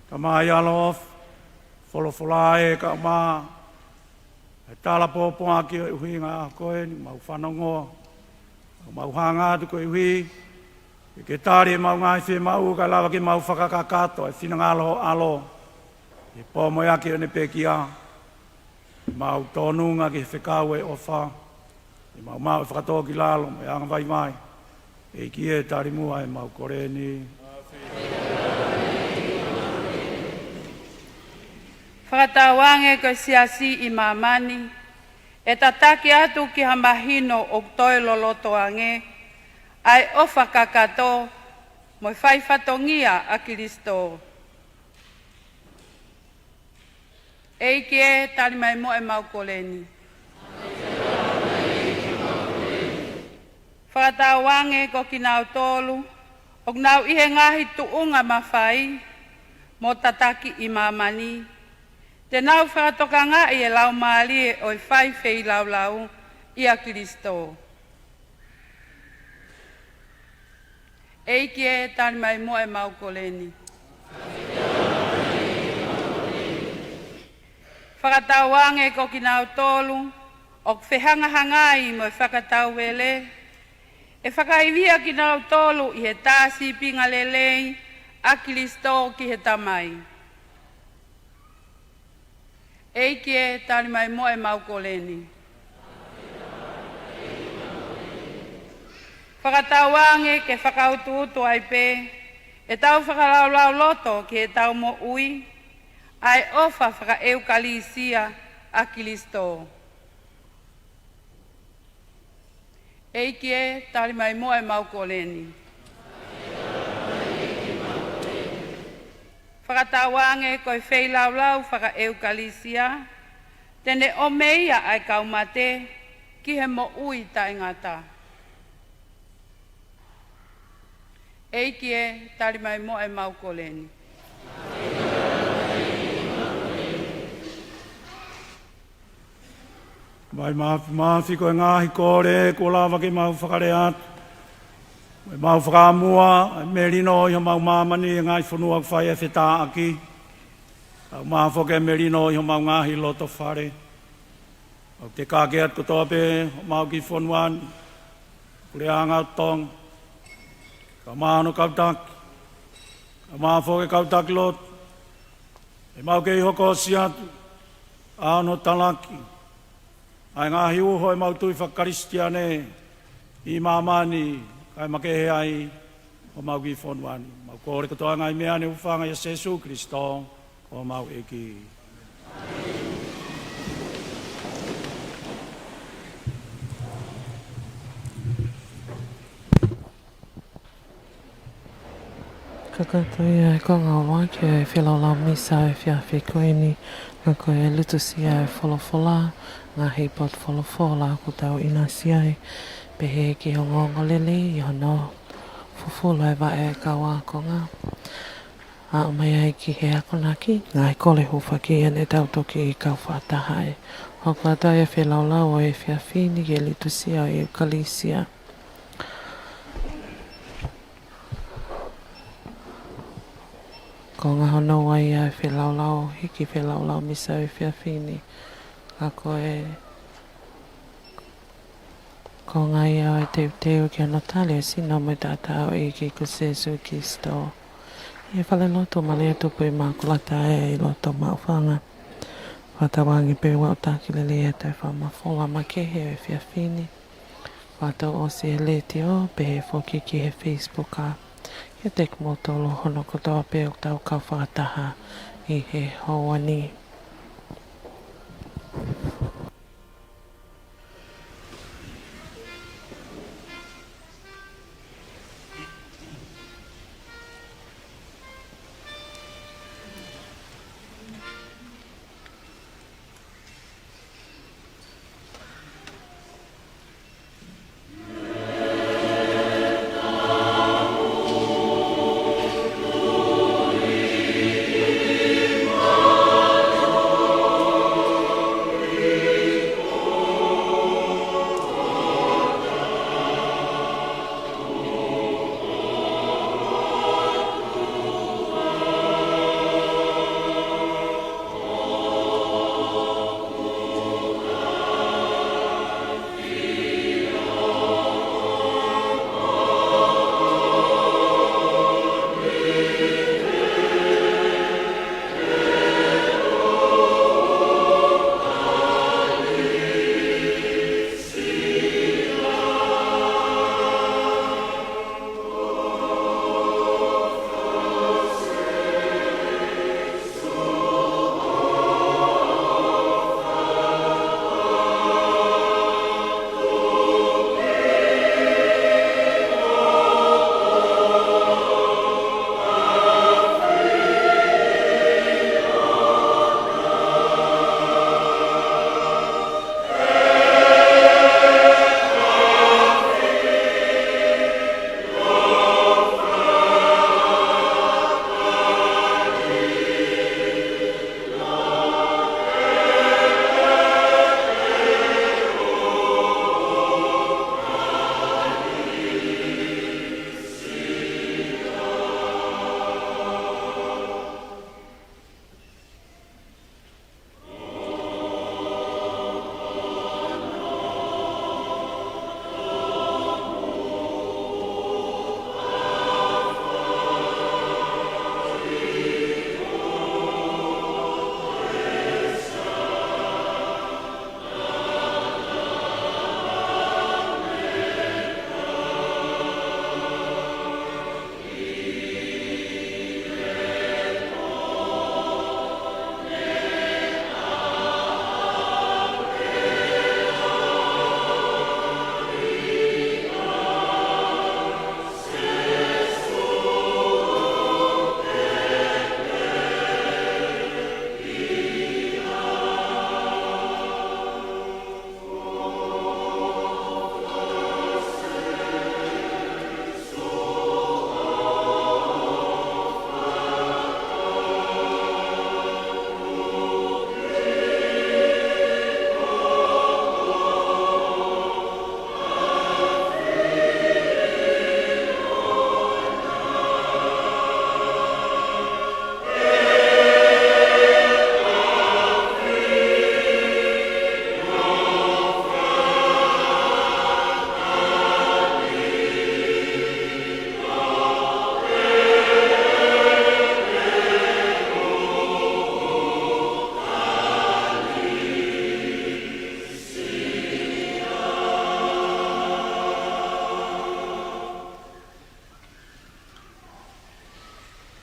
Tamai ʻaloʻofa, folofola ē kae ʻumaʻā e tala pōpoaki ʻo e ʻuhinga ko eni, mau fanongoa, mau hanga atu koeʻuhi ke ke tali ʻemau ngaahi fiemaʻu kae lava ke mau fakakakato e finangalo ʻo e ʻAlo ʻi he pō mo e ʻaho ʻo ʻene pekia. Mau tōnunga ki he fekau ʻo e ʻofa, ʻi heʻemau maʻu e fakatōkilalo mo e anga vaivai. ʻEiki ē, tali muʻa ʻemau kole ni. Fakatauange ko e siasi ʻi māmani ʻe tataki atu ki ha mahino ʻoku toe loloto ange ʻa e ʻofa kakato mo e fai fatongia ʻa Kilisitō. ʻEiki ē, tali mai muʻa ʻemau kole ni. Fakatauange ko kinautolu ʻoku nau ʻi he ngaahi tuʻunga mafai mo tataki ʻi māmani, te nau fakatokangaʻi e laumālie ʻo e fai feilaulau ʻia Kilisitō. ʻEiki ē, tali mai muʻa ʻemau kole ni. Fakatauange ko kinautolu ʻoku fehangahangai mo e fakatauvele, ʻe fakaivia kinautolu ʻi he tā sīpinga lelei ʻa Kilisitō ki he Tamai. ʻEiki ē, tali mai muʻa ʻemau kole ni. Fakatauange ke fakautuutu ai pē ʻetau fakalaulauloto ki heʻetau moʻui ʻa e ʻofa fakaʻeukalisia ʻa Kilisitō. ʻEiki ē, tali mai muʻa ʻemau kole ni. Fakatauange ko e feilaulau fakaʻeukalisia te ne ʻomi ia ʻa e kau mate ki he moʻui taʻengata. ʻEiki ē, tali mai muʻa ʻemau kole ni. Tamai Mafimafi, ko e ngaahi kole kuo lava ke mau fakalea atu, mo ʻemau fakaʻamua e melino ʻi homau māmani ʻi he ngaahi fonua ʻoku fai ai e fetāʻaki, kae ʻumaʻā foki e melino ʻi homau ngaahi loto fale. ʻOku te kake atu kotoa pē homau kiʻi fonua ni, Puleʻanga ʻo Tonga, kae ʻumaʻā hono kau taki, kae ʻumaʻā foki e kau taki lotu, ʻemau kei hoko ʻo ʻosi atu ʻa hono talaki ʻa e ngaahi uho ʻemau tui fakakalisitiane ʻi māmani, kae makehe ai homau kiʻi fonua ni. Mau kole kotoa e ngaahi meʻa ni ʻi he huafa ʻo Sēsū Kilisitō, ko homau ʻEiki. Kakato ia e konga ʻuluaki ʻo e feilaulau misa ʻo e efiafi ko eni, ka ko e litusia ʻo e folofola, ngaahi potu folofola ʻoku tau ʻinasi ai, pehē ki he ongoongolelei ʻi hono fufulu e vaʻe ʻo e kau ākonga. Aʻu mai ai ki he akonaki, ngaahi kole hūfaki ʻa ē te tau toki kau fakataha ai. Hoko atu ai e feilaulau ʻo e efiafi ni ki he litusia ʻo e ʻEukalisia. Ko e konga hono ua ia ʻo e feilaulau, hiki feilaulau misa ʻo e efiafi ni. Ka ko e Ko e ngaahi ʻaho ʻo e teuteu ki hono tali ʻo e sino mo e taʻataʻa ʻo e ʻEiki ko Sīsū Kalaisi. ʻI he falelotu Malia Tupu ʻImakulata ʻi loto Maʻufanga. Fakatauange pē ʻoku tau taki lelei ʻa e fakamafola makehe ʻo e efiafi ni. Fakatau ʻosi he letiō, pehē foki ki he Facebook ʻa. Kiate kimoutolu hono kotoa pē ʻoku tau kau fakataha ʻi he houa ni.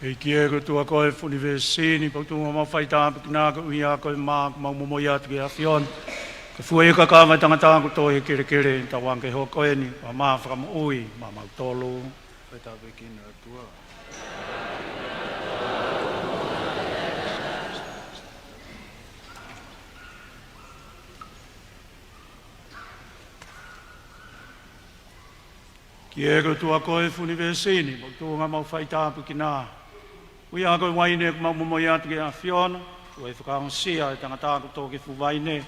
ʻEiki ē, ko e ʻOtua ko e fuʻu ʻunivēsi ni, pea ʻoku tuʻunga homau faitāpuekina koe, ʻuhinga ko e mā, ʻoku mau momoi atu ki he ʻAfiona. Ke fua ʻi he kakava ʻo e tangata kotoa ʻi he kelekele, tauange ke hoko eni ko ha mā fakamoʻui maʻamautolu. Faitāpuekina ʻOtua. ʻEiki ē, ko e ʻOtua ko e fuʻu ʻunivēsi ni, pea ʻoku tuʻunga homau faitāpuekina, ʻuhinga ko e uaine ʻoku mau momoi atu ki he ʻAfiona, ʻoku fakaongosia ʻe he tangata kotoa ki he fuʻu vaine.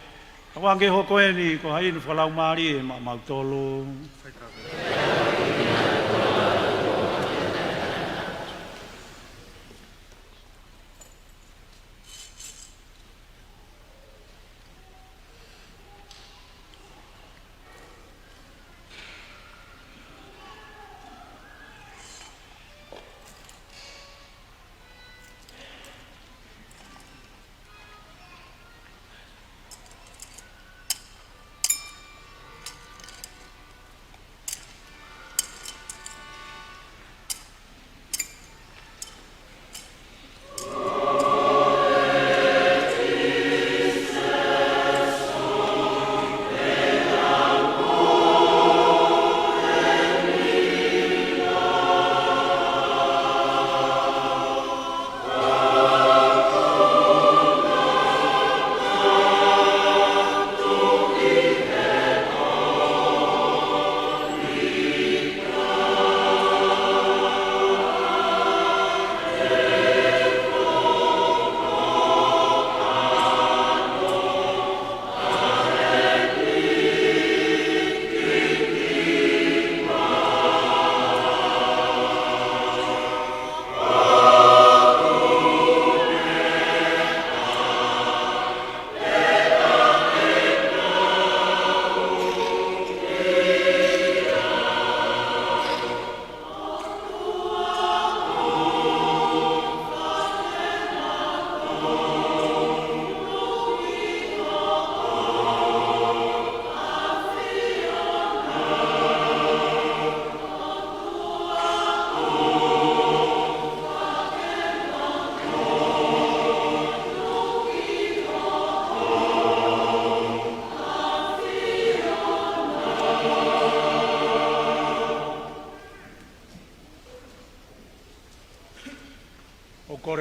Tauange ke hoko eni ko ha inu fakalaumālie maʻamautolu.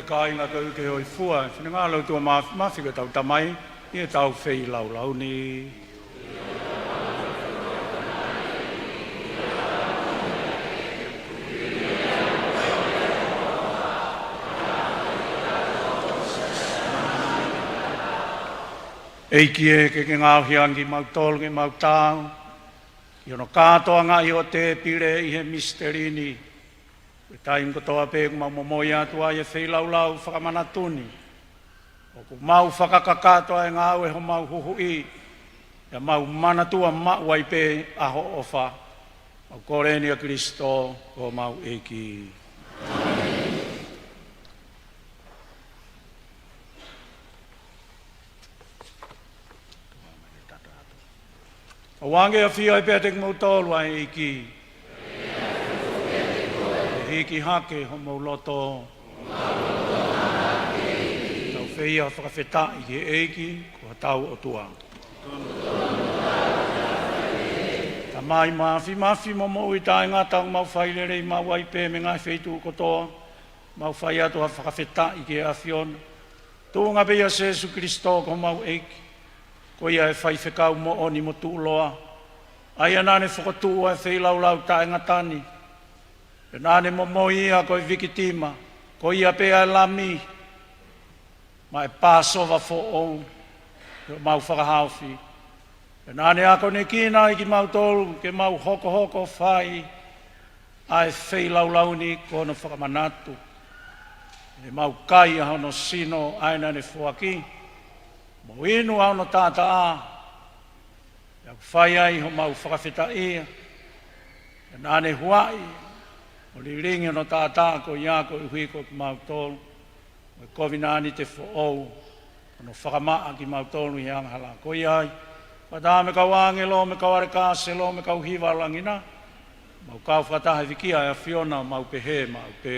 Kāinga, ko e uike hōifua, finangalo ʻOtua Māfimafi ko ʻetau Tamai, ʻi heʻetau feilaulau ni. ʻEiki ē, ke ke ngaohi ange kimautolu ke mau taau ki hono kātoangaʻi ʻo e tēpile ʻi he misiteli ni, ʻi he taimi kotoa pē ʻoku mau momoi atu ai e feilaulau fakamanatu ni, ʻoku mau fakakakato ʻa e ngāue homau huhuʻi, pea mau manatua maʻu ai pē ʻa hoʻo ʻofa. Mau kole ni ʻia Kalaisi ko homau ʻEiki. ʻOange ʻafio ai pē ʻiate kimoutolu ʻa e ʻEiki. ʻE hiki hake homou loto. Tau feia fakafetaʻi ki he ʻEiki, ko hotau ʻOtua. Tamai Māfimafi mo moʻui taʻengata, ʻoku mau fai lelei maʻu ai pē mei he ngaahi feituʻu kotoa, mau fai atu ha fakafetaʻi ki he ʻAfiona. Tuʻunga pē ʻia Sēsū Kalaisi ko homau ʻEiki, ko ia ʻa e faifekau moʻoni mo tuʻuloa, ʻa ia naʻa ne fokotuʻu ʻa e feilaulau taʻengata ni, pea naʻa ne momoi ia ko e vikitima, ko ia pē ʻa e Lami maʻa e Pāsova foʻou, ʻi homau fakahaofi. Pea naʻa ne akonekina ai kimautolu ke mau hokohoko fai ʻa e feilaulau ni ko hono fakamanatu. ʻE mau kai ʻa hono sino ʻa ia naʻa ne foaki, mo inu ʻa hono taʻataʻa, pea ʻoku fai ai homau fakafetaʻia. Pea naʻa ne huaʻi mo lilingi hono taʻataʻa ko ia koeʻuhi ko kimautolu, mo e kovinānite foʻou, hono fakamaʻa kimautolu ʻi he angahala. Ko ia ai, fakataha mo e kau ʻāngelo, mo e kau ʻalekāselo, mo e kau hiva ʻo langi na, mau kau fakataha ʻi he viki ʻa e ʻAfiona, mau pehē maʻu pē.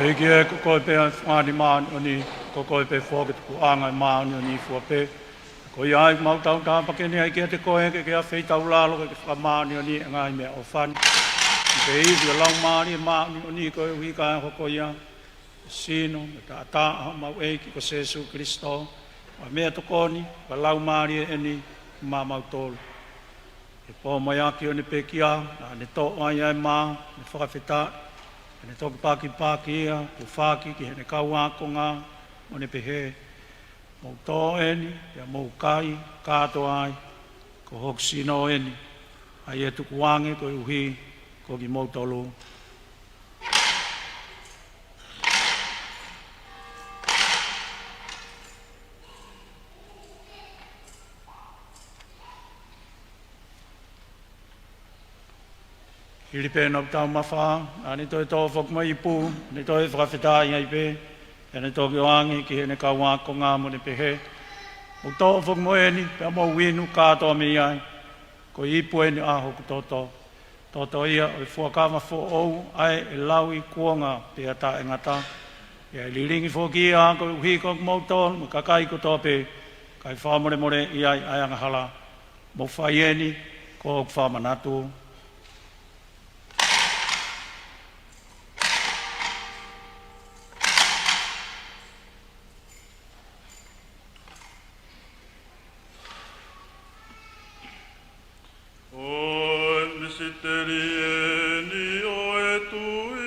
ʻEiki ē, ko koe pē ʻa e fungani māʻoniʻoni, ko koe pē foki ʻa e tupuʻanga ʻo e māʻoniʻoni fua pē. Ko ia ai ʻoku mau tautapa ke ne ai kiate koe ke ke afeitaulalo, ke ke fakamāʻoniʻoniʻi ʻa e ngaahi meʻaʻofa ni. Ke ivi ʻa e Laumālie Māʻoniʻoni koeʻuhi kae hoko ia ko e sino mo e taʻataʻa ʻo homau ʻEiki ko Sēsū Kilisito, ʻa e meʻatokoni, ʻa e Laumālie eni maʻamautolu. ʻI he pō mai ʻaki ʻo ne pekia, naʻa ne toʻo ai ʻa e mā, ne fakafetaʻi, ʻo ne toki pakipaki ia, tufaki ki heʻene kau ākonga, ʻo ne pehē: Mou tō eni, pea mou kai kātoa ai, ko hoku sino eni, ʻa ia ʻe tukuange koeʻuhi ko kimoutolu. Hili pē ʻenau taumafa, naʻa ne toe toʻo foki mo e ipu, ne toe fakafetaʻi ai pē, pea ne toki ʻoange ki heʻene kau ākonga mo ne pehē: Mou toʻo foki mo eni, pea mou inu kātoa mei ai, ko e ipu eni ʻa hoku toto. Toto ia ʻo e fuakava foʻou, ʻa ia ʻe lau ʻi kuonga pea taʻengata. Pea ʻe lilingi foki ia koeʻuhi ko kimoutolu mo e kakai kotoa pē, kae fakamolemoleʻi ai ʻa e angahala. Mou fai eni ko hoku fakamanatu. Ko e misiteli eni ʻo e tui.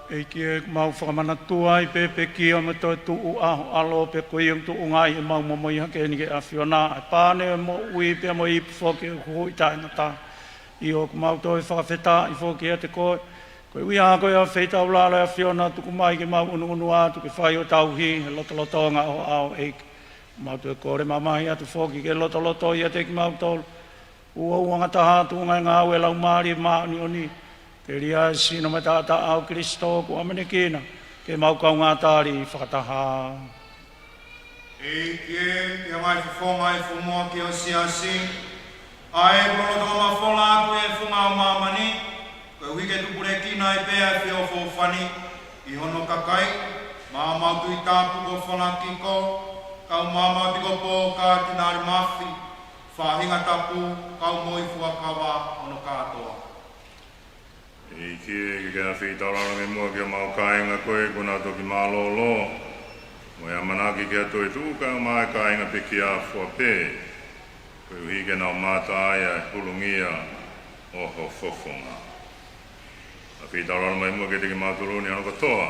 ʻEiki ē, ʻoku mau fakamanatua ʻa e pekia mo e toetuʻu ʻa ho ʻAlo, pea ko ia ʻoku tuʻunga ai ʻemau momoi hake eni ki he ʻAfiona, ʻa e pane ʻo e moʻui pea mo e ipu foki ʻo e huhuʻi taʻengata. ʻIo, ʻoku mau toe fakafetaʻi foki kiate koe, koeʻuhi ko e afeitaulalo ʻa e ʻAfiona, tuku mai ke mau ʻunuʻunu atu ke fai ʻo tauhi ʻi he lotolotonga ʻo ho ʻao, ʻEiki. Mau toe kole mamahi atu foki ke lotoloto ʻiate kimautolu, ʻo uouangataha tuʻunga ʻi he ngāue ʻa e Laumālie Māʻoniʻoni, telia ʻa e sino mo e taʻataʻa ʻo Kilisito kuo ʻamanekina ke mau kaungā tali fakataha. ʻEiki ē, ʻi he ngaahi fofonga ʻo e fuʻu muʻaki ʻo e Siasi, ʻa ē kuo lolotonga mafola atu ʻi he funga ʻo māmani, koeʻuhi ke tupulekina ai pē ʻa e feʻofoʻofani ʻi hono kakai, maʻa homau Tuʻi Tapu ko Falakiko, kau maʻa homau ʻEpisikopo Katinali Mafi, faʻahinga tapu, kau mo e fuakava hono kātoa. ʻEiki ē, ke ke afeitaulalo ange muʻa ki homau kāinga ko ē kuo nau toki mālōlō mo e ʻamanaki ki ha toetuʻu, kae ʻumaʻā ʻa e kāinga pekia fua pē, koeʻuhi ke nau mamata ai ʻa e hulungia ʻo ho fofonga. Afeitaulalo mai muʻa kiate kimautolu ni hono kotoa,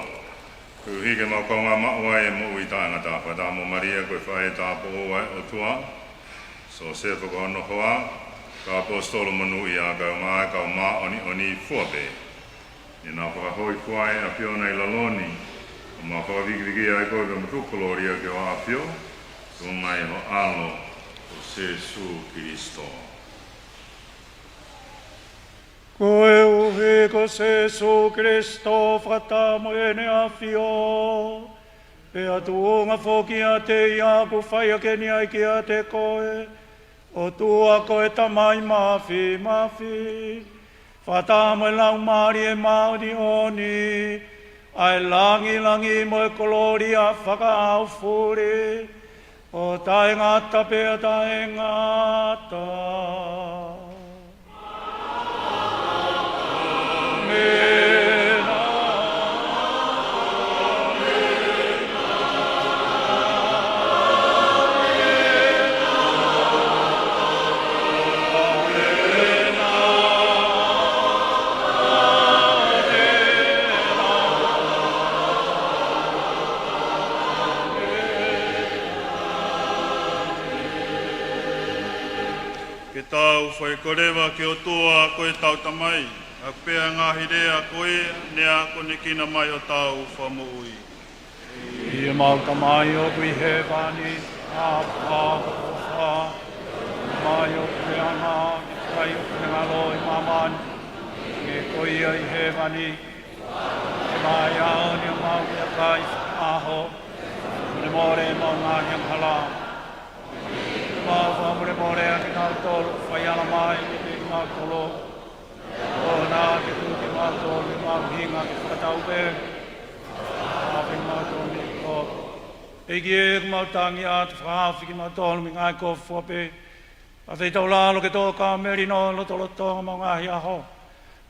koeʻuhi ke mau kaungā maʻu ai ʻa e moʻui taʻengata, fakataha mo Malia ko e faʻē tāupoʻou ʻa e ʻOtua, Siosefa ko hono hoa, kau ʻaposetolo monūʻia, kae ʻumaʻā ʻa e kau māʻoniʻoni fua pē, ʻi heʻenau fakahōifua ʻa e ʻAfiona ʻi lalo ni, ʻo mau fakavikivikiʻi ai koe pea mo tuku kolōlia ki ho ʻAfio, tuʻunga ʻi ho ʻAlo ko Sēsū Kilisito. Koeʻuhi ko Sēsū Kilisito, fakataha mo ʻene ʻAfio, pea tuʻunga foki ʻiate ia, ʻoku fai hake ni ai kiate koe, ʻOtua ko e Tamai Māfimafi, fakataha mo e Laumālie Māʻoniʻoni, ʻa e langilangi mo e kolōlia fakaʻaufuli, ʻo taʻengata pea taʻengata. ʻĀmeni. Fai ko e leva ki he ʻOtua ko ʻetau Tamai, ʻa ia pea ngaahi lea ko ia, ne akonekina mai hotau Fakamoʻui. ʻE mau Tamai ʻoku ʻi hēvani, ʻa e ʻofa, mai hoʻo puleʻanga, ke fai hoʻo finangalo ʻi māmani, hangē ko ia ʻi hēvani. Ke mai ʻa e ʻaho ni homau meʻakai fakaʻaho, fakamolemole ʻemau ngaahi angahala, ʻo mau fakamolemoleʻaki kinautolu ʻoku faihala mai kiate kimautolu. ʻOua naʻa ke tuku kimautolu ʻi he mahuʻinga, ka ke fakatauele ʻa kimautolu mei he kovi. ʻEiki ē, ʻoku mau tangi atu, fakahaofi kimautolu mei he ngaahi kovi fua pē. Pea fai ʻetau lalo ke tō kau melino lotolotonga homau ngaahi ʻaho.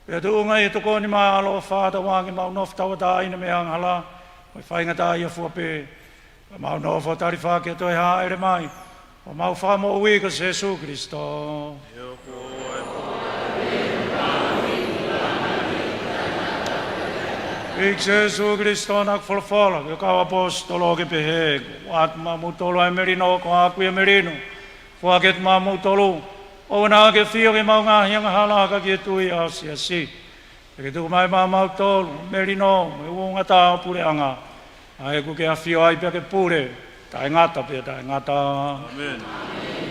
Pea tuʻunga ʻi he tokoni mai ʻa e ʻaloʻofa, tauange ke mau nofo tauʻatāina mei he angahala mo e faingataʻaʻia fua pē, ka mau nofo talifaki ki he toe hāʻele mai ʻo homau Fakamoʻui ko Sīsū Kalaisi. ʻEiki Sīsū Kalaisi, naʻa ke folofola ki hoʻo kau ʻaposetolo ke pehē, Kuo ʻoatu maʻamoutolu ʻa e melino, ko hoʻo ʻaku ia ʻa e melino. Foaki atu maʻamoutolu, ʻoua naʻa ke afio ki heʻemau ngaahi angahala, ka ki he tui ʻa ho Siasi. Pea ke tuku mai maʻamautolu ʻa e melino mo e uouangataʻa ʻo e puleʻanga, ʻa ia ʻoku ke afio ai pea ke pule taʻengata pea taʻengata. ʻĀmeni.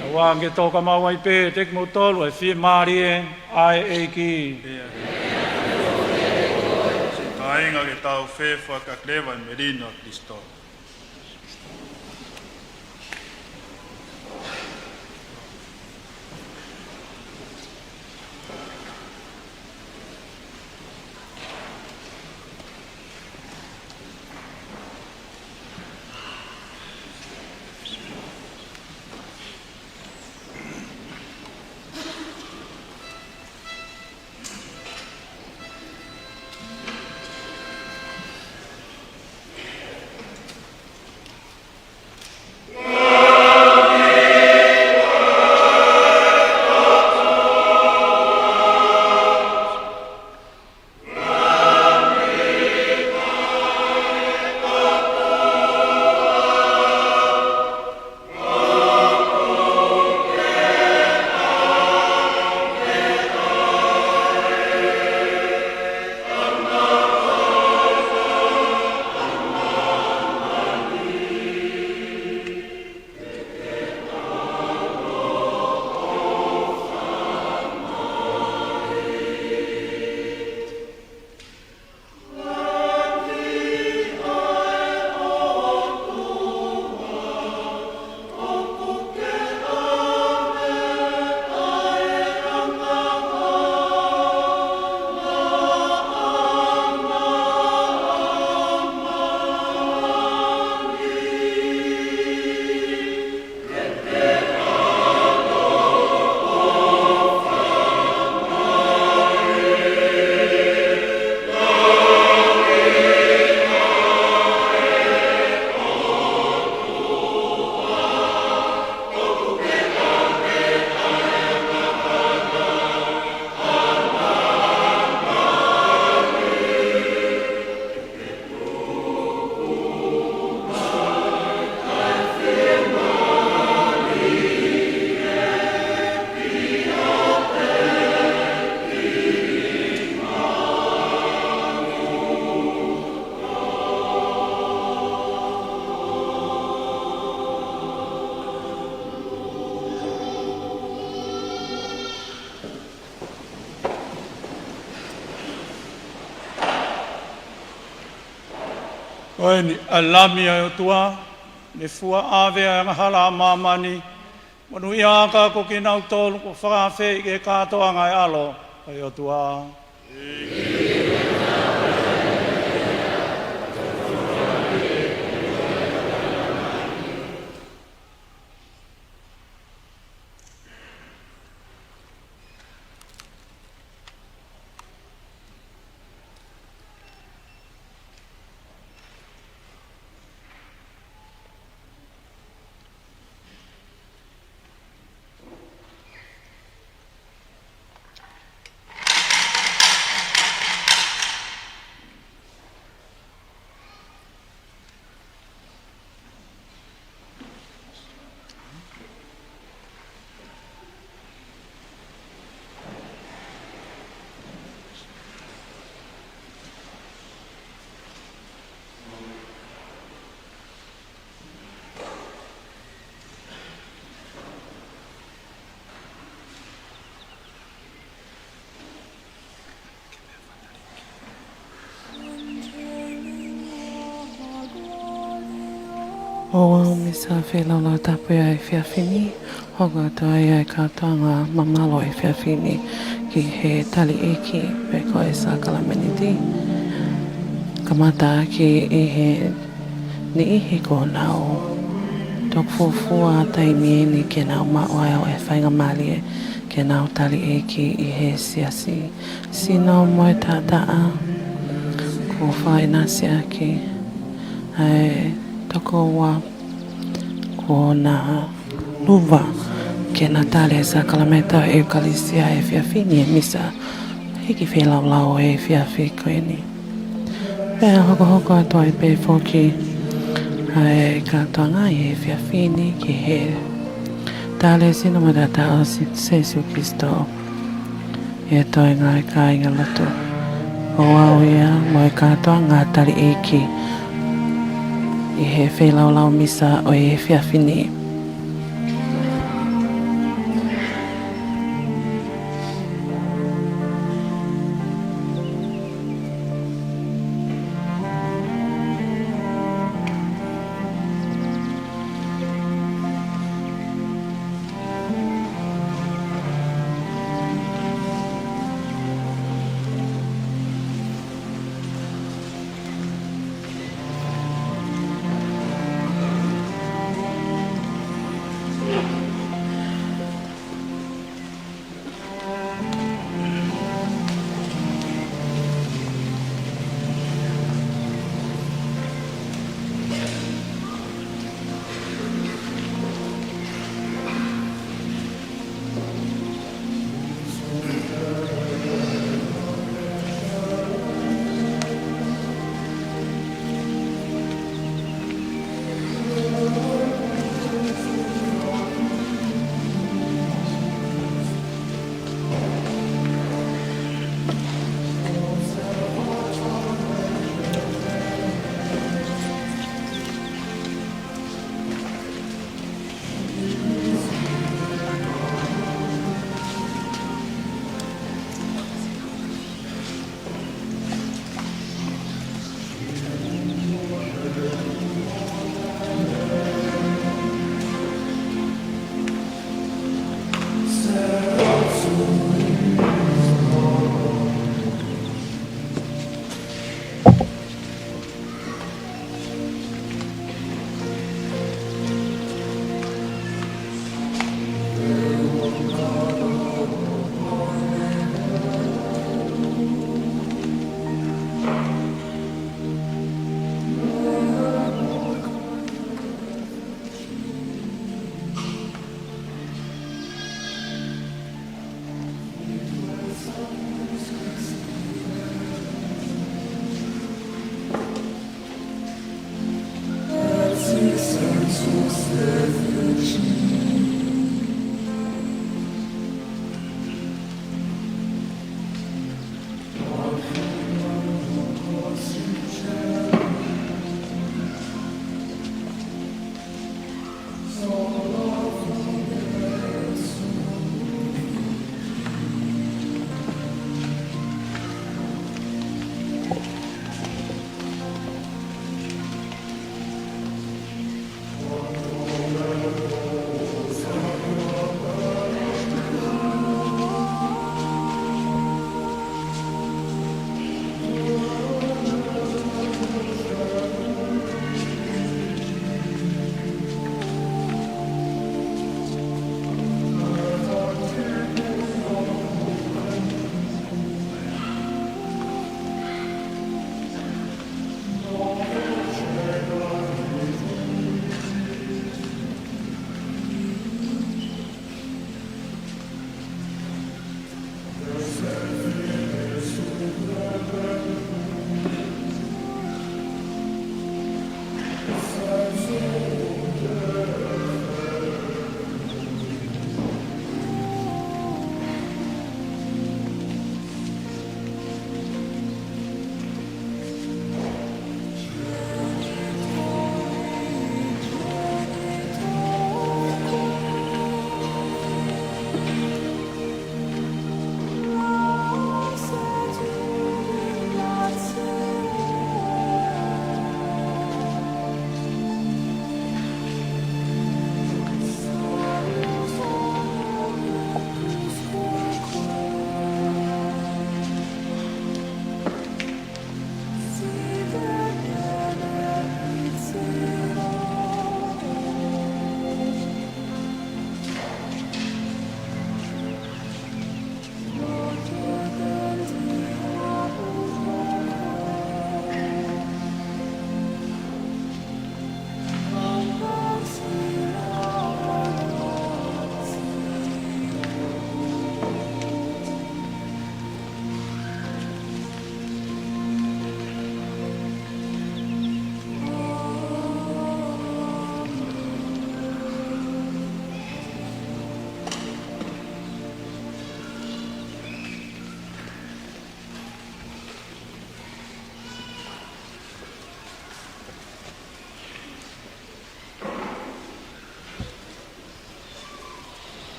Tauange ke tō kau maʻu ai pē ʻiate kimoutolu ʻa e fiemālie ʻa e ʻEiki. Siʻi kāinga, ke tau fefakaleva ʻi he melino ʻo Kalaisi. Ko eni ʻa e Lami ʻa e ʻOtua, ne fua ʻave ʻa e angahala ʻa māmani. Monūʻia ʻa e ʻaho ko kinautolu kuo fakaafeʻi ki he kātoanga ʻa e ʻAlo ʻo e ʻOtua. ʻOku ʻi ai e misa feilaulau tapu ʻo e efiafi ni, hoko atu ai ʻa e kātoanga mamalu ʻo e efiafi ni ki he tali ʻeiki pe ko e sākalamēniti. Kamata ʻaki ʻe he niʻihi kuo nau toki fuofua taimi ʻeni ke nau maʻu ai ʻa e faingamālie ke nau tali ʻeiki ʻi he siasi. Sino mo e taʻataʻa, kuo fakaʻinasi ʻaki ʻa e tokoua kuo na luva ke na tali e sākalamēniti ʻo e ʻEukalēsia ʻi he efiafi ni, ʻa e misa, ʻi he kiʻi feilaulau ʻo e efiafi ko eni. Pea hokohoko atu ai pē foki ʻa e kātoanga ʻi he efiafi ni ki he tali e sino mo e taʻataʻa ʻo Sī-, Sīsū Kalaisi ʻi he toenga ʻo e kāingalotu. ʻOku ʻi ai mo e kātoanga tali ʻeiki ʻi he feilaulau misa ʻo e efiafi ni.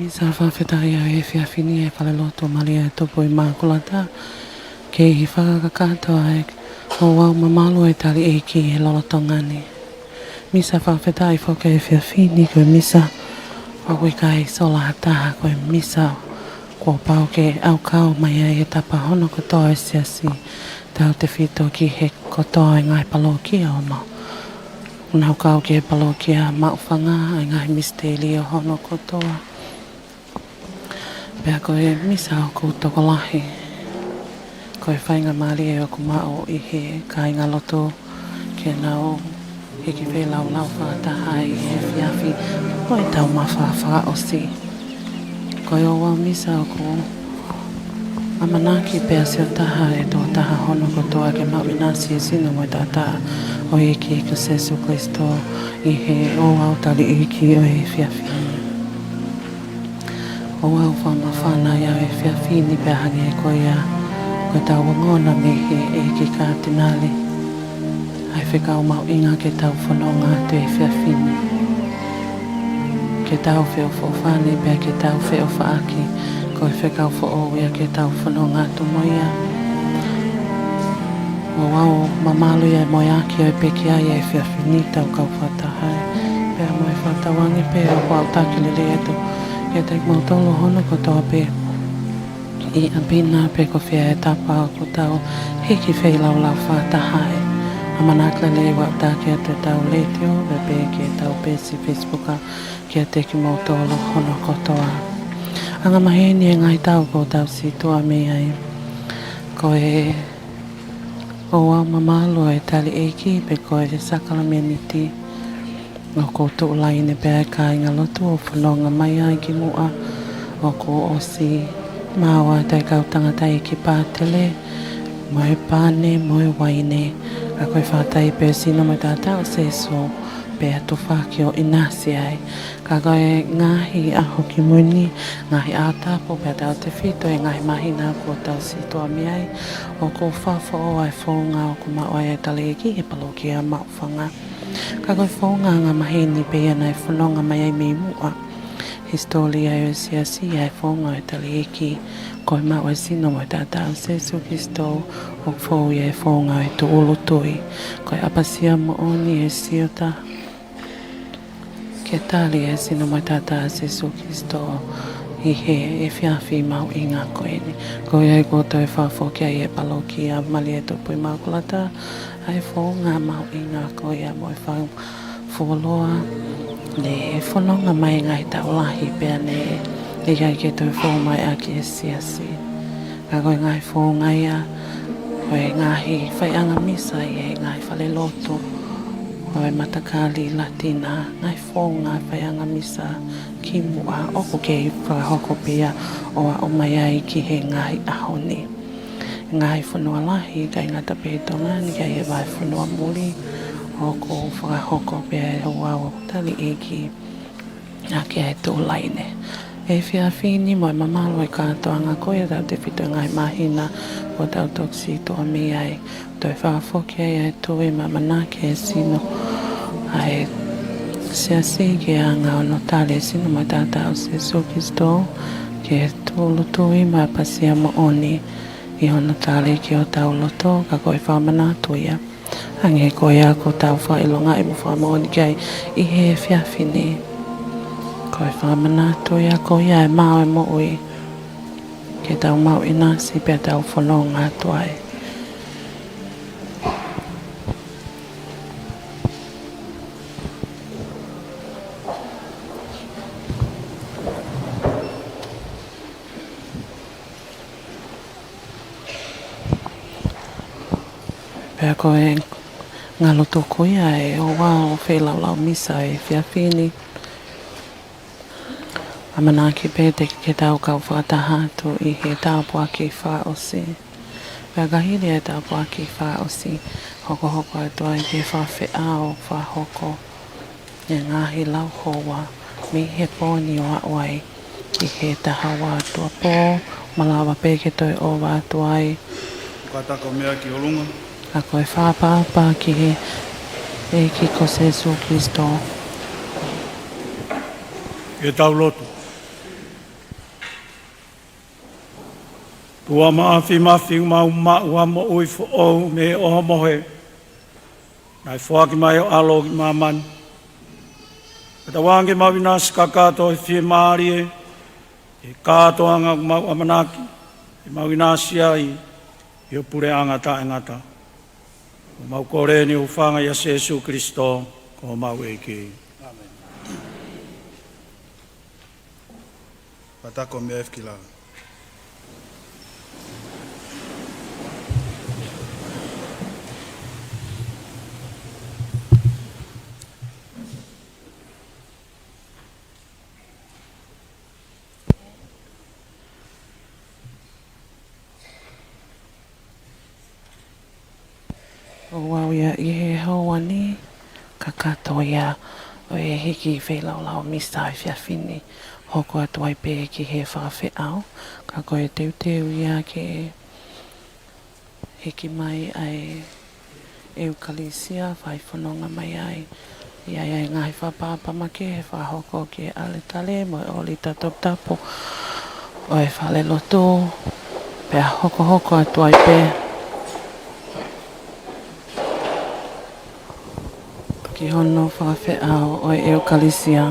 Misa fakafetaʻi ʻo e efiafi ni ʻi he falelotu Malia ʻo e Tupu ʻImakulata, kei fakakakato ʻa e ouau mamalu ʻo e tali ʻeiki ʻi he lolotonga ni. Misa fakafetaʻi foki ʻo e efiafi ni ko e misa ʻoku ʻikai sola ha taha, ko e misa kuo pau ke ʻaukau mai ai e tapa hono kotoa ʻo e siasi, tautefito ki he kotoa ʻo e ngaahi palokia ʻoku nau kau ki he palokia Maʻufanga, ʻa e ngaahi misiteli hono kotoa. Pea ko e misa ʻoku tokolahi, ko e faingamālie ʻoku maʻu ʻi he kāingalotu ke nau hiki feilaulau fakataha ʻi he efiafi ʻo e taumuʻa fakaʻosi. Ko e ouau misa ʻoku ʻamanaki pea sio taha e tokotaha hono kotoa ke maʻu ʻinasi e sino mo e taʻataʻa ʻo e ʻEiki ko Sēsū Kalaisi ʻi he ouau tali ʻeiki ʻo e efiafi ni. ʻOku ou fakamāfana ʻi he efiafi ni pea hangē ko ia ko ʻetau ongona mei he ʻEiki Katinale, ʻa e fekau mahuʻinga ke tau fononga atu he efiafi ni. Ke tau feʻofoʻofani pea ke tau feʻofaʻaki, ko e fekau foʻou ia ke tau fononga atu mo ia. ʻOku ou mamalu ʻi he moeaki ʻo e pekia ʻi he efiafi ni, tau kau fakataha ai. Pea mo e fakatauange pē ʻoku ou taki lelei atu kiate kimoutolu hono kotoa pē ʻi ʻapi na pe ko fē e tapa ʻoku tau hiki feilaulau fakataha ai. ʻAmanaki lelei ʻoku ou taki atu ʻetau letiō pea pehē ki heʻetau peesi Facebook kiate kimoutolu hono kotoa. Angamaheni e ngaahi taʻu kuo tau situʻa mei ai. Ko e ouau mamalu ʻo e tali ʻeiki pe ko e sākalamēniti, ʻoku tuʻu laine pē ʻa e kāingalotu ʻo fononga mai ai kimuʻa. ʻOku ʻosi maʻu ʻe he kau tangataʻeiki pātele mo e pane mo e uaine, ka ko e fakataha pē sino mo taʻataʻa ʻo Sēsū pea tufaki ʻo ʻinasi ai. Ka ko e ngaahi ʻaho kimui ni, ngaahi ʻaho tapu pea tautefito e ngaahi māhina kuo tau situʻa mei ai, ʻoku fakafoʻou ʻa e founga ʻoku maʻu ai e tali ʻeiki he palokia Maʻufanga. Ka ko e founga angamaheni pē ia naʻe fononga mai ai mei muʻa. Hisitōlia ʻo e siasi ʻa e founga ʻo e tali ʻeiki ko e maʻu e sino mo taʻataʻa ʻo Sēsū Kalaisi, ʻoku fou ia he founga ʻo e tūʻulutui. Ko e ʻapasia moʻoni e siota ke tali e sino mo taʻataʻa ʻo Sēsū Kalaisi ʻi he efiafi mahuʻinga ko eni. Ko ia ai kuo toe fakafoki ai ʻe he palokia Malia ʻo e Tupu ʻImakulata ʻa e founga mahuʻinga ko ia mo e fakafuoloa ne fononga mai ngaahi taʻu lahi pea ne ʻikai ke toe fou mai ʻaki e siasi. Ka ko e ngaahi founga ia ʻo e ngaahi faiʻanga misa ʻi he ngaahi falelotu ʻo e matakali Latina, ngaahi founga faiʻanga misa kimuʻa ʻoku kei fakahoko pē ia ʻo aʻu mai ai ki he ngaahi ʻaho ni. Ngaahi fonua lahi, ʻikai ngata pē ʻi Tonga ni, ka ʻi he vahefonua muli, ʻoku fakahoko pē ʻa e ouau tali ʻeiki ʻaki ʻa e tuʻu laine. Efiafi ni mo e mamalu ʻo e kātoanga ko ia tautefito e ngaahi māhina kuo tau toki situʻa mei ai, toe fakafoki ai ʻa e tui mo e ʻamanaki e sino ʻa e siasi ki he anga hono tali e sino mo taʻataʻa ʻo Sēsū Kalaisi, ki he tūʻulutui mo e ʻapasia moʻoni ʻi hono tali ki hotau loto. Ka ko e fakamanatu ia, hangē ko ia kuo tau fakaʻilongaʻi mo fakamoʻoni ki ai ʻi he efiafi ni. Ko e fakamanatu ia ko ia ʻa e maʻu e moʻui ke tau maʻu ʻinasi pea tau fononga atu ai. Pea ko e ngalo tuku ia ʻa e ouau feilaulau misa ʻo e efiafi ni. ʻAmanaki pē te ke tau kau fakataha atu ʻi he tāpuaki fakaʻosi. Pea ka hili e tāpuaki fakaʻosi, hokohoko atu ai ki he fakafeʻao fakahoko e ngaahi lau houa mei he pō ni ʻo aʻu ai ki he taha ua tuʻuapō, malava pē ke toe ʻova atu ai. Kātaki meʻa ki ʻolunga. Ka ko e fakaʻapaʻapa ki he ʻEiki ko Sēsū Kalaisi. Ke tau lotu. Tuʻa mafimafi, ʻoku mau maʻu ha moʻui foʻou mei hoʻo mohe, naʻe foaki mai ho ʻAlo ki māmani. Ka tauange ke mau ʻinasi kakato he fiemālie, he kātoanga ʻoku mau ʻamanaki ke mau ʻinasi ai ʻi ho puleʻanga taʻengata. ʻOku mau kole ʻeni ʻi he huafa ʻo Sēsū Kilisitō ko homau ʻEiki. ʻĀmeni. Patako me efkila. ʻOku ʻi ai ʻi he houa ni, kakato ia ʻo e hiki feilaulau misa ʻi he efiafi ni, hoko atu ai pē ki he fakafeʻao, ka ko e teuteu ia ke hiki mai ʻa e ʻEukalisia, fai fononga mai ai. ʻI ai ʻa e ngaahi fakaʻapaʻapa makehe fakahoko ki he ʻaletale mo e ʻōlita toputapu ʻo e falelotu, pea hokohoko atu ai pē ki hono fakafeʻao ʻo e ʻEukalisia.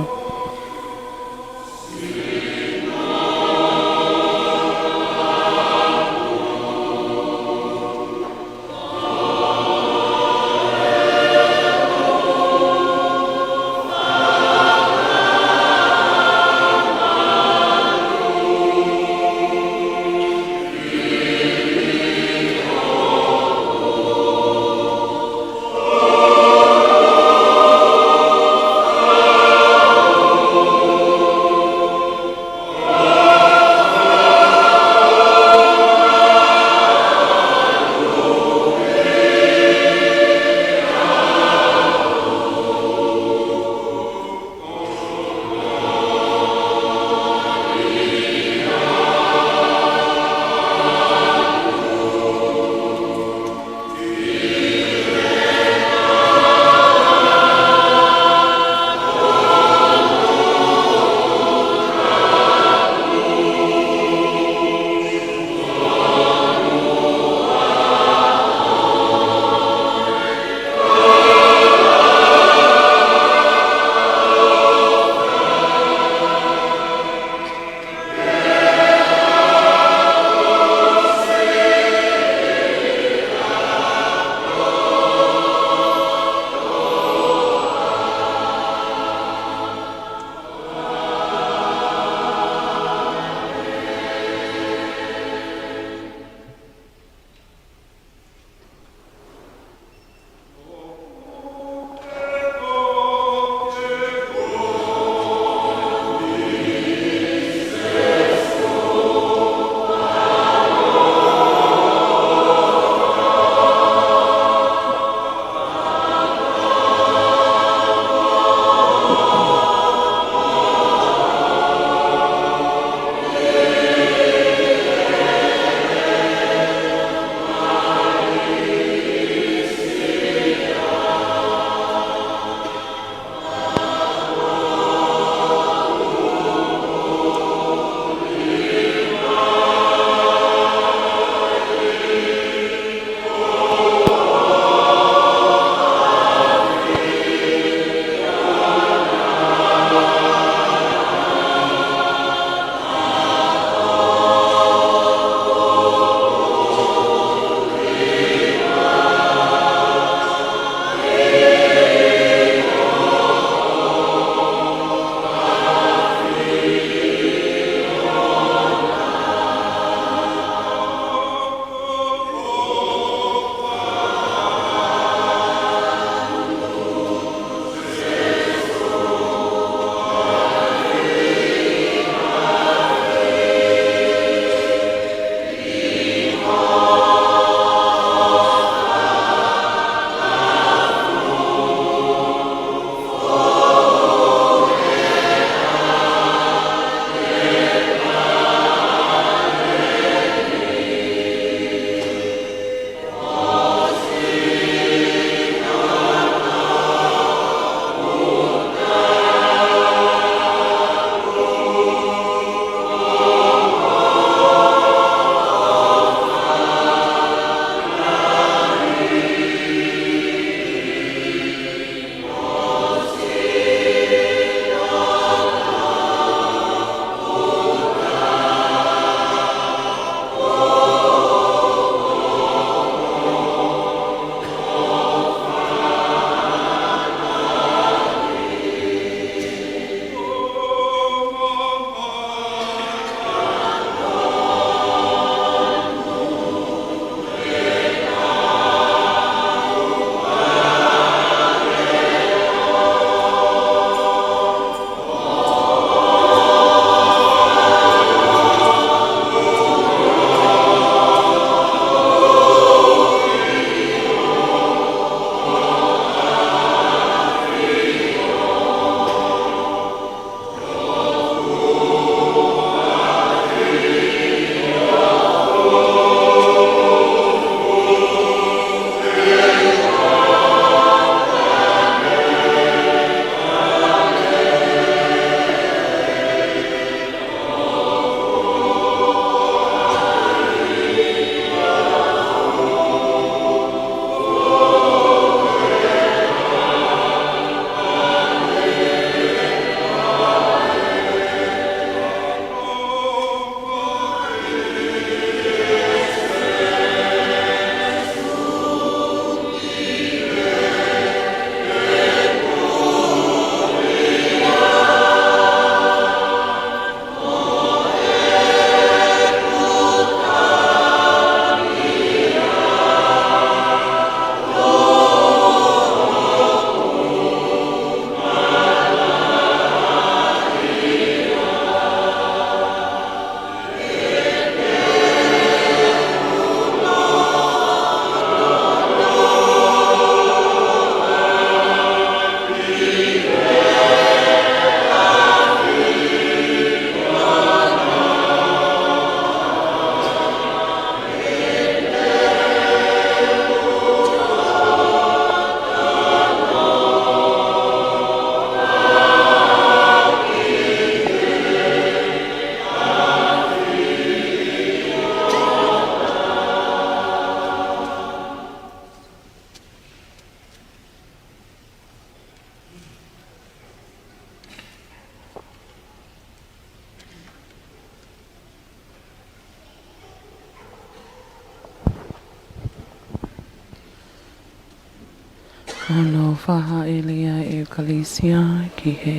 Hono faʻa hāʻele ʻa e ʻEukalisia ki he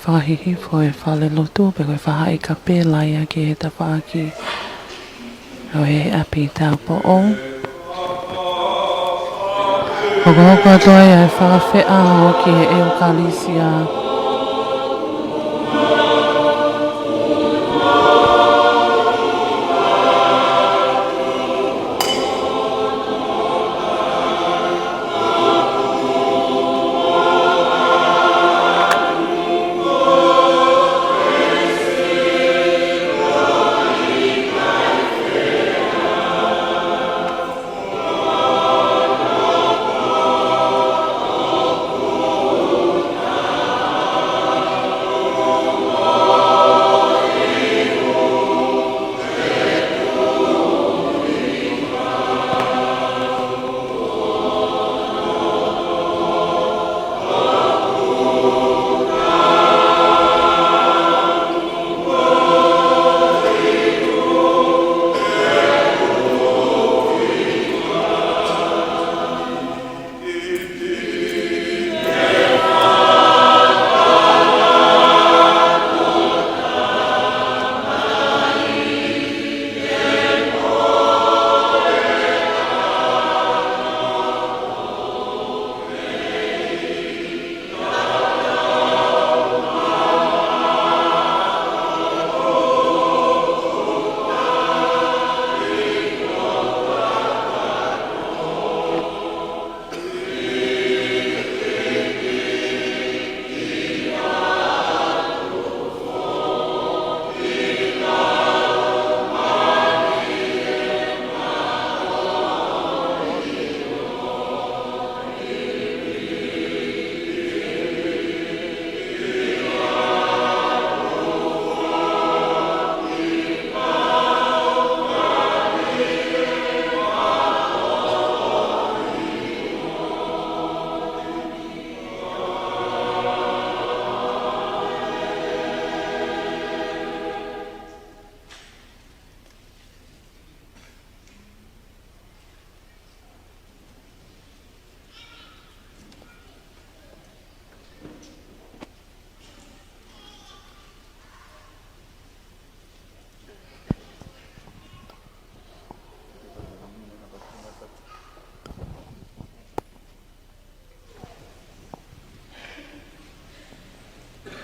fakahihifo ʻo e falelotu, pe ko e faʻahi kapela ia ki he tafaʻaki ʻo e ʻapi taupoʻou. Hokohoko atu ai ʻa e fakafeʻao ki he ʻEukalisia.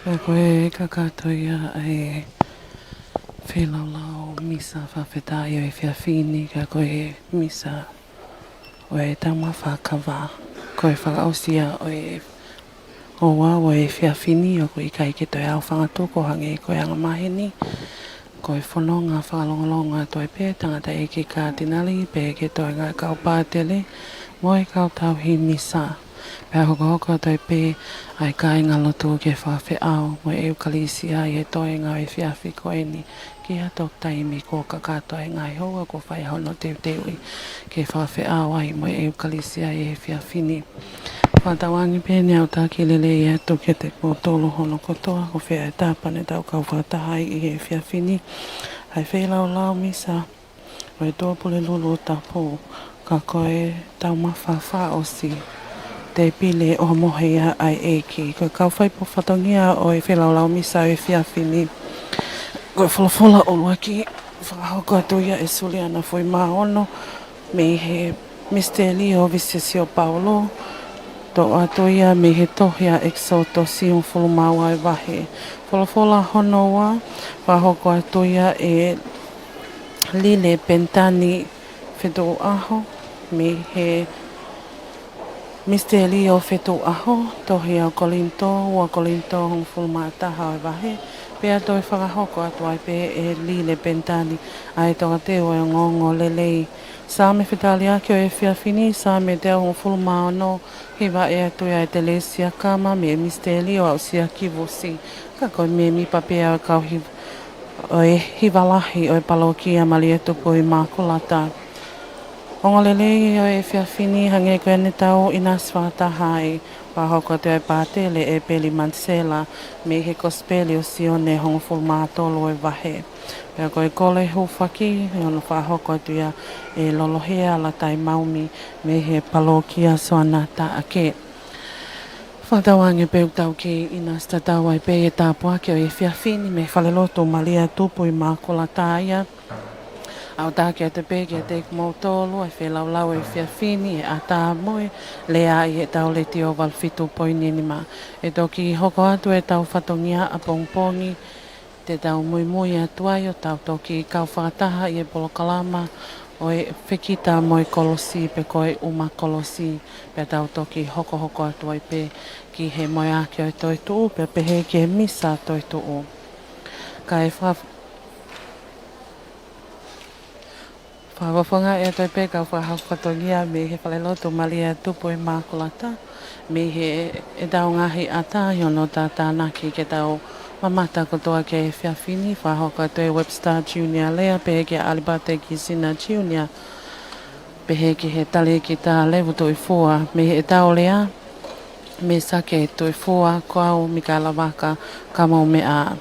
Ka ko e kakato ia ʻa e feilaulau misa fakafetaʻi ʻo e efiafi ni, ka ko e misa ʻo e taumafa kava. Ko e fakaʻosi ia ʻo e ouau ʻo e efiafi ni, ʻoku ʻikai ke toe ʻaofangatuku hangē ko e angamaheni. Ko e fononga fakalongolongo atu ai pē tangataʻeiki kātinali, pehē ki he toenga kau pātele mo e kau tauhi misa. Pea hokohoko atu ai pē ʻa e kāingalotu ke fakafeʻao mo e ʻEukalisia ʻi he toenga ʻo e efiafi ko eni ki ha toki taimi kuo kakato ai e ngaahi houa kuo fai hono teuteuʻi ke fakafeʻao ai mo e ʻEukalisia ʻi he efiafi ni. Fakatauange pē ʻe au ʻo taki lelei atu kiate kimoutolu hono kotoa ko fē ʻa e tapa ne tau kau fakataha ai ʻi he efiafi ni, ʻa e feilaulau misa ʻo e Tuʻapulelulu Tapu, ka ko e taumafa fakaʻosi, Tēpile ʻOhomohe ʻa e ʻEiki. Ko e kau faiako fatongia ʻo e feilaulau misa ʻo e efiafi ni, ko e folofola ʻuluaki fakahoko atu ia ʻe Suliana Fuimaono, mei he Misitelio Visesio Paulu, toʻo atu ia mei he tohi ʻa ʻEkisoto hongofulu mā ua ʻo e vahe. Folofola hono ua fakahoko atu ia ʻe Lile Penitani Fetuʻuʻaho, mei he Misitelio Fetuʻuʻaho, tohi ʻa Kolinitō, ua Kolinitō hongofulu mā taha ʻo e vahe. Pea toe fakahoko atu ai pē ʻe Lile Penitani ʻa e tokateu ʻo e ongoongolelei. Saame fetaliaki ʻo e efiafi ni, Saame teau hongofulu mā ono, hiva ʻe ʻAtuia ʻEtelesia Kama mei he Misitelio ʻa Usiakivusi, ka ko e mēmipa pē ʻo e kau hiv-, ʻo e hiva lahi ʻo e palokia Malia Tupu ʻImakulata. Ongoongolelei ʻo e efiafi ni, hangē ko ʻene tau ʻinasi fakataha ai, fakahoko atu ʻe he pātele ʻEpeli Matisela, mei he Kosipeli ʻa Sione hongofulu mā tolu ʻo e vahe. Pea ko e kole hūfaki, ʻe ono fakahoko atu ia ʻe Lolohea Latai Maumi mei he palokia Soana Taʻake. Fakatauange pē ʻoku tau kei ʻinasi tatau ai pē ʻi he tāpuaki ʻo e efiafi ni mei he falelotu Malia Tupu ʻImakulata ia. ʻOku ou taki atu pē kiate kimoutolu ʻa e feilaulau ʻo e efiafi ni ʻi he ʻatā mo e lea ʻi heʻetau Letiō valu fitu poini nima. ʻE toki hoko atu ʻetau fatongia ʻapongipongi, te tau muimui atu ai ʻo tau toki kau fakataha ʻi he polokalama ʻo e Fekita mo e Kolosi pe ko e ʻUma Kolosi, pea tau toki hokohoko atu ai pē ki he moeaki ʻo e toetuʻu, pea pehē ki he misa toetuʻu. Kae fa- Fakafofongaʻi atu ai pē kau fakahaufatongia mei he falelotu Malia Tupu ʻImakulata, mei heʻetau ngaahi ʻatā ʻi hono tātānaki ke tau mamata kotoa ki he efiafi ni. Fakahoko atu ʻe Webster Junior Lea, pehē kia ʻAlipate Kisina Junior, pehē ki he talēkita Levu Tuʻifua, mei heʻetau lea, Mei Sake Tuʻifua, ko au Mikaela Vaka, ka mou meʻa ā.